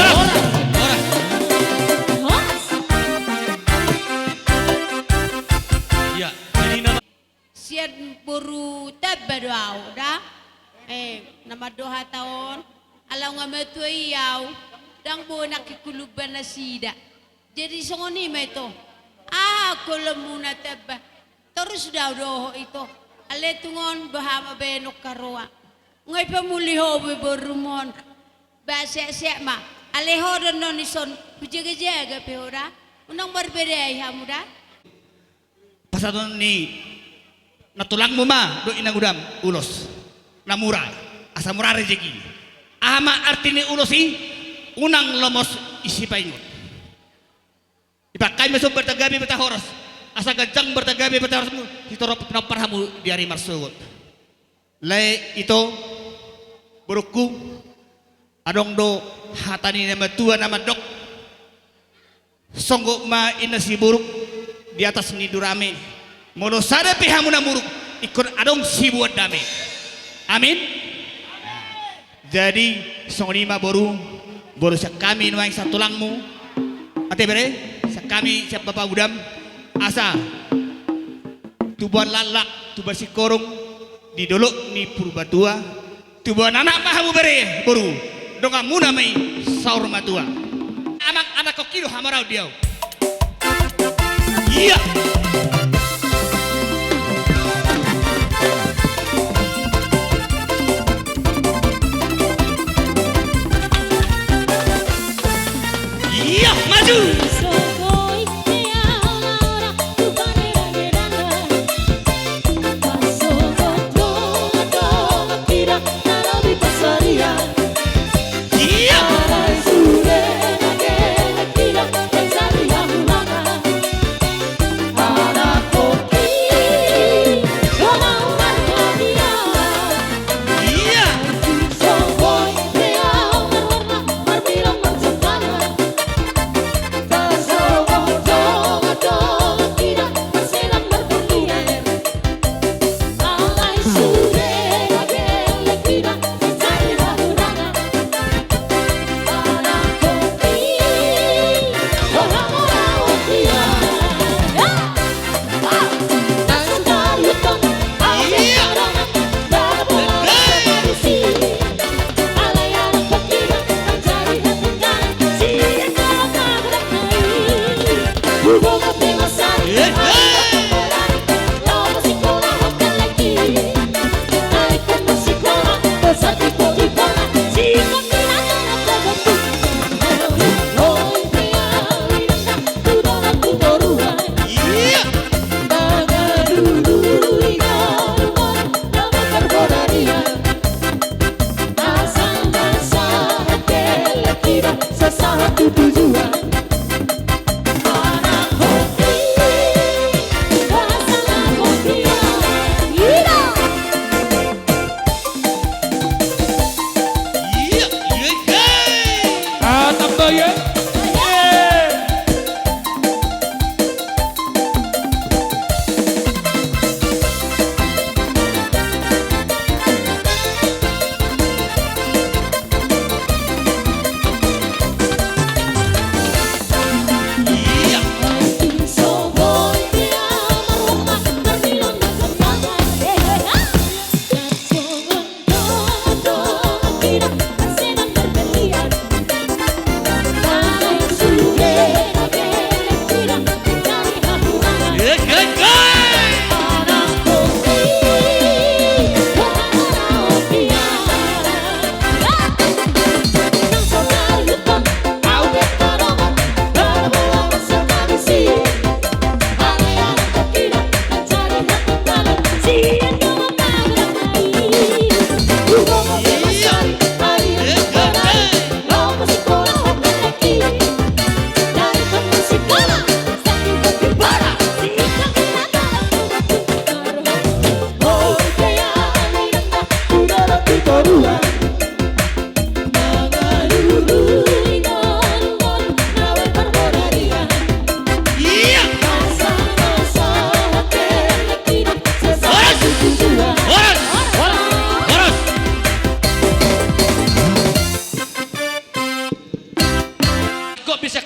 Horas. Horas. Horas. Iya, jadi nama sian boru Tamba do au da. Eh, na mandok hata on. Ala nunga matua i au. Ndang boi nangkin hulumba nasida. Jadi songon i ma ito. Aha ulaonmuna Tamba? Torus do au dohot ito. Alai tung on boha ma baenon haroa. Nunga ipamuli ho be borum on. Ba sehat-sehat ma. Alai ho do annon dison. Hujaga-jaga pe ho da. Unang marbadai hamu da. Pasahaton ni nantulangmu ma dohot inangudam ulos na mura, asa mura rejeki. Aha ma arti ni ulos i? Unang lomos i sipaingot. Dipangkami ma songon barita gabe, barita horas, asa ganjang barita gabe, barita horasmu, sitorop pinompar hamu di ari marsogot. Lae ito, borungku, Adong do hata ni na matua na mandok, songgop ma inna siburuk di atas ni durame. Molo sada pe hamu na muruk, ingkon adong sibuat dame. Amin. Jadi songon i ma boru, boru sian hami nuaeng satulangmu. Ate bere, sian hami sian bapa udam, asa tubuan laklak, tubuan singkoru di dolok ni Purbatua. Tubuan anak ma hamu bere, boru, donganmuna ma i saur matua. Amang, anakkon i do hamuraon di ahu. Ia. Ia, maju.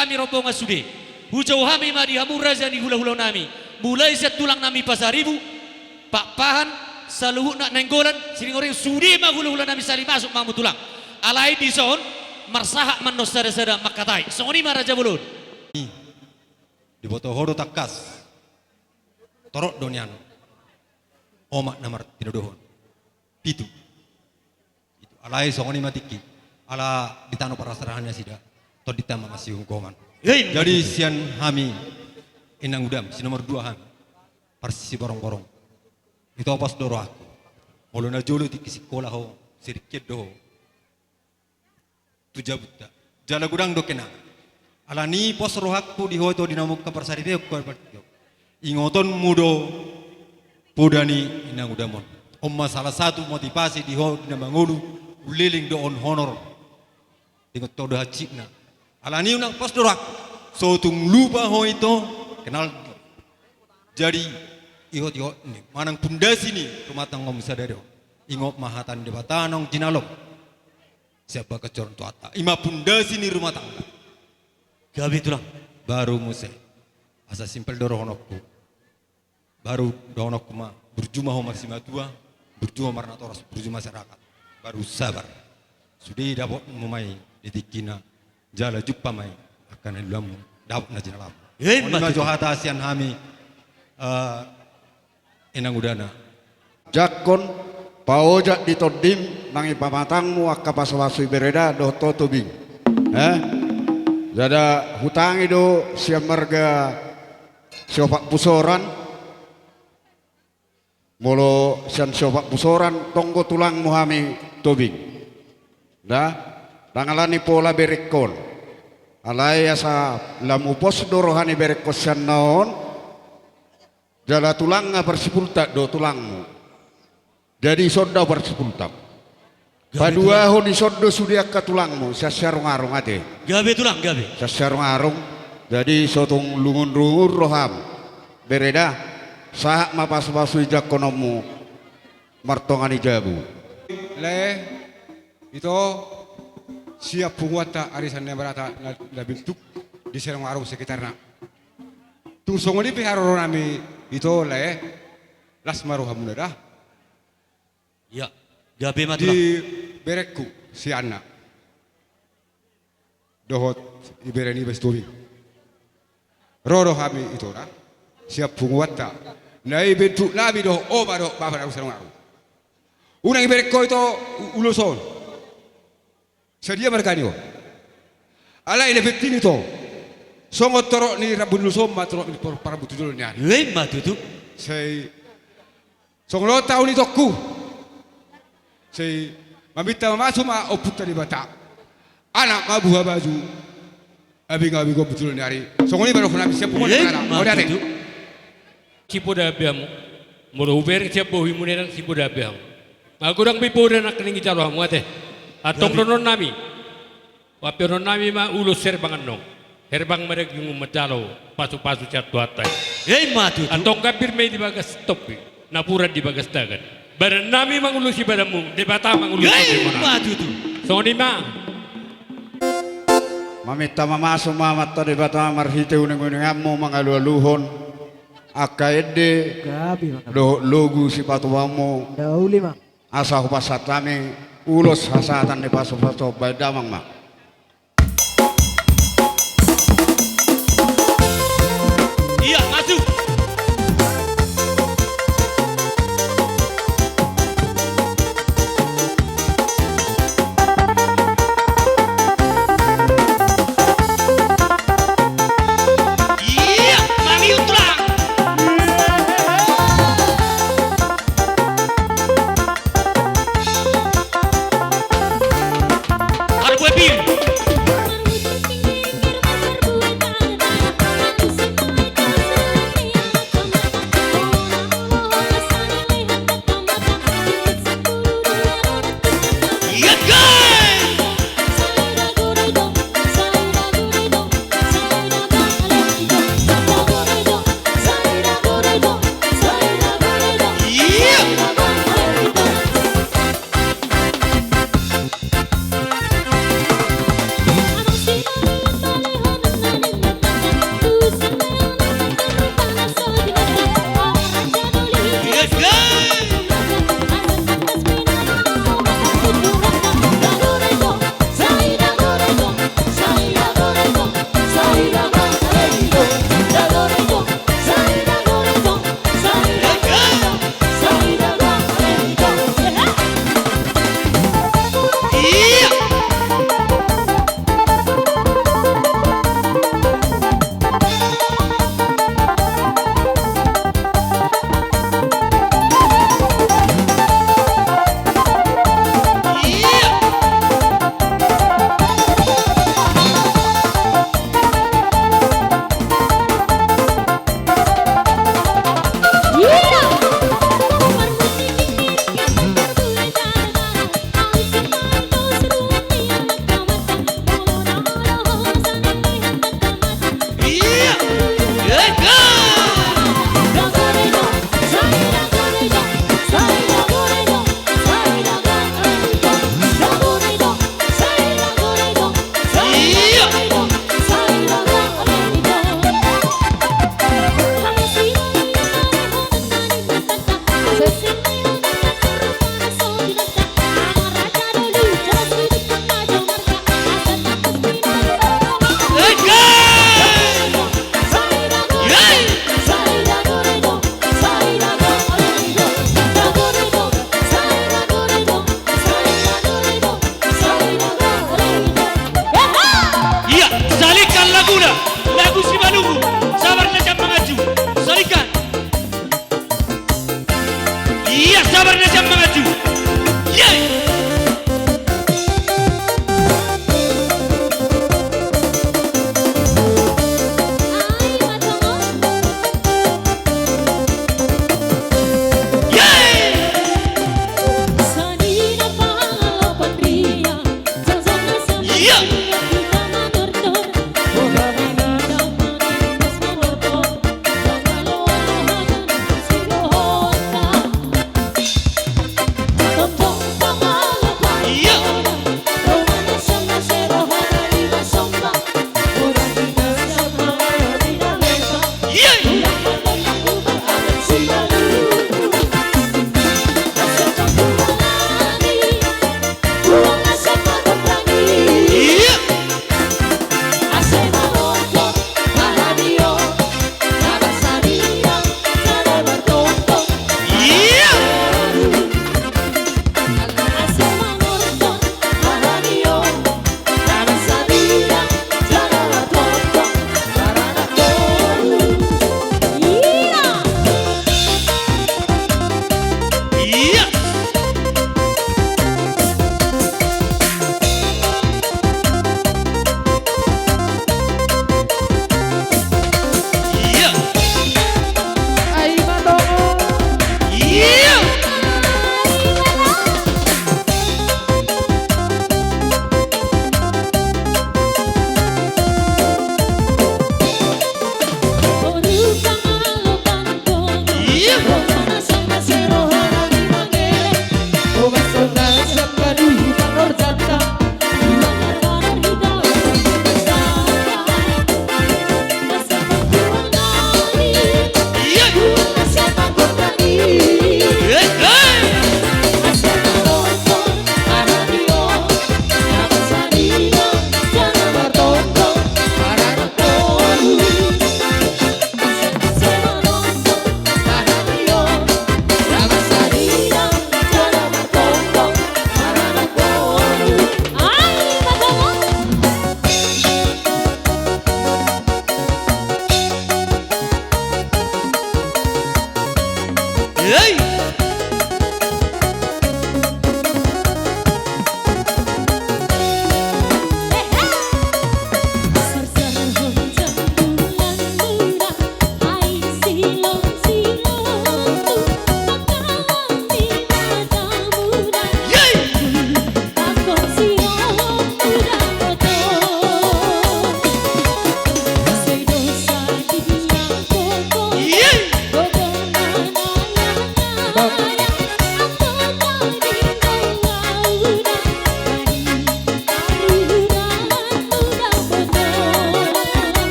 Hami rombongan sude. Hujou hami ma di hamu raja ni hulahula nami. Mulai sian tulang nami Pasaribu, Pakpahan, saluhutna Nainggolan, Siringgoring, sude ma hulahula nami sali masuk ma hamu tulang. Alai dison, marsahat ma annon sada-sada mangkatai. Songon i ma raja bolon. Diboto ho do tangkas. Torop do nian. Omak na martinodohon. Pitu. Alai songon i ma tingki. Ala di tano parasarahan nasida. Tondinta ma masihungkoman. Jadi sian hami inang udam, si nomor dua hami. Parsiborong-borong. Ito pos do rohangku. Molo na jolo tingki sikola ho, siringkian do ho. Tu jabunta. Jala godang do kena. Alani pos rohangku di ho ito di na mungka parsaripeon ho. Ingotonmu do poda ni inang udam on. On ma salah satu motivasi di ho di na mangolu, uleleng do on honor. Ingot ho do hansikna. Alani i unang pos do rohangku. So tung lupa ho ito, kenal. Jadi, ihot-ihot ni, manang pundasi ni rumah tanggamu sadari on. Ingot ma hata ni Debata naung jinalom sian bagas joro ni Tuhanta. I ma pundasi ni rumah tangga. Gabe tulang. Baru muse. Asa simpel do dohononku. Baru dohononku ma, burju ma ho marsimatua, burju ma marnatoras, burju ma masyarakat. Baru sabar. Sude dapotmu ma i di tingkina, jala jumpa ma i angka na niluluanmu, dapot na jinalammu. Ima tutu. On ma jo hata sian hami, eh, inang udana. Jangkon, paojak di tondim, nang di pamatangmu angka pasupasu i bereda, dohot ho Tobing. Eh? Jala hutangi do sian marga Siopat Pusoran, molo sian Siopat Pusoran, tonggo tulangmu hami Tobing. Da, ndang alani pola berengkon. Alai asa lam hupos do roha ni berengkon sian na on, jala tulangna parsipultak do tulangmu. Jadi sonda parsipultak. Gabe tulang. Paduahon i sonda sude angka tulangmu, sian siarung-arung ate. Gabe tulang, gabe. Sian siarung-arung. Jadi so tung lungun-lungun roham. Bereda, sahat ma pasupasu i jangkononmu martonga ni jabu. Lae, ito, sian punguanta Arisan Namarata na, na bintuk di siarung-arung sekitarna. Tung songon i pe haroronami ito, lae, las ma rohamuna da. Ia, gabe ma tulang. Di berengku si Anna. Dohot ibere niba si Tobing. Ro do hami ito da. Sian punguanta. Na i bentuknami dohot oma dohot bapa na siarung-arung. Unang ibereng ho ito u-, ulos on. Sadia marga ni on. Alai na penting ito. Songon torop ni rambu ni ulos on ma torop ni par-, parbutu jolo ni ari. Ima tutu. Sai songon on taon itongku. Sai maminta mamasu ma Ompunta Debata. Anak ma buha baju. Abing-abing on butulan ni ari. Songon i ma dohononnami sian punguan Ima tutu. Ode ate. Sipoda be hamu. Molo hubereng sian bohimuna i ndang sipoda be hamu. Nga godang be poda nangkining ijalo hamu ate. Antong dohononnami. Papeononnami ma ulos herbang annon. Herbang ma dagingmu manjalo pasupasu sian Tuhanta i. Ima tutu. Antong gambir ma i di bagas topi. Napuran di bagas dagan. Badannami mangulosi badanmu, Debata mangulosi tondimuna. Ima tutu. Songon i ma. Maminta mamasu ma Amanta Debata marhite uning-uninganmu mangalualuhon angka ende dohot logu sipatupaonmu. Asa hupasahat hami ulos hasahatan ni pasupasu, baen damang ma. Ia, maju. Ia, mangihut tulang. Harbue pir,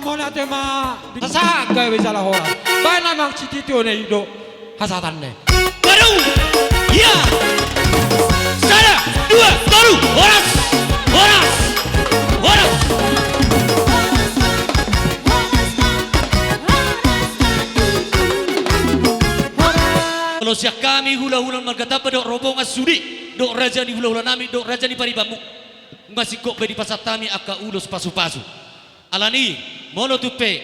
Mauliate ma. Sahat gabe jala horas. Baen amang sititi on i do hasahatanna i. Baru. Ia. Sada, dua, tolu. Horas. Horas. Horas. Molo sian hami hulahula marga Tamba dohot rombongan sude, dohot raja ni hulahula nami, dohot raja ni paribanmu, nunga singkop be dipasahat hami angka ulos pasupasu. Alani, molo tung pe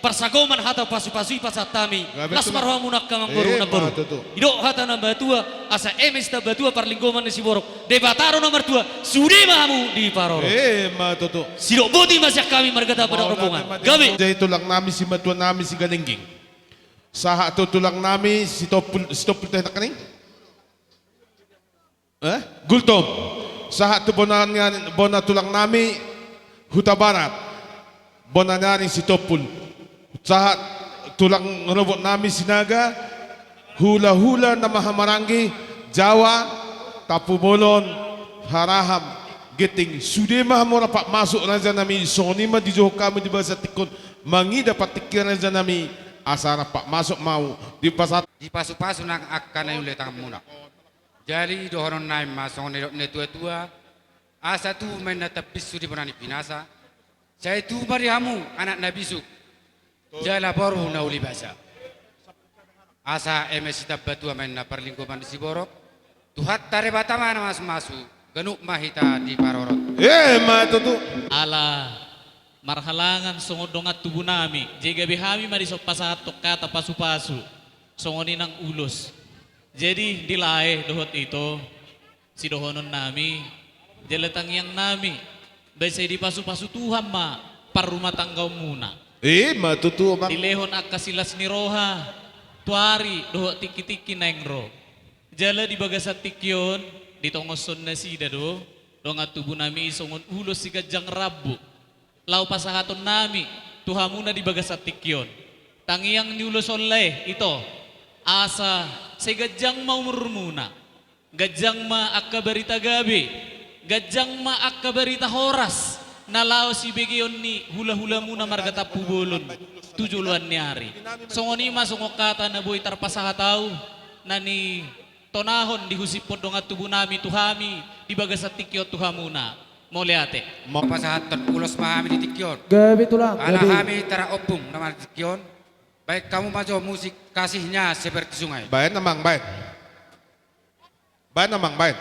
parsagoman hata pasupasu i pasahat hami, las ma rohamuna angka amangboru, namboru. Didok hata ni natuatua, asa eme Sitambatua parlinggoman ni siborok, Debata do na martua, sude ma hamu diparorot. Ima tutu. Sidok boti ma sian hami marga Tamba dohot rombongan. Gabe. Jadi tulang nami, simatua nami, Sigalingging. Sahat tu tulang nami, Sitompul, Sitompul Tetak ni? Eh? Gultom. Sahat tu bona ni, bona tulang nami Hutabarat. Bona ni ari Sitompul. Sahat tulang rorobot nami Sinaga. Hulahula na marhahamaranggi, Jawa, Tampubolon, Haraham, Ginting. Sude ma hamu rap masuk raja nami, songon i ma dijouhon hami di bagasan tingki on. Mangida partingkian raja nami, asa rap masuk ma hamu di pasahat. Dipasupasu nang angka na niula tanganmuna. Jadi dohonon nami ma songon na nidok ni natuatua, asa tubu ma inna tambinsu di bona ni pinasa, sai tubu ma di hamu anak na bisuk, jala boru na uli basa. Asa eme Sitambatua ma inna parlinggoman ni siborok, Tuhanta Debata ma na mamasumasu, ganup ma hita diparorot. Ima tutu. Ala marhalangan songon dongan tubu nami, jadi gabe hami ma dison pasahathon hata pasupasu, songon i nang ulos. Jadi di lae dohot ito, sidohonon nami, jala tangiang nami, baen sai dipasupasu Tuhan ma parrumatanggaonmuna. Ima tutu, amang. Dilehon angka silas ni roha tu ari dohot tingkitingki naeng ro. Jala di bagasan tingki on, ditongoshon nasida do dongan tubu nami i songon ulos siganjang rambu laho pasahaton nami tu hamuna di bagasan tingki on. Tangiang ni ulos on lae, ito, asa sai ganjang ma umurmuna, ganjang ma angka barita gabe, ganjang ma angka barita horas na laho sibegeon ni hulahulamuna marga Tampubolon tu joloan ni ari. Songon i ma songon hata na boi tarpasahat ahu, na nitonahon dihusiphon dongan tubu nami tu hami di bagasan tingki on tu hamuna. Mauliate. Pasahathon ulos ma hami di tingki on. Gabe tulang, gabe. Ala hami tara ompung nama di tingki on. Baen hamu ma jo musik Kasihnya Seperti Sungai. Baen amang, baen. Baen amang, baen.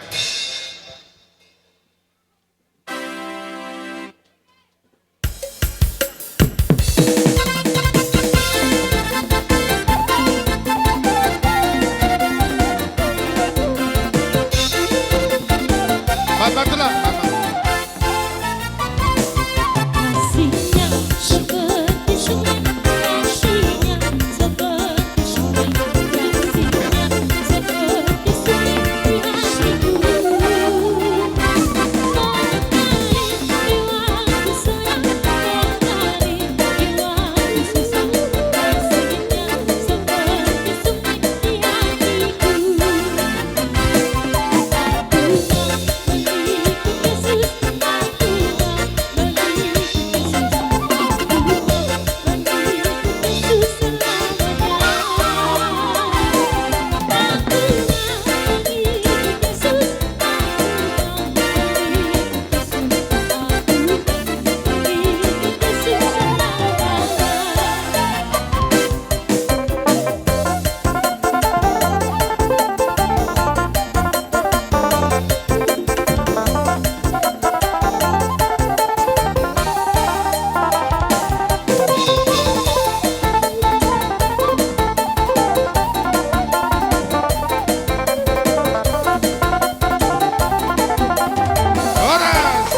Horas!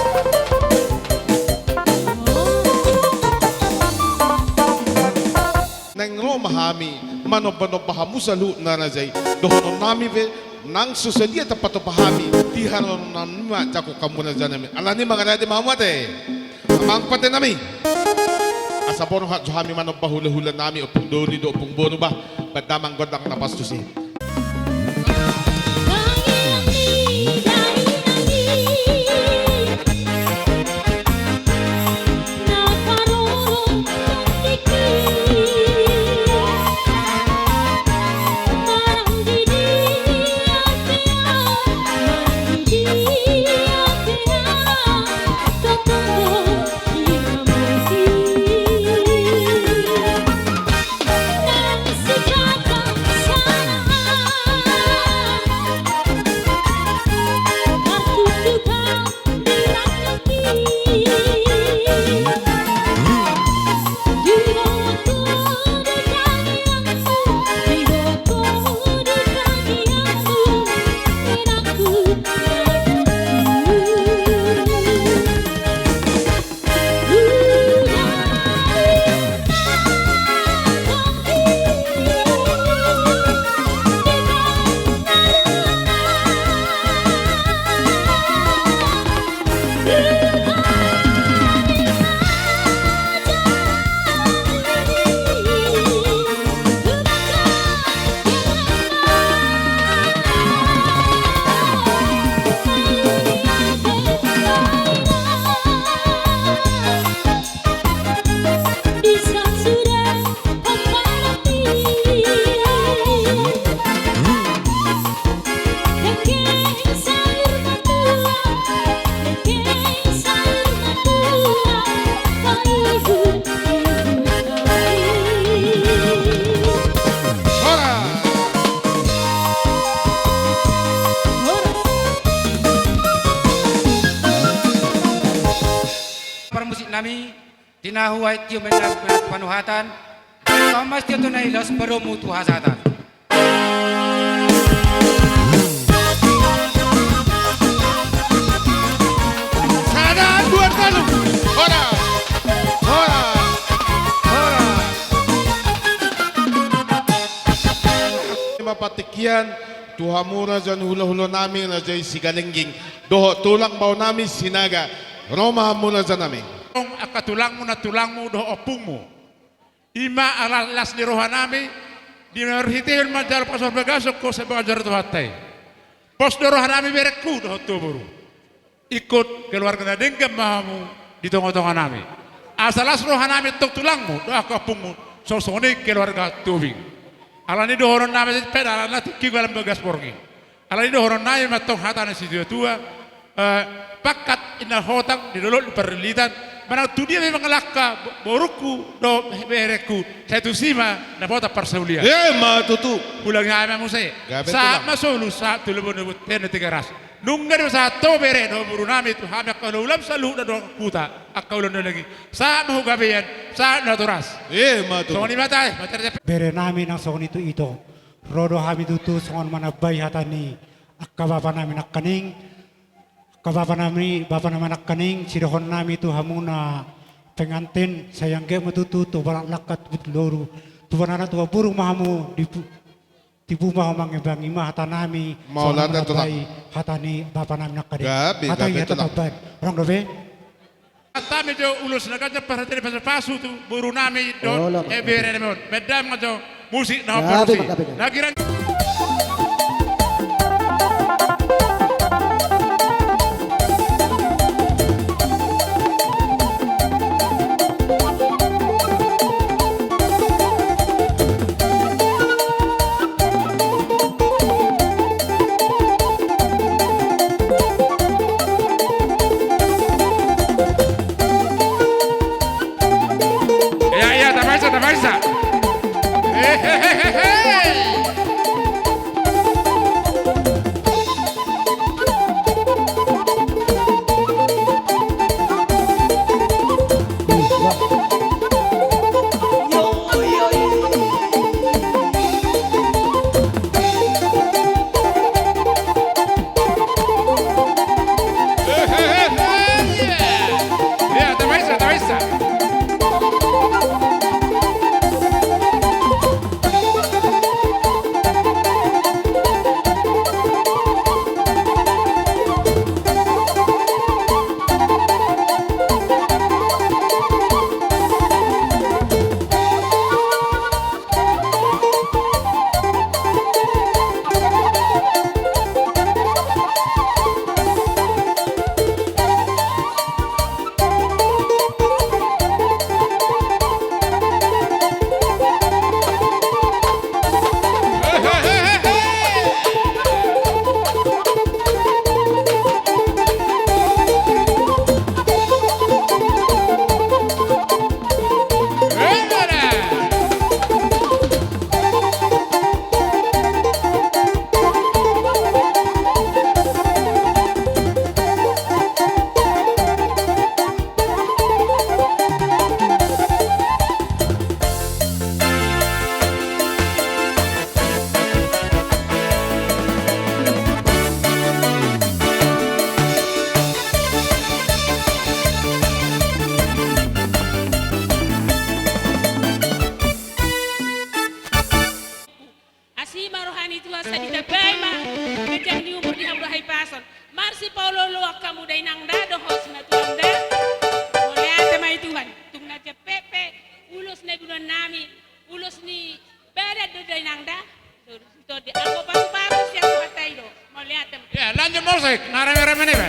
Naeng ro ma hami manombanomba hamu saluhutna raja i. Dohonon nami pe, nang so sadia tarpatupa hami, di harajaon nami ma jangkon hamu raja nami. Alani i mangarade ma hamu ate. Amang pate nami. Asa borhat jo hami manomba hulahula nami, ompung doli dohot ompung boru bah, baen damang gondang na pastus i. Ahu ai tio menang panuhatan. Tomas tio tu na ilos baromu tu hasatan. Sada, dua, tolu. Hora. Hora. Hora. Ima patikkian tu hamu raja ni hulahula nami, raja i Sigalengging, dohot tulang bao nami Sinaga. Ro ma hamu raja nami. Angka tulangmu, nantulangmu dohot ompungmu. Ima ala las ni roha nami, di marhitehon manjalo pasupasu bagasan ho sebagai joro Tuhanta i. Pos do roha nami berengku dohot tu boru. Ingkon keluarga na denggan ma hamu di tongatonga nami. Asa las roha nami tong tulangmu dohot angka ompungmu, songon i keluarga Tobing. Alani dohonon nami pe, alana tingki dalan bagas borngin. Alani dohonon nami ma tong hata ni situatua, eh, pangkat inna hotang di dolok ni parlilitan, manang tu dia pe mangalangka bo-, borungku dohot berengku, sai tusi ma dapotan parsaulian. Ima tutu. Ulang nami ma muse. Gabe tulang. Sahat ma solu, sahat tu lobona bontean na Tigaras. Nunga dipasahat ho bere dohot boru nami tu hami angka hulahula saluhutna dohot huta, angka ulaon na lagi. Sahat ma hu gabean, sahat ma hu toras. Ima tutu. Songon i ma tahe, materi. Bere nami nang songon i tu ito. Ro do hami tutu songon manambai hata ni angka bapa nami nangkaning, angka bapa nami, bapa nami nangkaning, sidohonon nami tu hamu na pengantin, sai anggiat ma tutu tu balak langka tu loru, tu bana na tu boru ma hamu, di pu-, tibu ma ho mangimbangi ma hata nami, songon manambai hata ni bapa nami nangkaning. Gabe, gabe tulang. Hata i hata tamban. Rong dope. Hami jo ulos na ganjang, parhata ni pasupasu tu boru nami dohot bere nami on. Baen damang jo musik na hombar musik. Gabe, gabe. Na girang. Ia, ia, tapaisa, tapaisa. Hehehe. Asi ma roha ni Tuhan, sai ditambai ma ganjang ni umur di hamu dohot hahipason. Marsipaolooloan hamu da inang da dohot sinatulang da. Mauliate ma i Tuhan. Tung na jampe pe ulos na iboan nami, ulos ni badan do da inang da. Tondi, anggo pasupasu sian Tuhanta i do. Mauliate ma. Ya, lanjut musik, na rame-rame niba.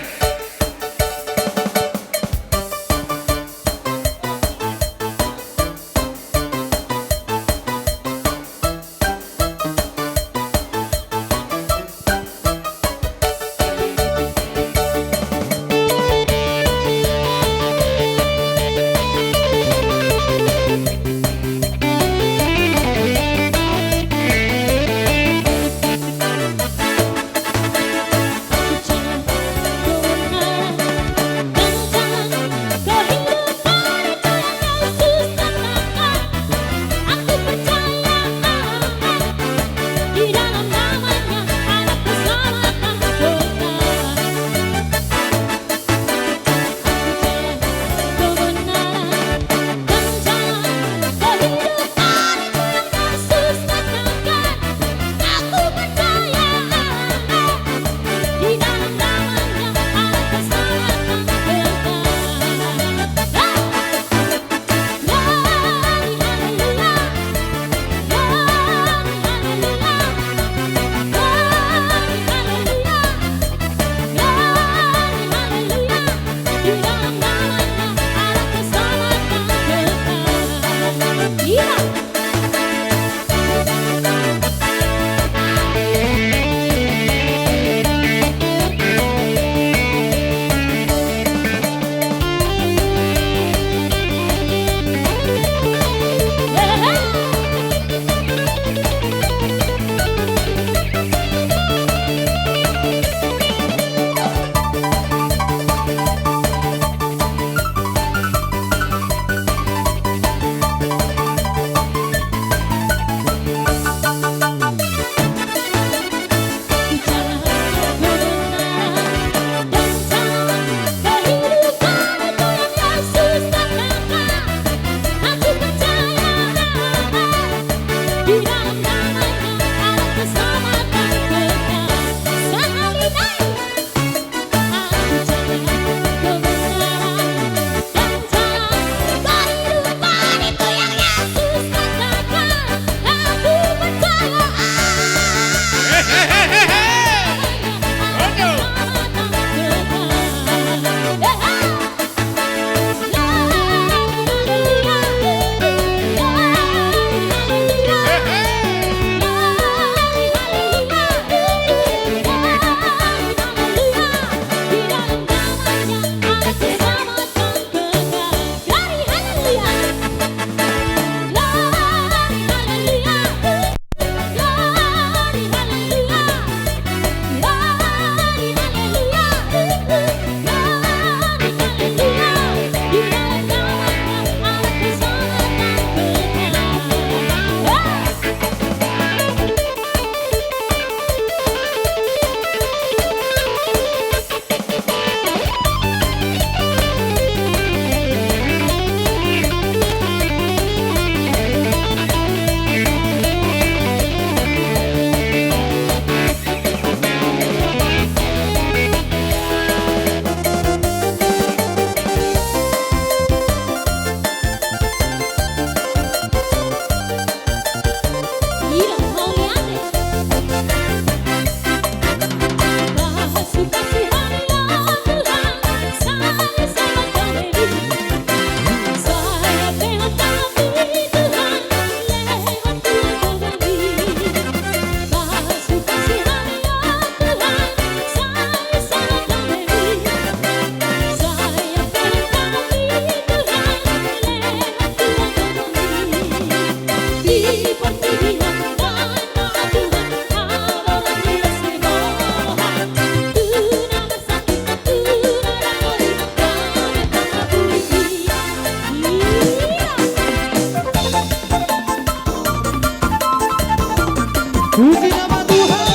Puji nama Tuhan.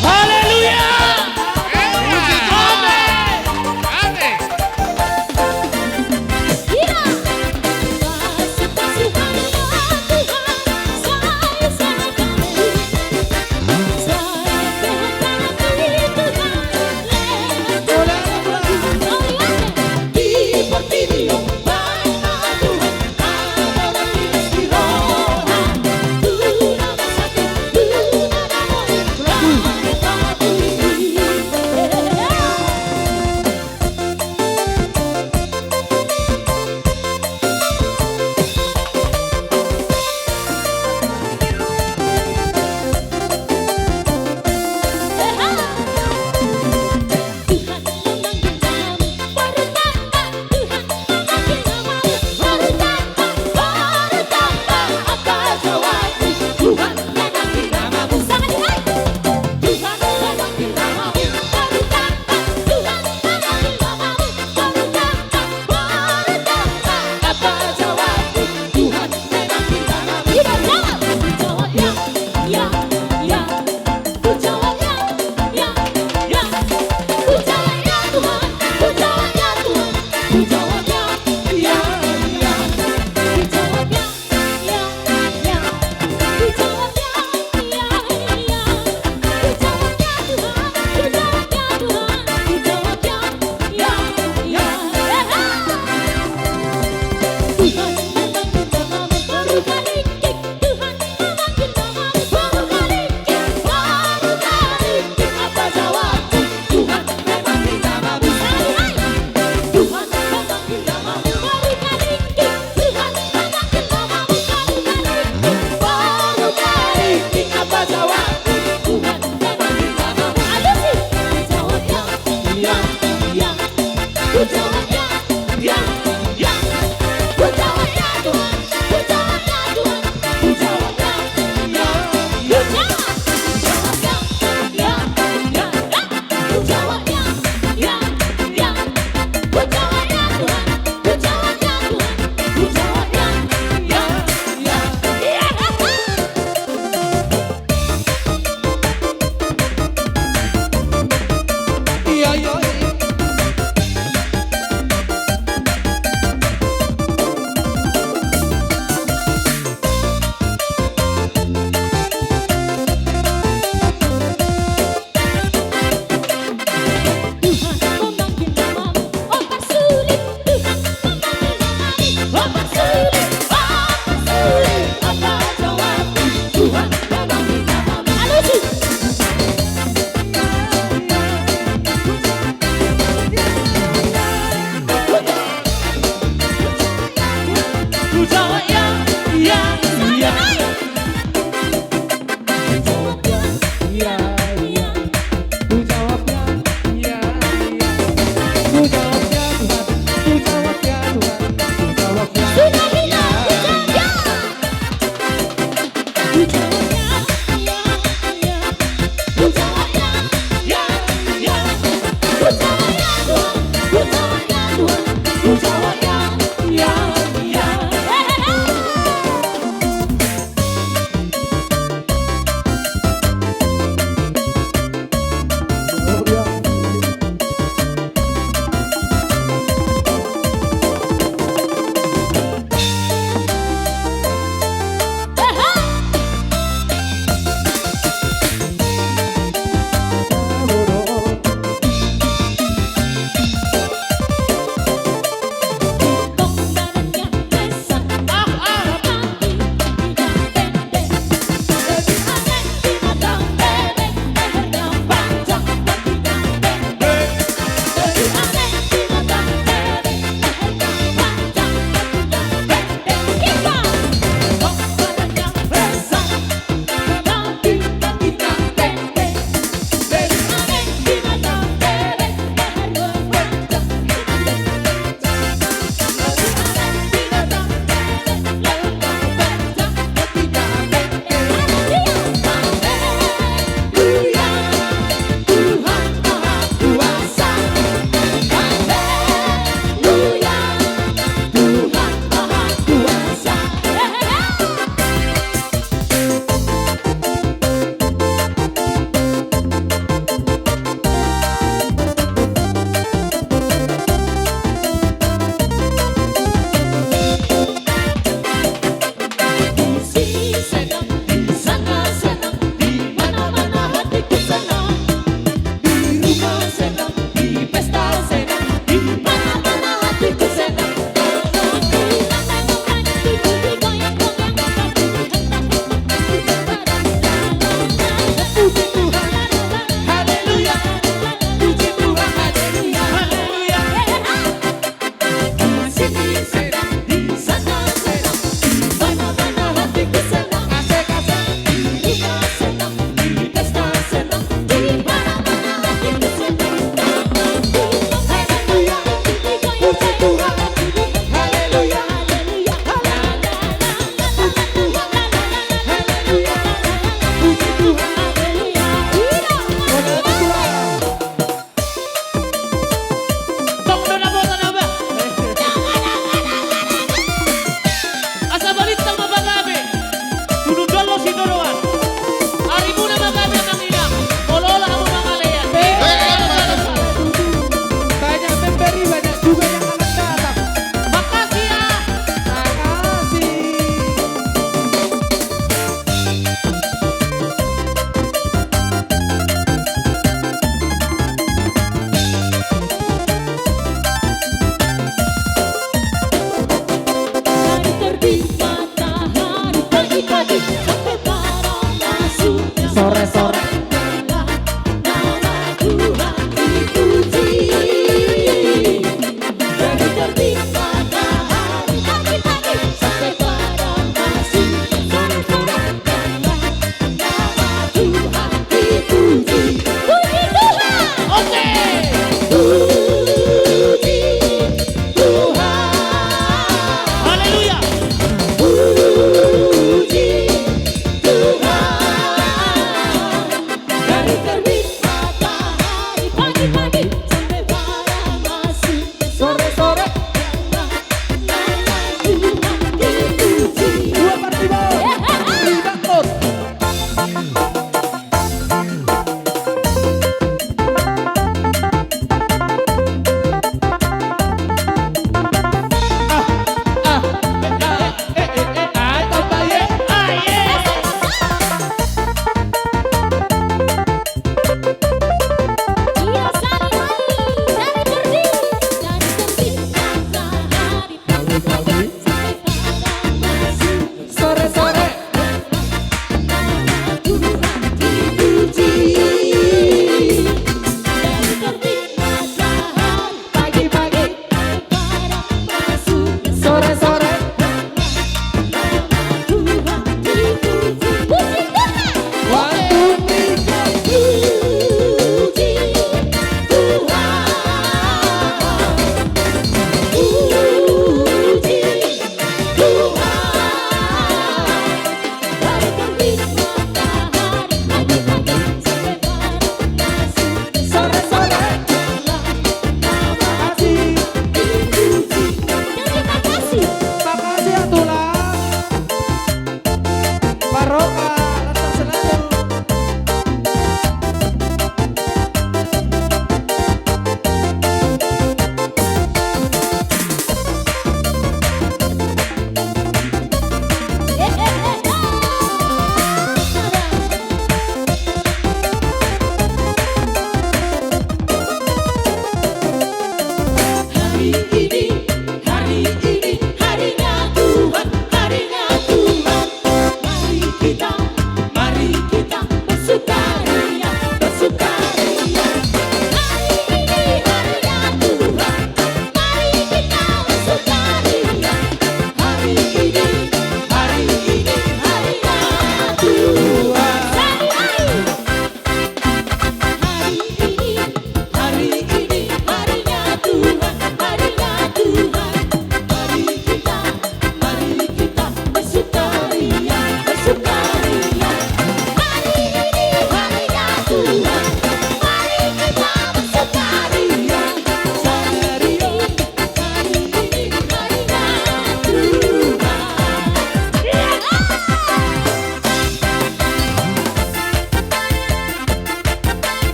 Haleluya. Amen. Amen.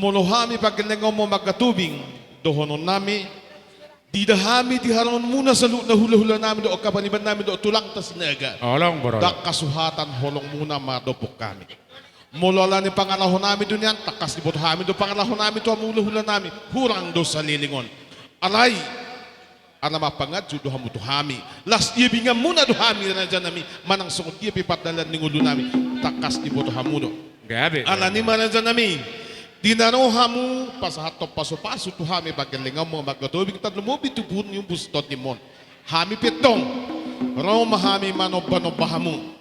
Molo hami pangkellengonmu Amang Hatobing, dohononnami, diida hami di haroronmuna saluhutna hulahulanami dohot panimbannami dohot tulangta Sinaga. Holong, bro. Ndang hasuhatan holongmuna mandophon hami. Molo alani pangalahonami do nian, tangkas diboto hami do pangalahonami tu hamu hulahulanami, hurang do saleleng on. Alai, ala ma panganju do hamu tu hami. Las diabinganmuna do hami rajanami, manang songon dia pe pardalan ni ngolunami, tangkas diboto hamu do. Gabe. Alani i ma rajanami, di na ro hamu pasahathon pasupasu tu hami pangkellengonmu Amang Hatobing, tarlumobi tu pudi ni umbus tondimon. Hami pe tong, ro ma hami manombanomba hamu.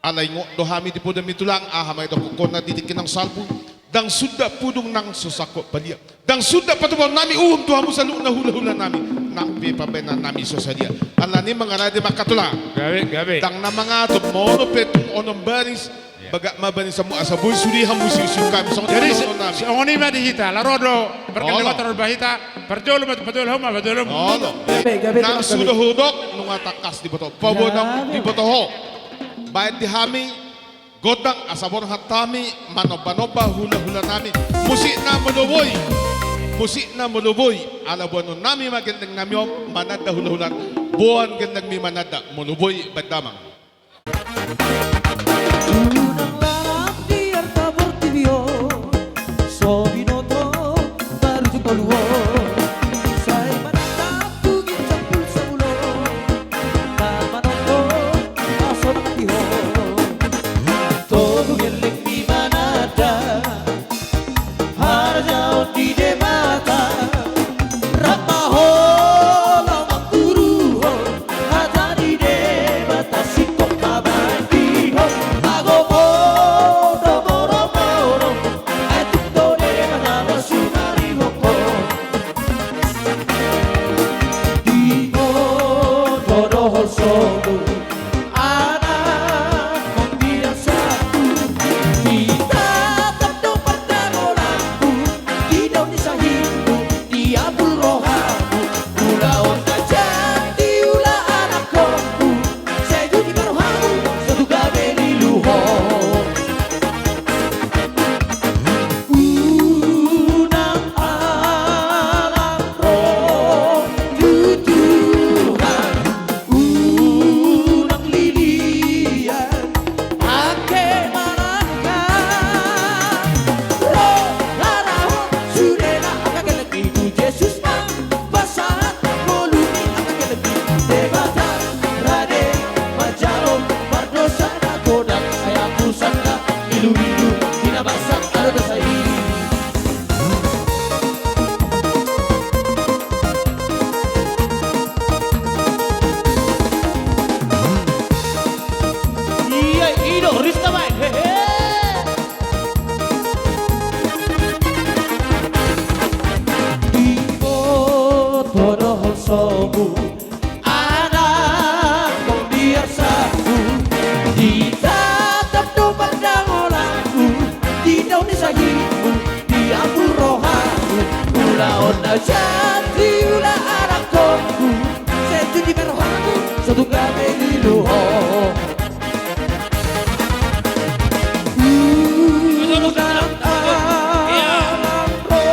Ala ingot do hami di podami tulang, aha ma idokkon na di tingki nang salpu, ndang sundat pudung nang so sangkot balian. Ndang sundat patupaonnami uhum tu hamu saluhutna hulahulanami, nang pe pambahenannami so sadia. Alani i ma rade ma angka tulang. Gabe, gabe. Ndang na mangatur, molo pe tung onom baris, bagak ma barisanmu asa boi sude hamu siusiu hami. Songon i ma di hita, laho do, pargellengon taromba hita, parjolo ma, parjolo hamu ma, parjolo. Olo. Gabe, gabe. Nang suda hudok, nunga tangkas diboto. Paboa nang diboto ho. Baen di hami gondang asa borhat hami manombanomba hulahulanami. Musikna molo boi, musikna molo boi, ala boanonnami ma gellengnami on mananda hulahulan. Boan gellengmi mananda molo boi, baen damang. Unang lalap di arta portibi on, so binoto marujung tolu on, sai mananda tu ginjang pulsa ulo. Togu gellengmi mananda harajaon ni Debata. Rap ma ho laho manguruhon hata ni Debata, singkop ma baen di ho. Ago ho do moromoro, ai tung do Debata do sumarihon ho. Diboto do ho sogot anakkon di asaku, ditatap do pardamolanku, di daun ni sahitku, diapul rohaku, ulaon na jat di ulaon anakkonku, sai jujur ma rohamu, so tung gabe lilu ho. Unang alang ro tu Tuhan, unang lilian, angke ma langkam. Ro harahon sudena angka gellengmi tu Jesus ma pasahat ngolumi, angka gellengmi tu Debata, rade manjalo pardosa na godang, sai ampusonna iluilu, pinamasam ala dosa i. Ia i do, rista baen, hehe. Diboto do ho sogot anakkon di asaku, ditatap do pardamolanku, di daun ni sahitku, diapul rohaku, ulaon na jat di ulaon anakkonku, sai jujur ma rohamu, so tung gabe lilu ho. Unang alang ro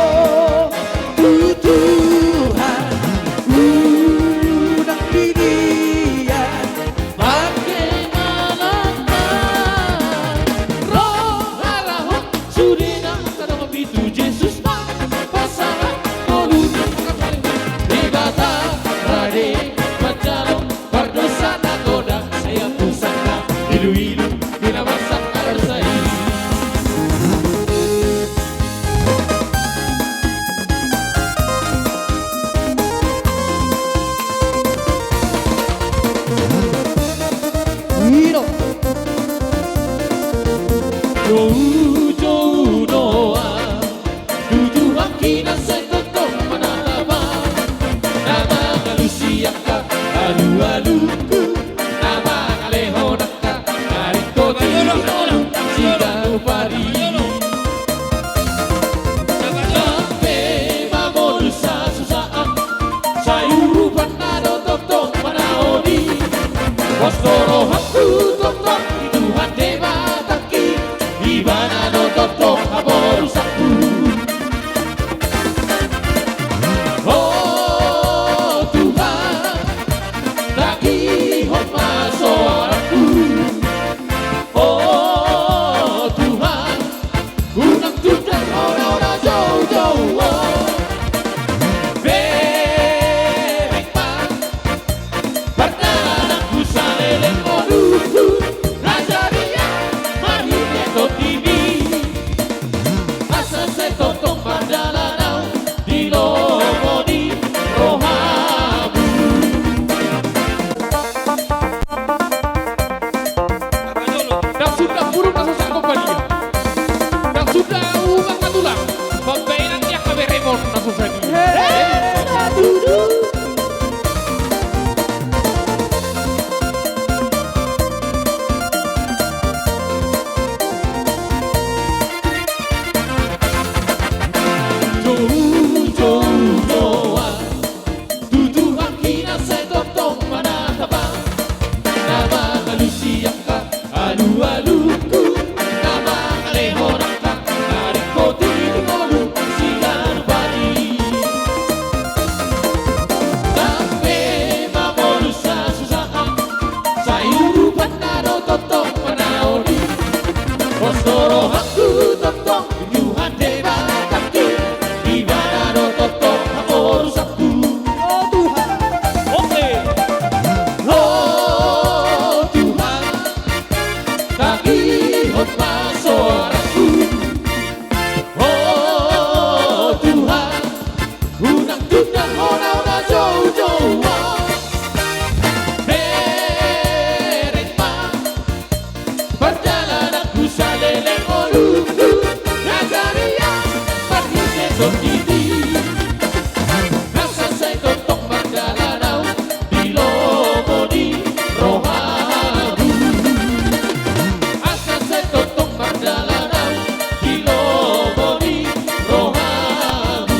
tu Tuhan, unang lilian, angke ma langkam. Ro harahon sudena angka donganmi tu Jesus ma pasahat ngolumi, angka gellengmi tu Debata, rade manjalo pardosa na godang, sai ampusonna iluilu, pinamasam ala dosa i. Ido. Joujou do ahu tu Tuhan, na sai tongtong manatap ahu, na mangalusi angka alualungku, na mangalehon angka na ringkot i, siganup ari. Nang pe mamodus hasusaan, sai urupanna do tongtong manaon i. Pos do rohangku tongtong di Tuhan Debatangki, Ibana Na so sangkop badia. Nang suda umak na tulang. Pambaenan ni angka beremon na so sadia. Hei, na tutu. Jou, jou, jou, ah. Tu Tuhan hina sai tongtong manatap, na mangalusi angka alualungku, na mangalehon angka na ringkot i di ngolu siganup ari. Nang pe mamolus hasusahan, sai urupanna do tongtong manaon i. Pos do rohangku tongtong Tuhan Debatangki, Ibana do tongtong haporusanku. O Tuhan. Oke. O Tuhan, tangihon ma soarangku. O Tuhan, unang tunda Ho na joujou on. Bereng ma pardalananku saleleng ngolungku, na gariang marhite tondimu. Asa sai tongtong mardalan ahu di lomo ni rohamu. Asa sai tongtong mardalan ahu di lomo ni rohamu.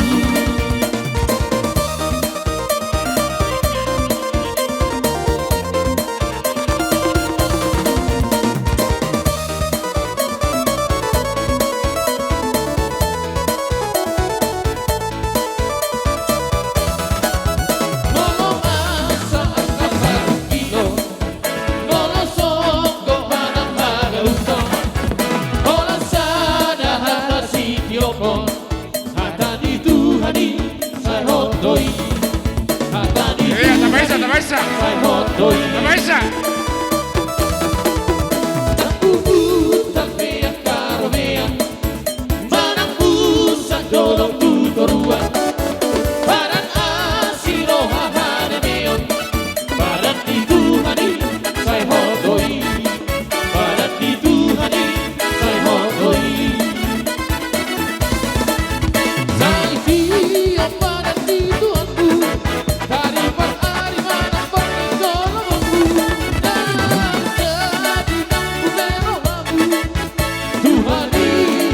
Molo masa angka parungkilon, molo songgop manang hagaluhon, holan sada hata sitiopon, hata ni Tuhan i sai hot do i. Hata ni Tuhan i sai hot do i. Nang bubut pe angka robean, manang musang dolok tu toruan, padan asi roha hadameon, padan ni Tuhan i sai hot do i. Padan ni Tuhan i sai hot do i. Sai tiop padan ni Tuhanku, taripat ari manang pangkingkolonku, nang jadi nampuna rohamu. Tuhan i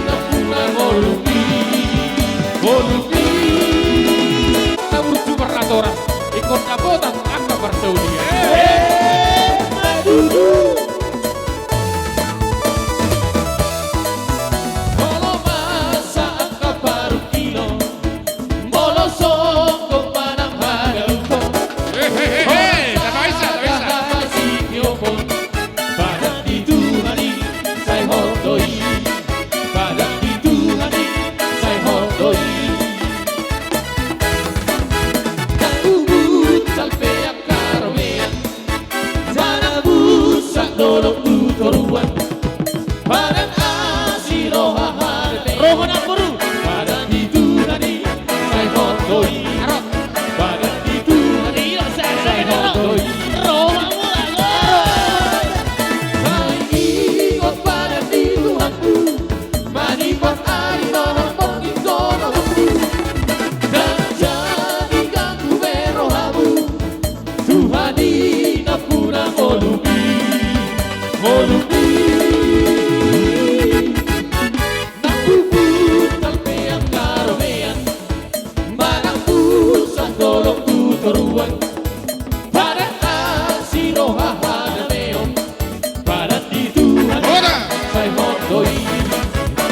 nampuna ngolumi, ngolumi. Taburju marnatoras, ingkon dapotan angka parsaulian. Eh, aduh. Molo masa angka parungkilon, molo songgop manang hagaluhon. He, he, he, he. Molo sada hata sitiopon, padan ni Tuhan i sai hot do i. Padan ni Tuhan i sai hot do i. Nang bubut pe angka robean, manang musang dolok tu toruan, padan asi roha hadameon. Roha na boru. Padan ni Tuhan i sai hot do i. Aro. Padan ni Tuhan i sai hot do i. Roha mula. Sai ingot padan ni Tuhanku, manipat ari manang pangkingkolonku, nang jadi ganggu be rohamu. Tuhan i nampuna ngolumi, ngolumi. Nang bubut pe angka robean, manang musang dolok tu toruan, padan asi roha hadameon, padan ni Tuhan i sai hot do i.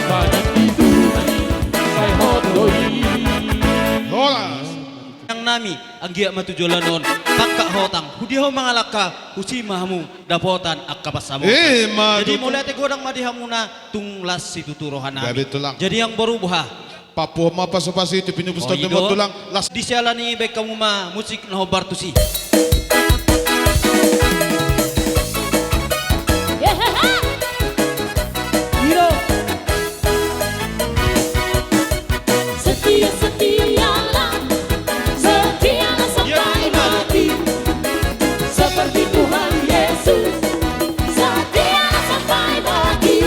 Padan ni Tuhan i sai hot do i. Horas. Inang nami, anggiat ma tu joloan on, pangkat hotang, tu dia ho mangalangka, tusi ma hamu dapotan angka pansamotan. Eh, ma tutu. Jadi mauliate godang ma di hamuna, tung las situtu roha nami. Gabe tulang. Jadi anggo boru boha. Papuhon ma pasupasu i tu pinupus. Oh, i do. Tulang, las. Di siala ni i baen hamu ma musik na hombar tusi. Yehehe. I do. Setia, setialah, setialah sampai mati. Seperti Tuhan Yesus, setialah sampai mati.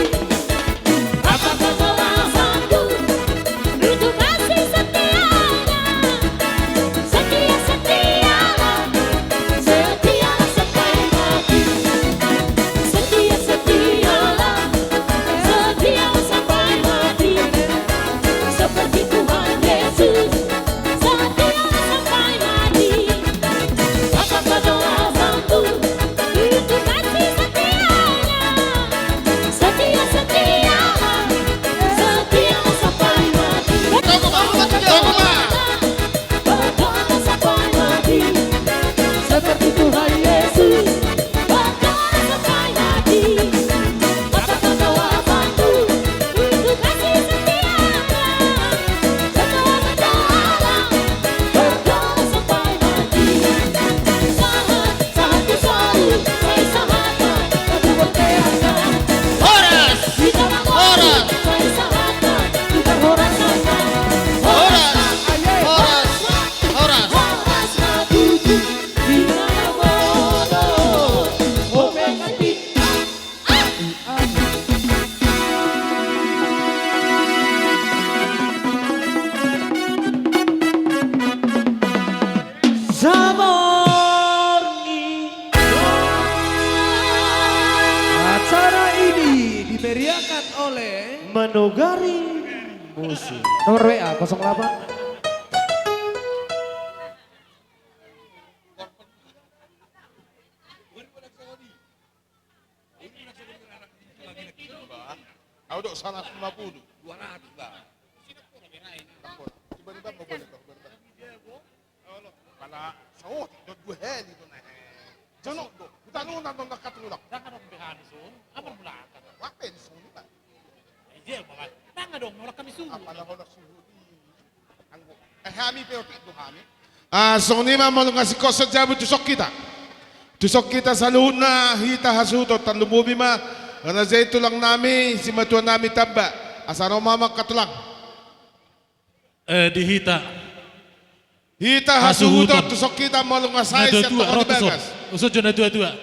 Teriakan oleh Menugari Musik. Nomor W A kosong delapan. Au do seratus lima puluh. Dua ratus, Bang. Coba di bang, boleh, Bang, boleh, Bang. Pala saotik do dua hali do na he. Jonok do. Hutangihon do na hatulang. Jangan dong behani sun. Apa mulak? Apa di sun, Bang? Iya, Bang. Tangga dong, nolak kami suhut. Apa na nolak suhut? Anggo. Eh, hami pe otik do hami. Ah, songon i ma molo nga singkop sian jabu tu son hita. Tu son hita saluhutna hita hasuhuton, tarlumobi ma raja i tulang nami, simatua nami Tamba. Asa ro ma amang hatulang. Eh, di hita. Hita hasuhuton, hasuhuton. Tu son hita molo nga sae sian tonga ni bagas. Usun jo na tua-tua.